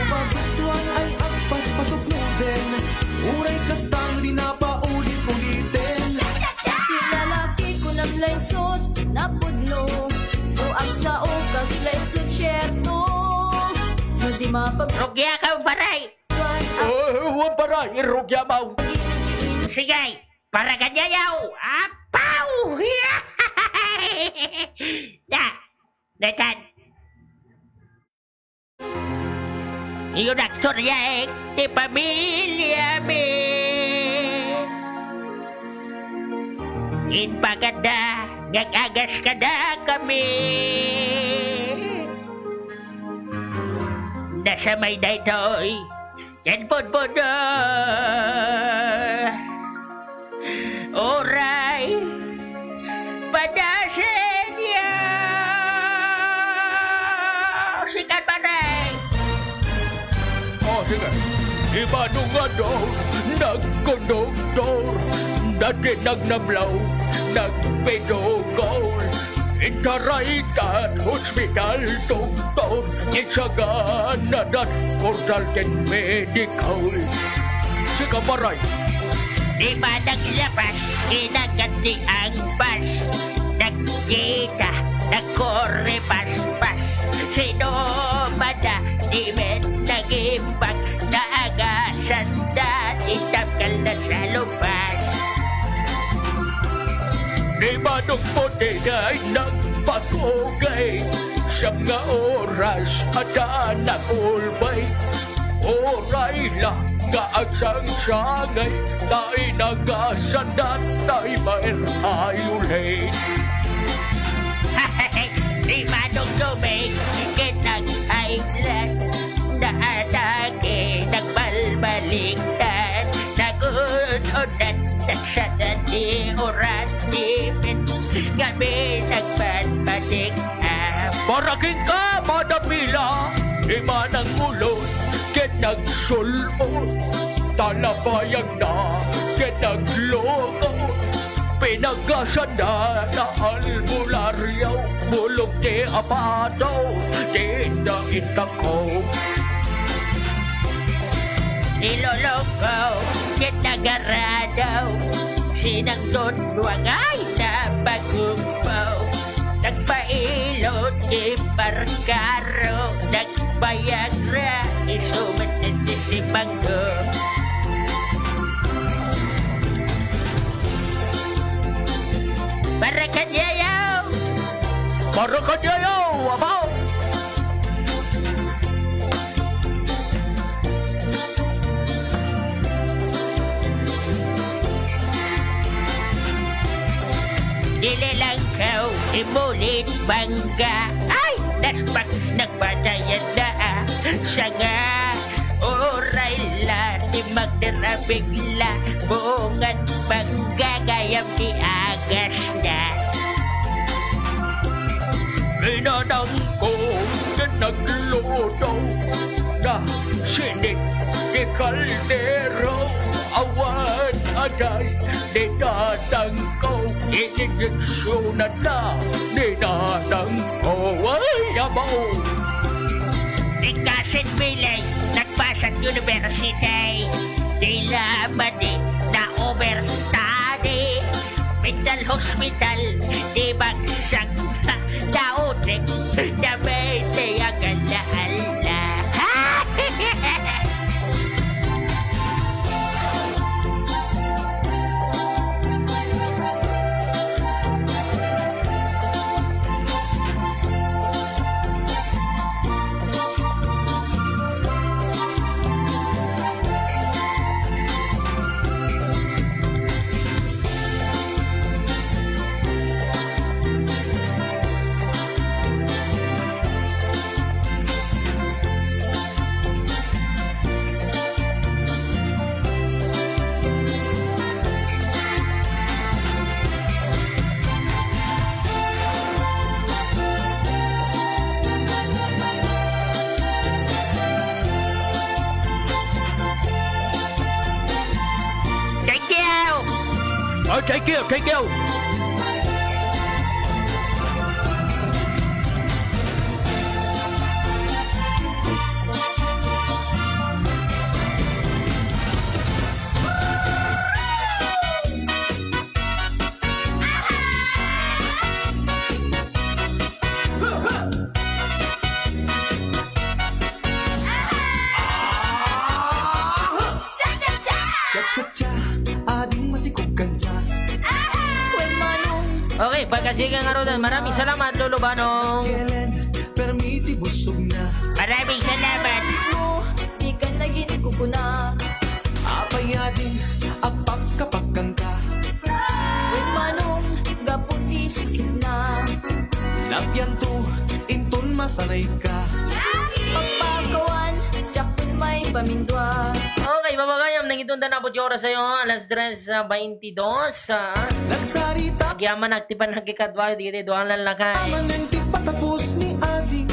Magustuhan ay agpaspasok mo din. Uray kastang di na paulit-ulitin. Si lalaki ko naglaysot, napudno. O agsao kas laysot, syerto. No di mapag- Rugia ka, paray. Oh, wa, paray, rugia maw. Sige, para kanyayaw. Apaw! Da, datan. Iyo nagstorya, eh, ti pamilya mi. Impagada, ngagagas kada kami. Nasamay daytoy, ken pudpudno. Uray, padasenyo. Sikat pa, Nay. Oh, sige. Imanong adaw, nagkonduktor, nagkinagnaplaw, nagpidukol. Intaraydan, hospital, doktor, insaganadan, portal ken medical. Sika, paray. Di ba naglapas, kinagat ti angpas? Nagkita, nagkuri, paspas. Sino man a di met naging Pag naagasan da ti tapkal na sa lupas. Ni Manong Puti ay nagpakugay, siyam nga oras adda nag-ulbay. Uray la nga agsangsangay, ta inagasan da tay maer ay ulay. Ni Manong Duming, ket nag-high blood. Naatake, nagbalbaliktad, nagun-unan, nagsada ti oras, ti met, kami nagbalbaliktad. Para kenka, Madam Mila, imanang ulot, ket nagsul-ot, talabayagna, ket nagloko. Pinagasanna na albularyo, bulong ti apato, ti inda intako. Iloloko, ket nagarado, sinang tunduangay na pagumpo. Ti barkaro, nagbayagra, isu met ti sipangko. Barkadiayo! Barkadiayo, apo! Dilelangkaw, imulit bangga. Ay! Naspak, nagpatayad na, ah. Sanga, uray la, di magdirabigla. Bungan bangga, gayam ti agas na. Inanangko nga nagluto na sinik ti kaldero. Awan aday ni nanangko, ininyeksyonan na ni nanangko. Ay, abaw! Ikasin Bilay, nagpasad university. Dila madi na overstudy. Mental hospital, di bagsak. Daotek, damay, tiyagala, ala. Thank you! Oh, thank you, thank you! Cha-cha-cha, ading masikog kansa. Wen, Manong. Okay, pagkasigang arudan. Maraming salamat, Lolo Banong. Kelen, permi ti busog na. Maraming salamat. Mo, di ka nagin kukuna. Apay ading agpakkapakkangka. Wen, Manong, gapu ti sakit na. Napianto, inton masanay ka. Pagpakawan, diak pay mapamindua. Okay, babagayam, nangitunda na po ti oras tayo, alas tres, ah, baintidos, ah. Nagsarita. Agyaman, aktipan, nagkikadwa, di, di, dualan lakay. Aman ti patapos ni ading.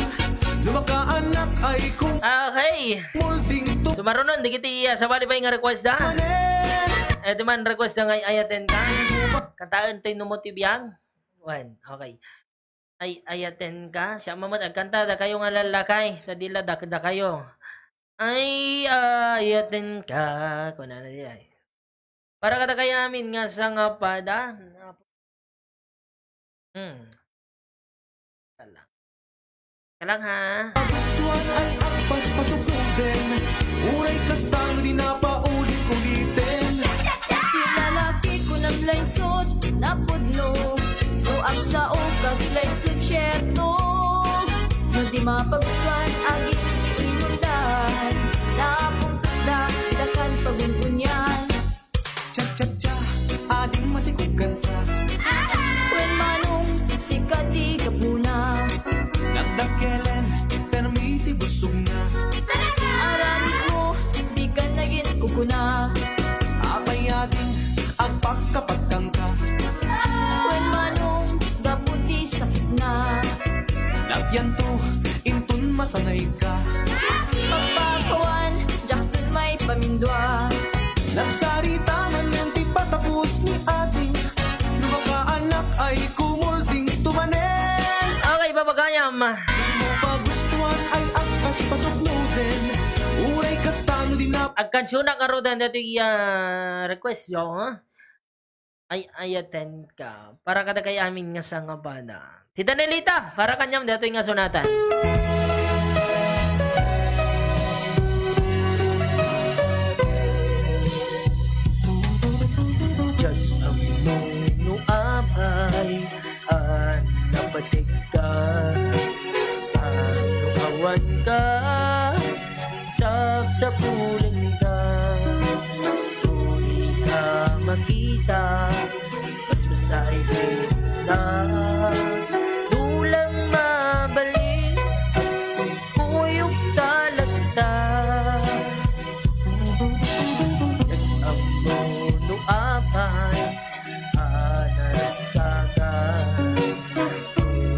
No makaanak ay kung Okay. Molding to. Sumarunon, dagiti, ah, sabali pay nga request da. Manen. Eh, di man request da nga ay-ayaten ka. Kantaen toy no mo ti biag. Wen, okay. Ay, ayaten ka. Siya mamut, agkanta dakayo nga lallakay. Ta dila dak-, dakayo. Ay, ayaten ka. Kunana di ay. Para kadakayo amin nga sangapada. Hmm. Tala. Kalang ha. Gustuan ay agpaspasok den. Uray kasta no di na paulit-uliten. Sinalaki ko ng laysod na pudno. No agsao kas laysod sierto. No di mapagtuan aging inundan. Napungkot da, dakan pagungunyan. Cha-cha-cha, ading masikog kansa. Wen, Manong, sika ti gapuna. Nagdakkelen, permi ti busogna. Aramid mo, di ka nagin kukuna. Apay ading agpakkapakkangka. Wen, Manong, gapu ti sakitna. Napianto, inton masanay ka. Pagpakawan, diak pay mapamindua. Nagsarita man ti patapos ni ading. No makaanak ay kumulding to manen. Okay, babagayam. Di mo pagustuan ay agpaspasok no den. Uray kasta no di na Agkansiona ngaruden daytoy, ah, request yo, ha? Ay-ayatenka. Para kadagiti amin nga sangabana. Ti Danielita, para kaniam daytoy nga sonata. Diak ammo no apay a napategka. Ano awan ka, sapsapulenka. Dudi a makita, basbasta iti na. Dulang mabalin, kuyog talaga. Nag-ammo no apay a naragsakan.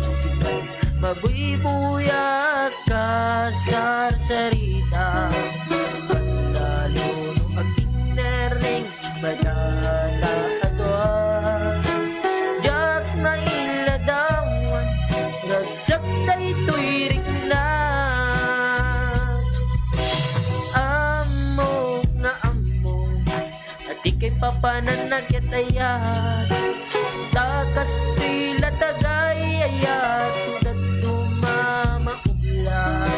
Sikat, mabuybuyak ka, sarsarita. Lalo no agtinnireng, madala a dua. Diak mailadawan, ragsak daytoy rikna. Ammo nga ammo, a ti kaipapanan a ket ayat. Ta kastoy la tagay ayat, dadduma maubla.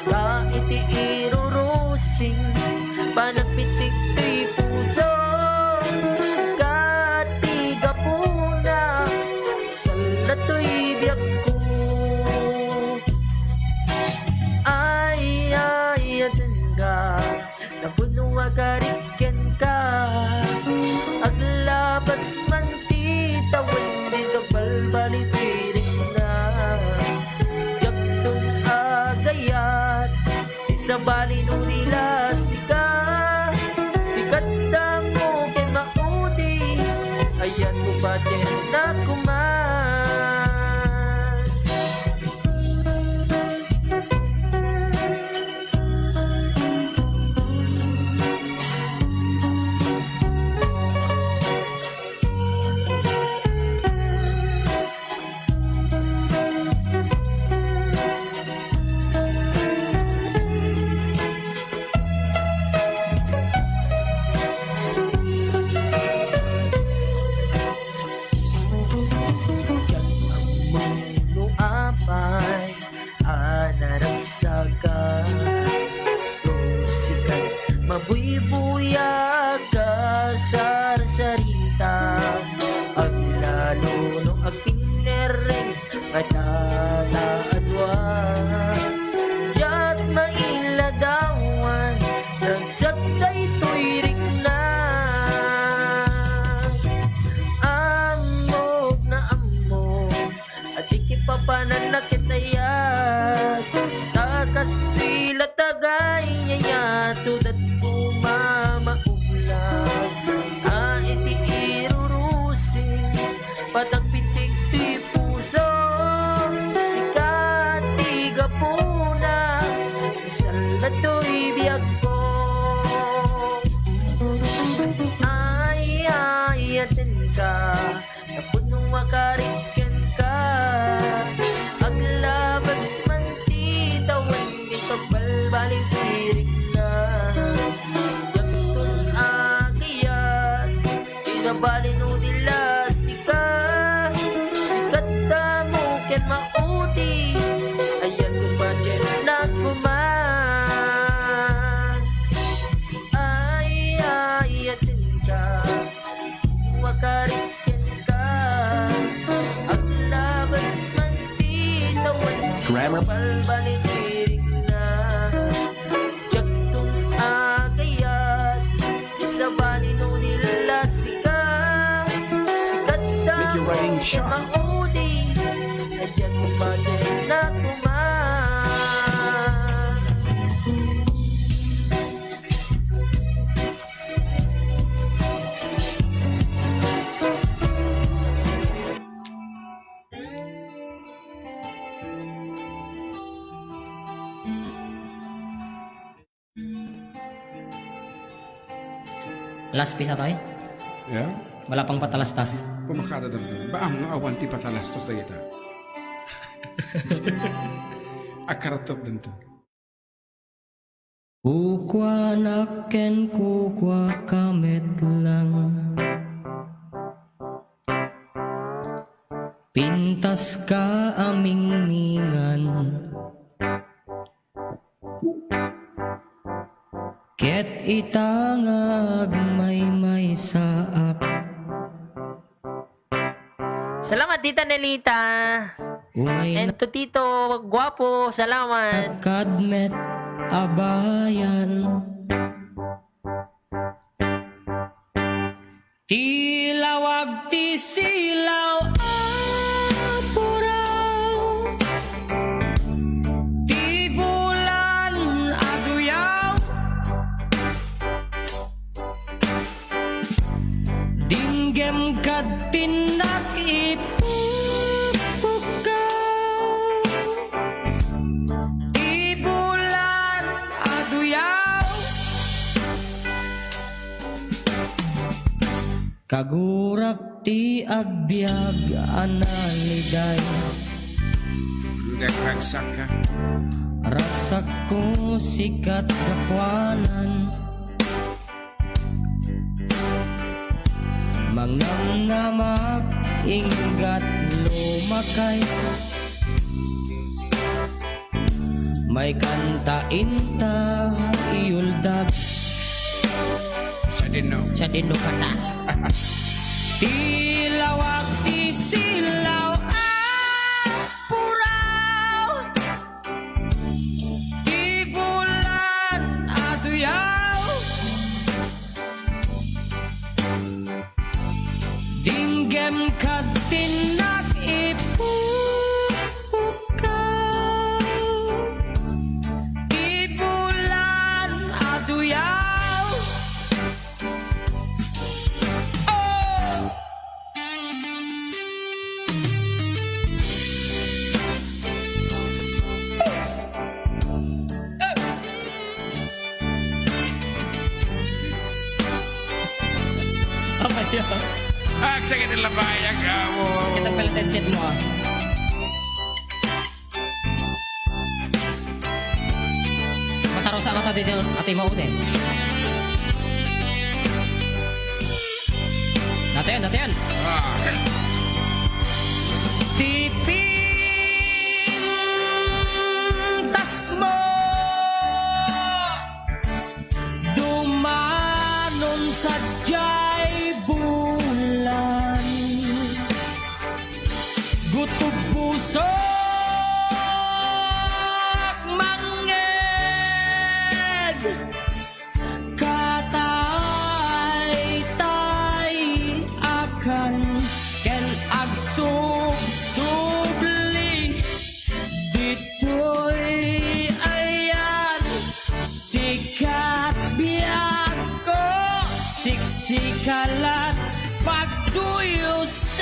Ta iti irurusing, panagbitik ti puso. Sikat ti gapuna, salla toy biagko. Ay, ay, adenka. Napuno a karik kenka. Aglabas man ti tawen, dika balbalibirik na. Diakton agayat, di sabali no dila sika. Sikat damo ken maudi, ayat mo patien na kuman. Diak ammo no apay a naragsakan. Sikat, mabuybuyak ka, sarsarita. Aglalo no agtinnireng, kadada a dua. Diak mailadawan, ragsak daytoy rikna. Ammok na ammo, a ti kipapanan a ket ayat. Ta kastoy la tagay ayat, dadduma maubla. A iti irurusing, patagbitik ti puso. Sikat ti gapuna, salla toy biagko. Ay, ay, adenka. Napuno a karik kenka. Aglabas man ti tawen, di pagbalbalibirik na. Diakton agayat, di sabali no dila sika. Sikat damo ken maudi, ayat mo patien na kuman. Ay, ay, adenka. Wakarik kenka. Aglabas man ti tawen, Grammar. Balbalibirik na. Diakton agayat, di sabali no dila sika. Sikat damo ken maudi, ayat mo patien na kuman. Last piece atoy? Yeah? Wala pang patalastas. Kumakada dagdag. Ba, ang awan ti patalastas dagita. Akaratop din to. Kukuanak ken kukuaka met lang. Intas ka a mingmingan, ket ita nga agmaymaysaak. Salamat, Tita Nelita. Unay And na to Tito Guapo, salamat. Agkadmet a bayan. Ti lawag ti silaw a puraw, ti bulan a duyaw, dinggem kad tinnak ipupukkaw, ti bulan a duyaw. Kagurak ti agbiag a naliday. Ragsak ka. Ragsakko sikat gapuanan. Mangnamnamak inggat lumakay. Maikanta inta iyuldag. Sadino. Sadino kata. Ti lawag ti silaw a puraw. Ti bulan a duyaw. Dinggem kad tinnak ipupukkaw, ti bulan a duyaw. Oh! Apa yun? Agsakit ang labayag, amo. Kita pala headset mo, ah. Matarusa ka ta dito, ate mo, ute. Natin, natin. Ah. Tipintas mo. Dumanon sadiay bulan. Gutob pusok mangngeg. Kataytay akan ken agsubsubli. Ditoy ayan, sikat biagko, siksikalan, pagduyusan.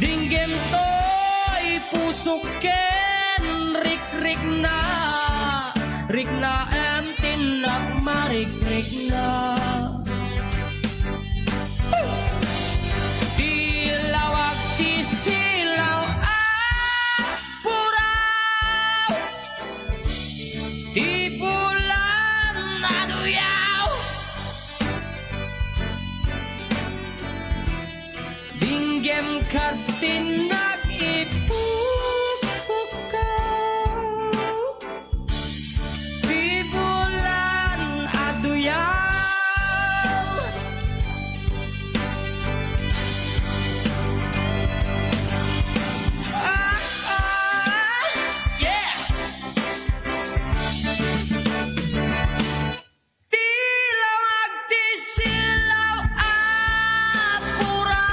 Dinggem toy pusok ken rikrikna, riknaem ti napmarikrikna. Ti lawag ti silaw a puraw, ti bulan a duyaw. Dinggem kad tinnak ipupukkaw. Ti bulan a duyaw. Ah, ah, yeah. Ti lawag ti silaw a pura,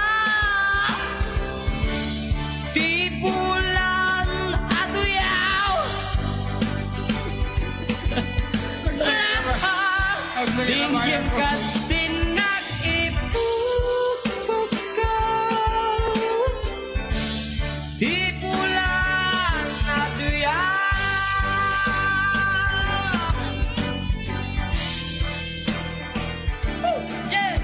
ti bulan a duyaw. Dinggem kas tinnak ipupukkaw. Ti bulan a duyaw. Woo! Yeah!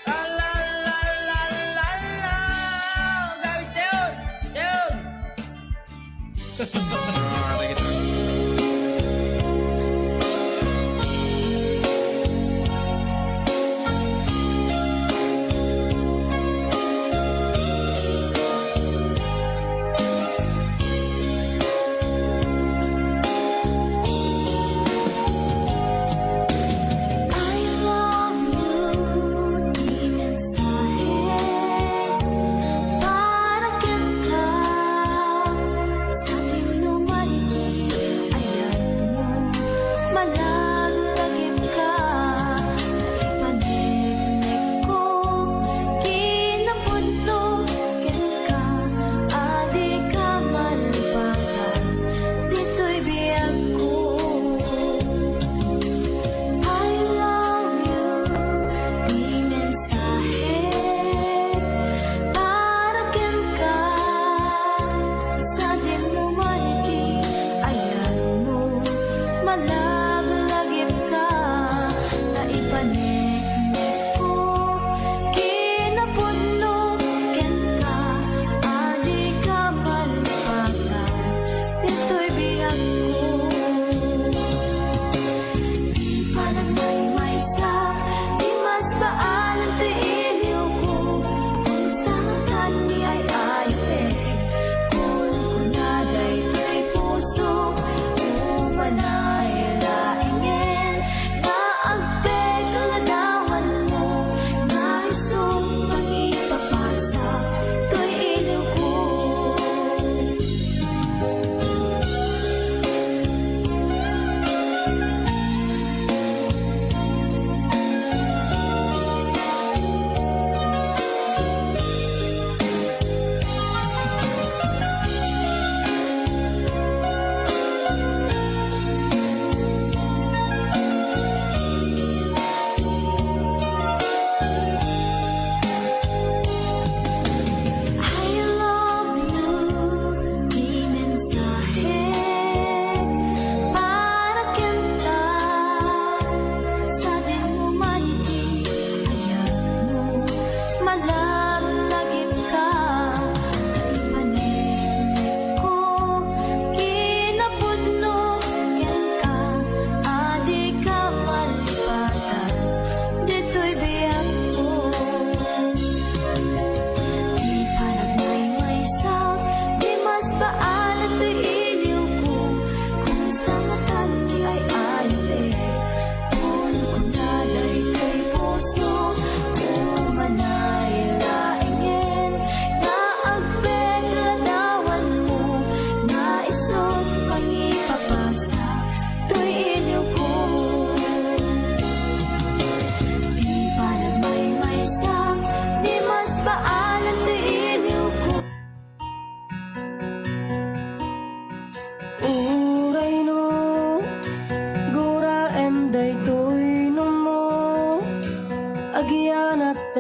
La, la, la, la, la, la. Gawi, Teon! Teon!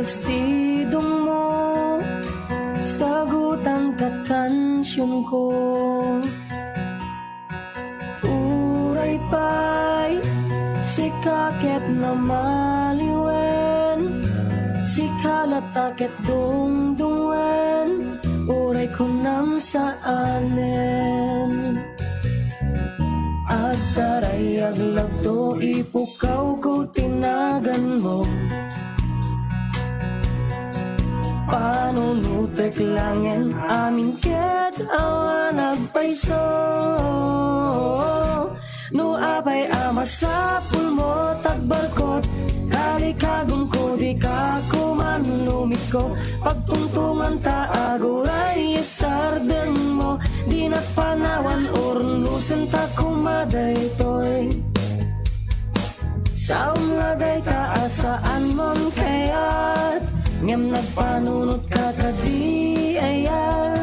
Sidongmo, sagutan kat kansionko. Uray pay, sika ket namaliwen, sika latta ket dungdungen, uray kunam saanen. Agtarayag lagto, ipukawko ti naganmo. Panunotek langen amin ket awan agpayso. No apay a masapulmo, tagbalkot, kalikagumko, dika koman lumikko. Pagtungtunganta aguray isardengmo, dinak panawan, urnosenta koma daytoy. Saom la dayta a saanmon kayat, ngem nagpanunotka kadi aya.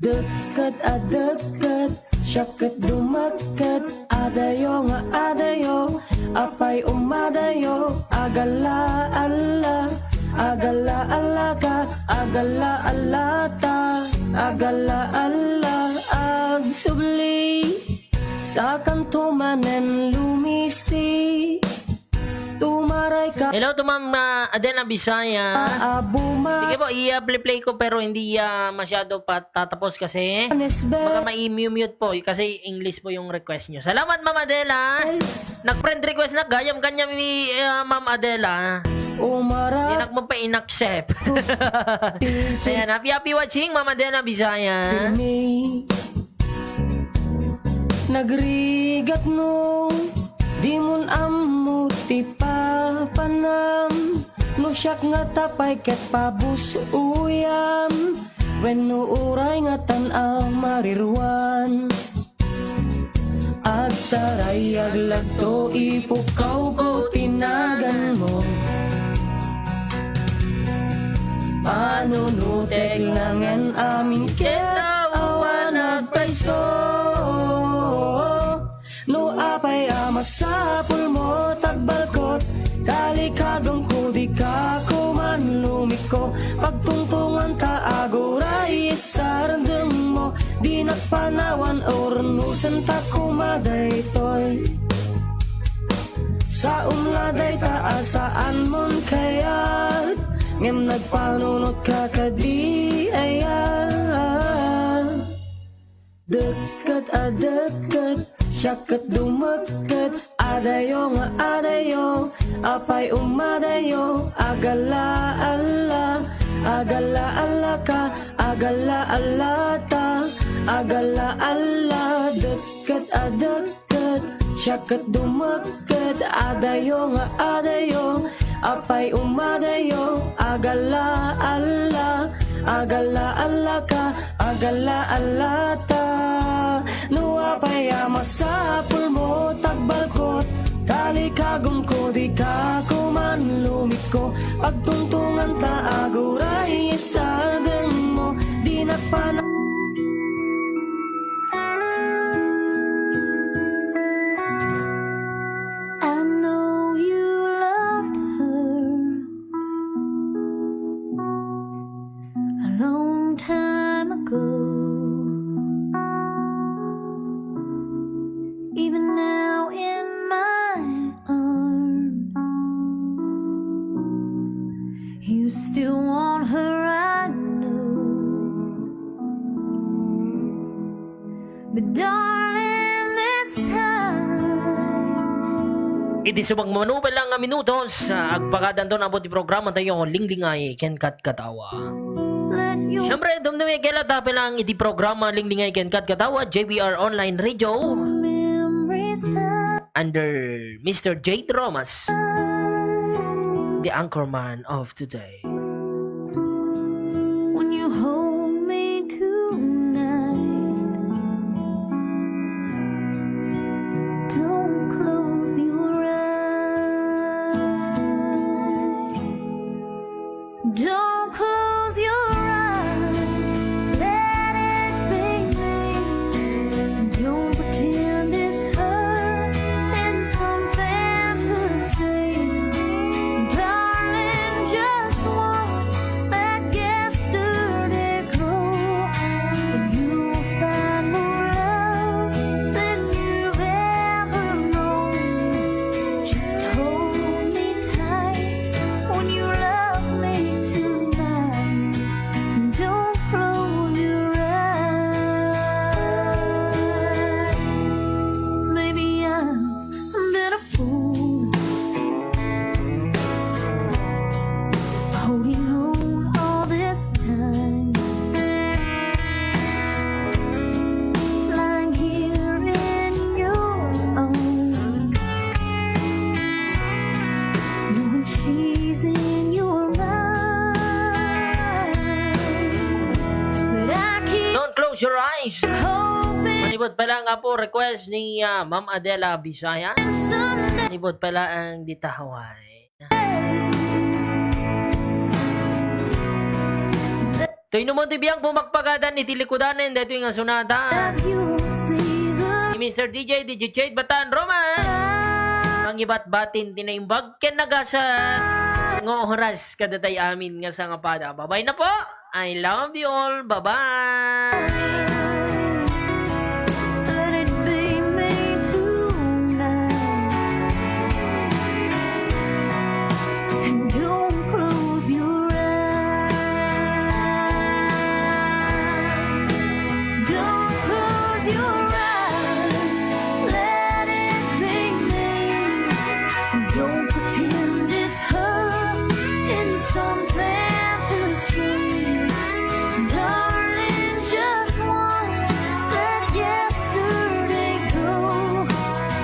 Dekket a dekket, siak ket dumekket, adayo nga adayo, apay umadayo, agalla-alla, agalla-allaka, agalla-allata, agalla-alla, agsubli, sakanto manen lumisi. Tumarayka. Hello to Ma'am, ah, Adela Bisaya. Aabuma. Sige po, i-play ko pero hindi, ah, masyado pa tatapos kasi baka mai-mute po kasi English po yung request nyo. Salamat, Ma'am Adela. Nag-friend request na gayam kanya ni, ah, Ma'am Adela. Umara. Inak mo pa in-accept. Ayan, happy, happy watching, Ma'am Adela Bisaya. Nagrigat no, dimon ammo ti papanam. No siak nga tapay ket pabus-oyam, wenno uray nga tan-aw mariruan. Agtarayag lagto, ipukawko ti naganmo. Panunotek langen amin ket awan agpayso. No apay a masapulmo, tagbalkot, kalikagumko, dika koman lumikko. Pagtungtunganta aguray isardengmo, dinak panawan, urnosenta koma daytoy. Saom la dayta a saanmon kayat, ngem nagpanunotka kadi aya. Dekket a dekket, siak ket dumekket, adayo nga adayo, apay umadayo, agalla-alla, agalla-allaka, agalla-allata, agalla-alla, dekket a dekket, siak ket dumekket, adayo nga adayo, apay umadayo, agalla-alla, agalla-allaka, agalla-allata. No apay a masapulmo, tagbalkot, kalikagumko, dika koman lumikko. Pagtungtunganta aguray isardengmo, dinak pana- I know you loved her a long time ago. Even now in my arms, you still want her, I know. But darling, this time, iti subang manubel lang nga minutos, ah, agpakadaanton abot ti programa tayo, Linglingay ken Katkatawa. Let your Siyempre, dumdumi ket latta lang iti programa Linglingay ken Katkatawa, J B R Online Radio, memories die. Under Mister Jade Romas, the anchorman of today. When you hold me tonight, don't close your eyes. Don't close your eyes. Let it be me. Don't pretend it's her in some fantasy. Darling, Manipud pay laeng, Apo, request ni, ah, Ma'am Adela Bisaya. Manipud pay laeng dita Hawaii. Toy no man ti biang pumakpakadan iti likudanen daytoy nga sonata ni Mister D J, D J Chade Bataan Roman. Mangibatbatin ti naimbag ken nagasat nga oras kadatayo amin nga sangapada. Babay na po. I love you all. Bye-bye. Let it be me tonight. And don't close your eyes. Don't close your eyes. Let it be me. Don't pretend it's her in some fantasy. Darling, just once, let yesterday go,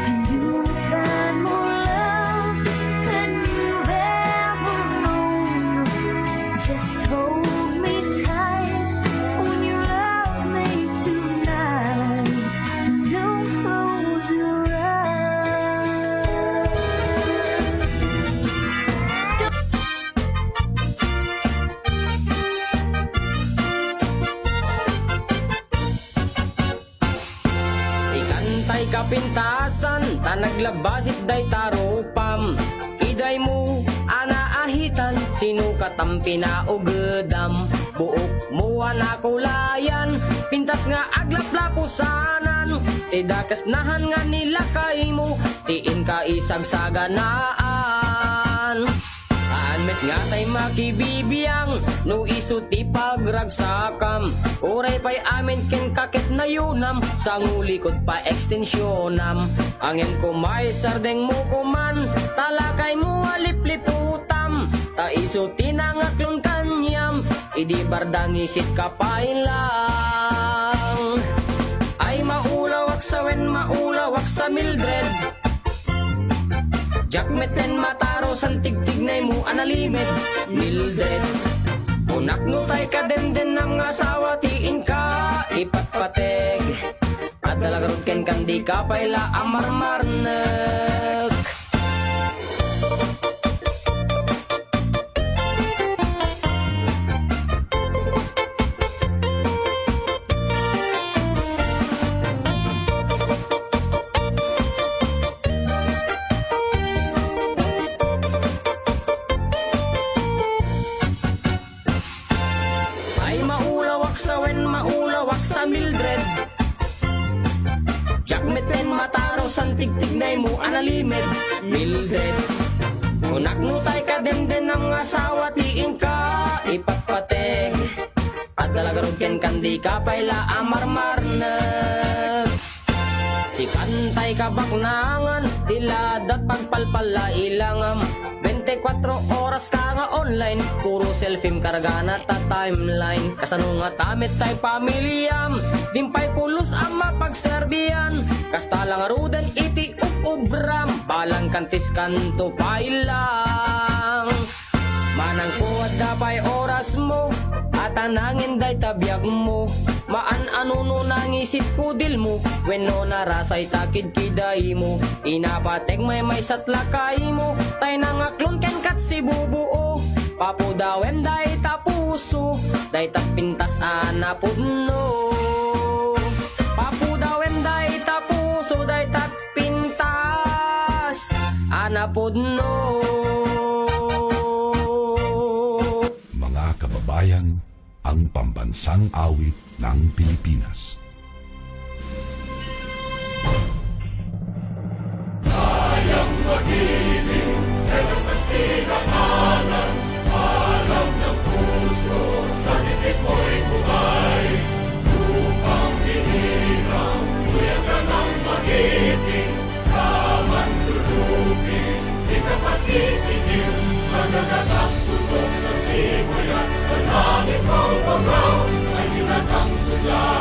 and you'll find more love than you've ever known. Just hold me tight when you love me tonight. Don't close your eyes. Sikan tay kapintasan, ta naglabasit dayta rupam. Idaymo a naahitan, sinukatam pinaugedam. Buokmo a nakulayan, pintas nga aglaplapusanan. Ti dakes nahan nga nilakaymo, ti inka isagsaganaan. Haan met nga tay makibibiang no isu ti pagragsakam. Uray pay amin ken kaketnayonam, sangulikod pa extensionam. Ngem koma isardengmo koman, ta lakaymo a lipliputam. Ta isu ti nangaklon kaniam, idi bardangisit ka pay lang. Ay maulawak sa wen, maulawak sa Mildred. Diak met ken mataro san tigtignaymo a nalimed, Mildred. Kunak no tay kadendennam nga asawa ti inka ipatpateg. Adda la garud kenka, dika pay la a marmarnek. Ay maulawak sa wen, maulawak sa Mildred. Diak met ken mataro san tigtignaymo a nalimed, Mildred. Kunak no tay kadendennam nga asawa ti inka ipatpateg. Adda la garud kenka, dika pay la a marmarnek. Sikan tay kabaknangan, ti ladat pagpalpalla ilangam. Bente kuatro oras ka nga online, puro selfiem kargana ta timeline. Kasano ngata met tay pamiliam, diam pay pulos a mapagserbian. Kasta la ngaruden iti ub-ubram, balang kantis kanto pay lang. Manangko adda pay orasmo, a tanangen dayta biagmo. Maan a nuno nangisit kudilmo, wenno narasay ta kidkidaymo. Inapateg maymaysat lakaymo, tay nangaklon kenkat sibubuo. Papudawem dayta puso, dayta pintas a napudno. Papudawem dayta puso, dayta pintas a napudno. Mga kababayan, ang pambansang awit ng Pilipinas. Kayang mahiling, kaya sa sinakalan, alam ng puso, sa tipid mo'y buhay. Lupang hinirang, kuya ka ng magiting, sa mandulubi, di ka pasisigil, sa nagtatagputok sa simoy at sa langit ang bangag, ay tinatangkulan.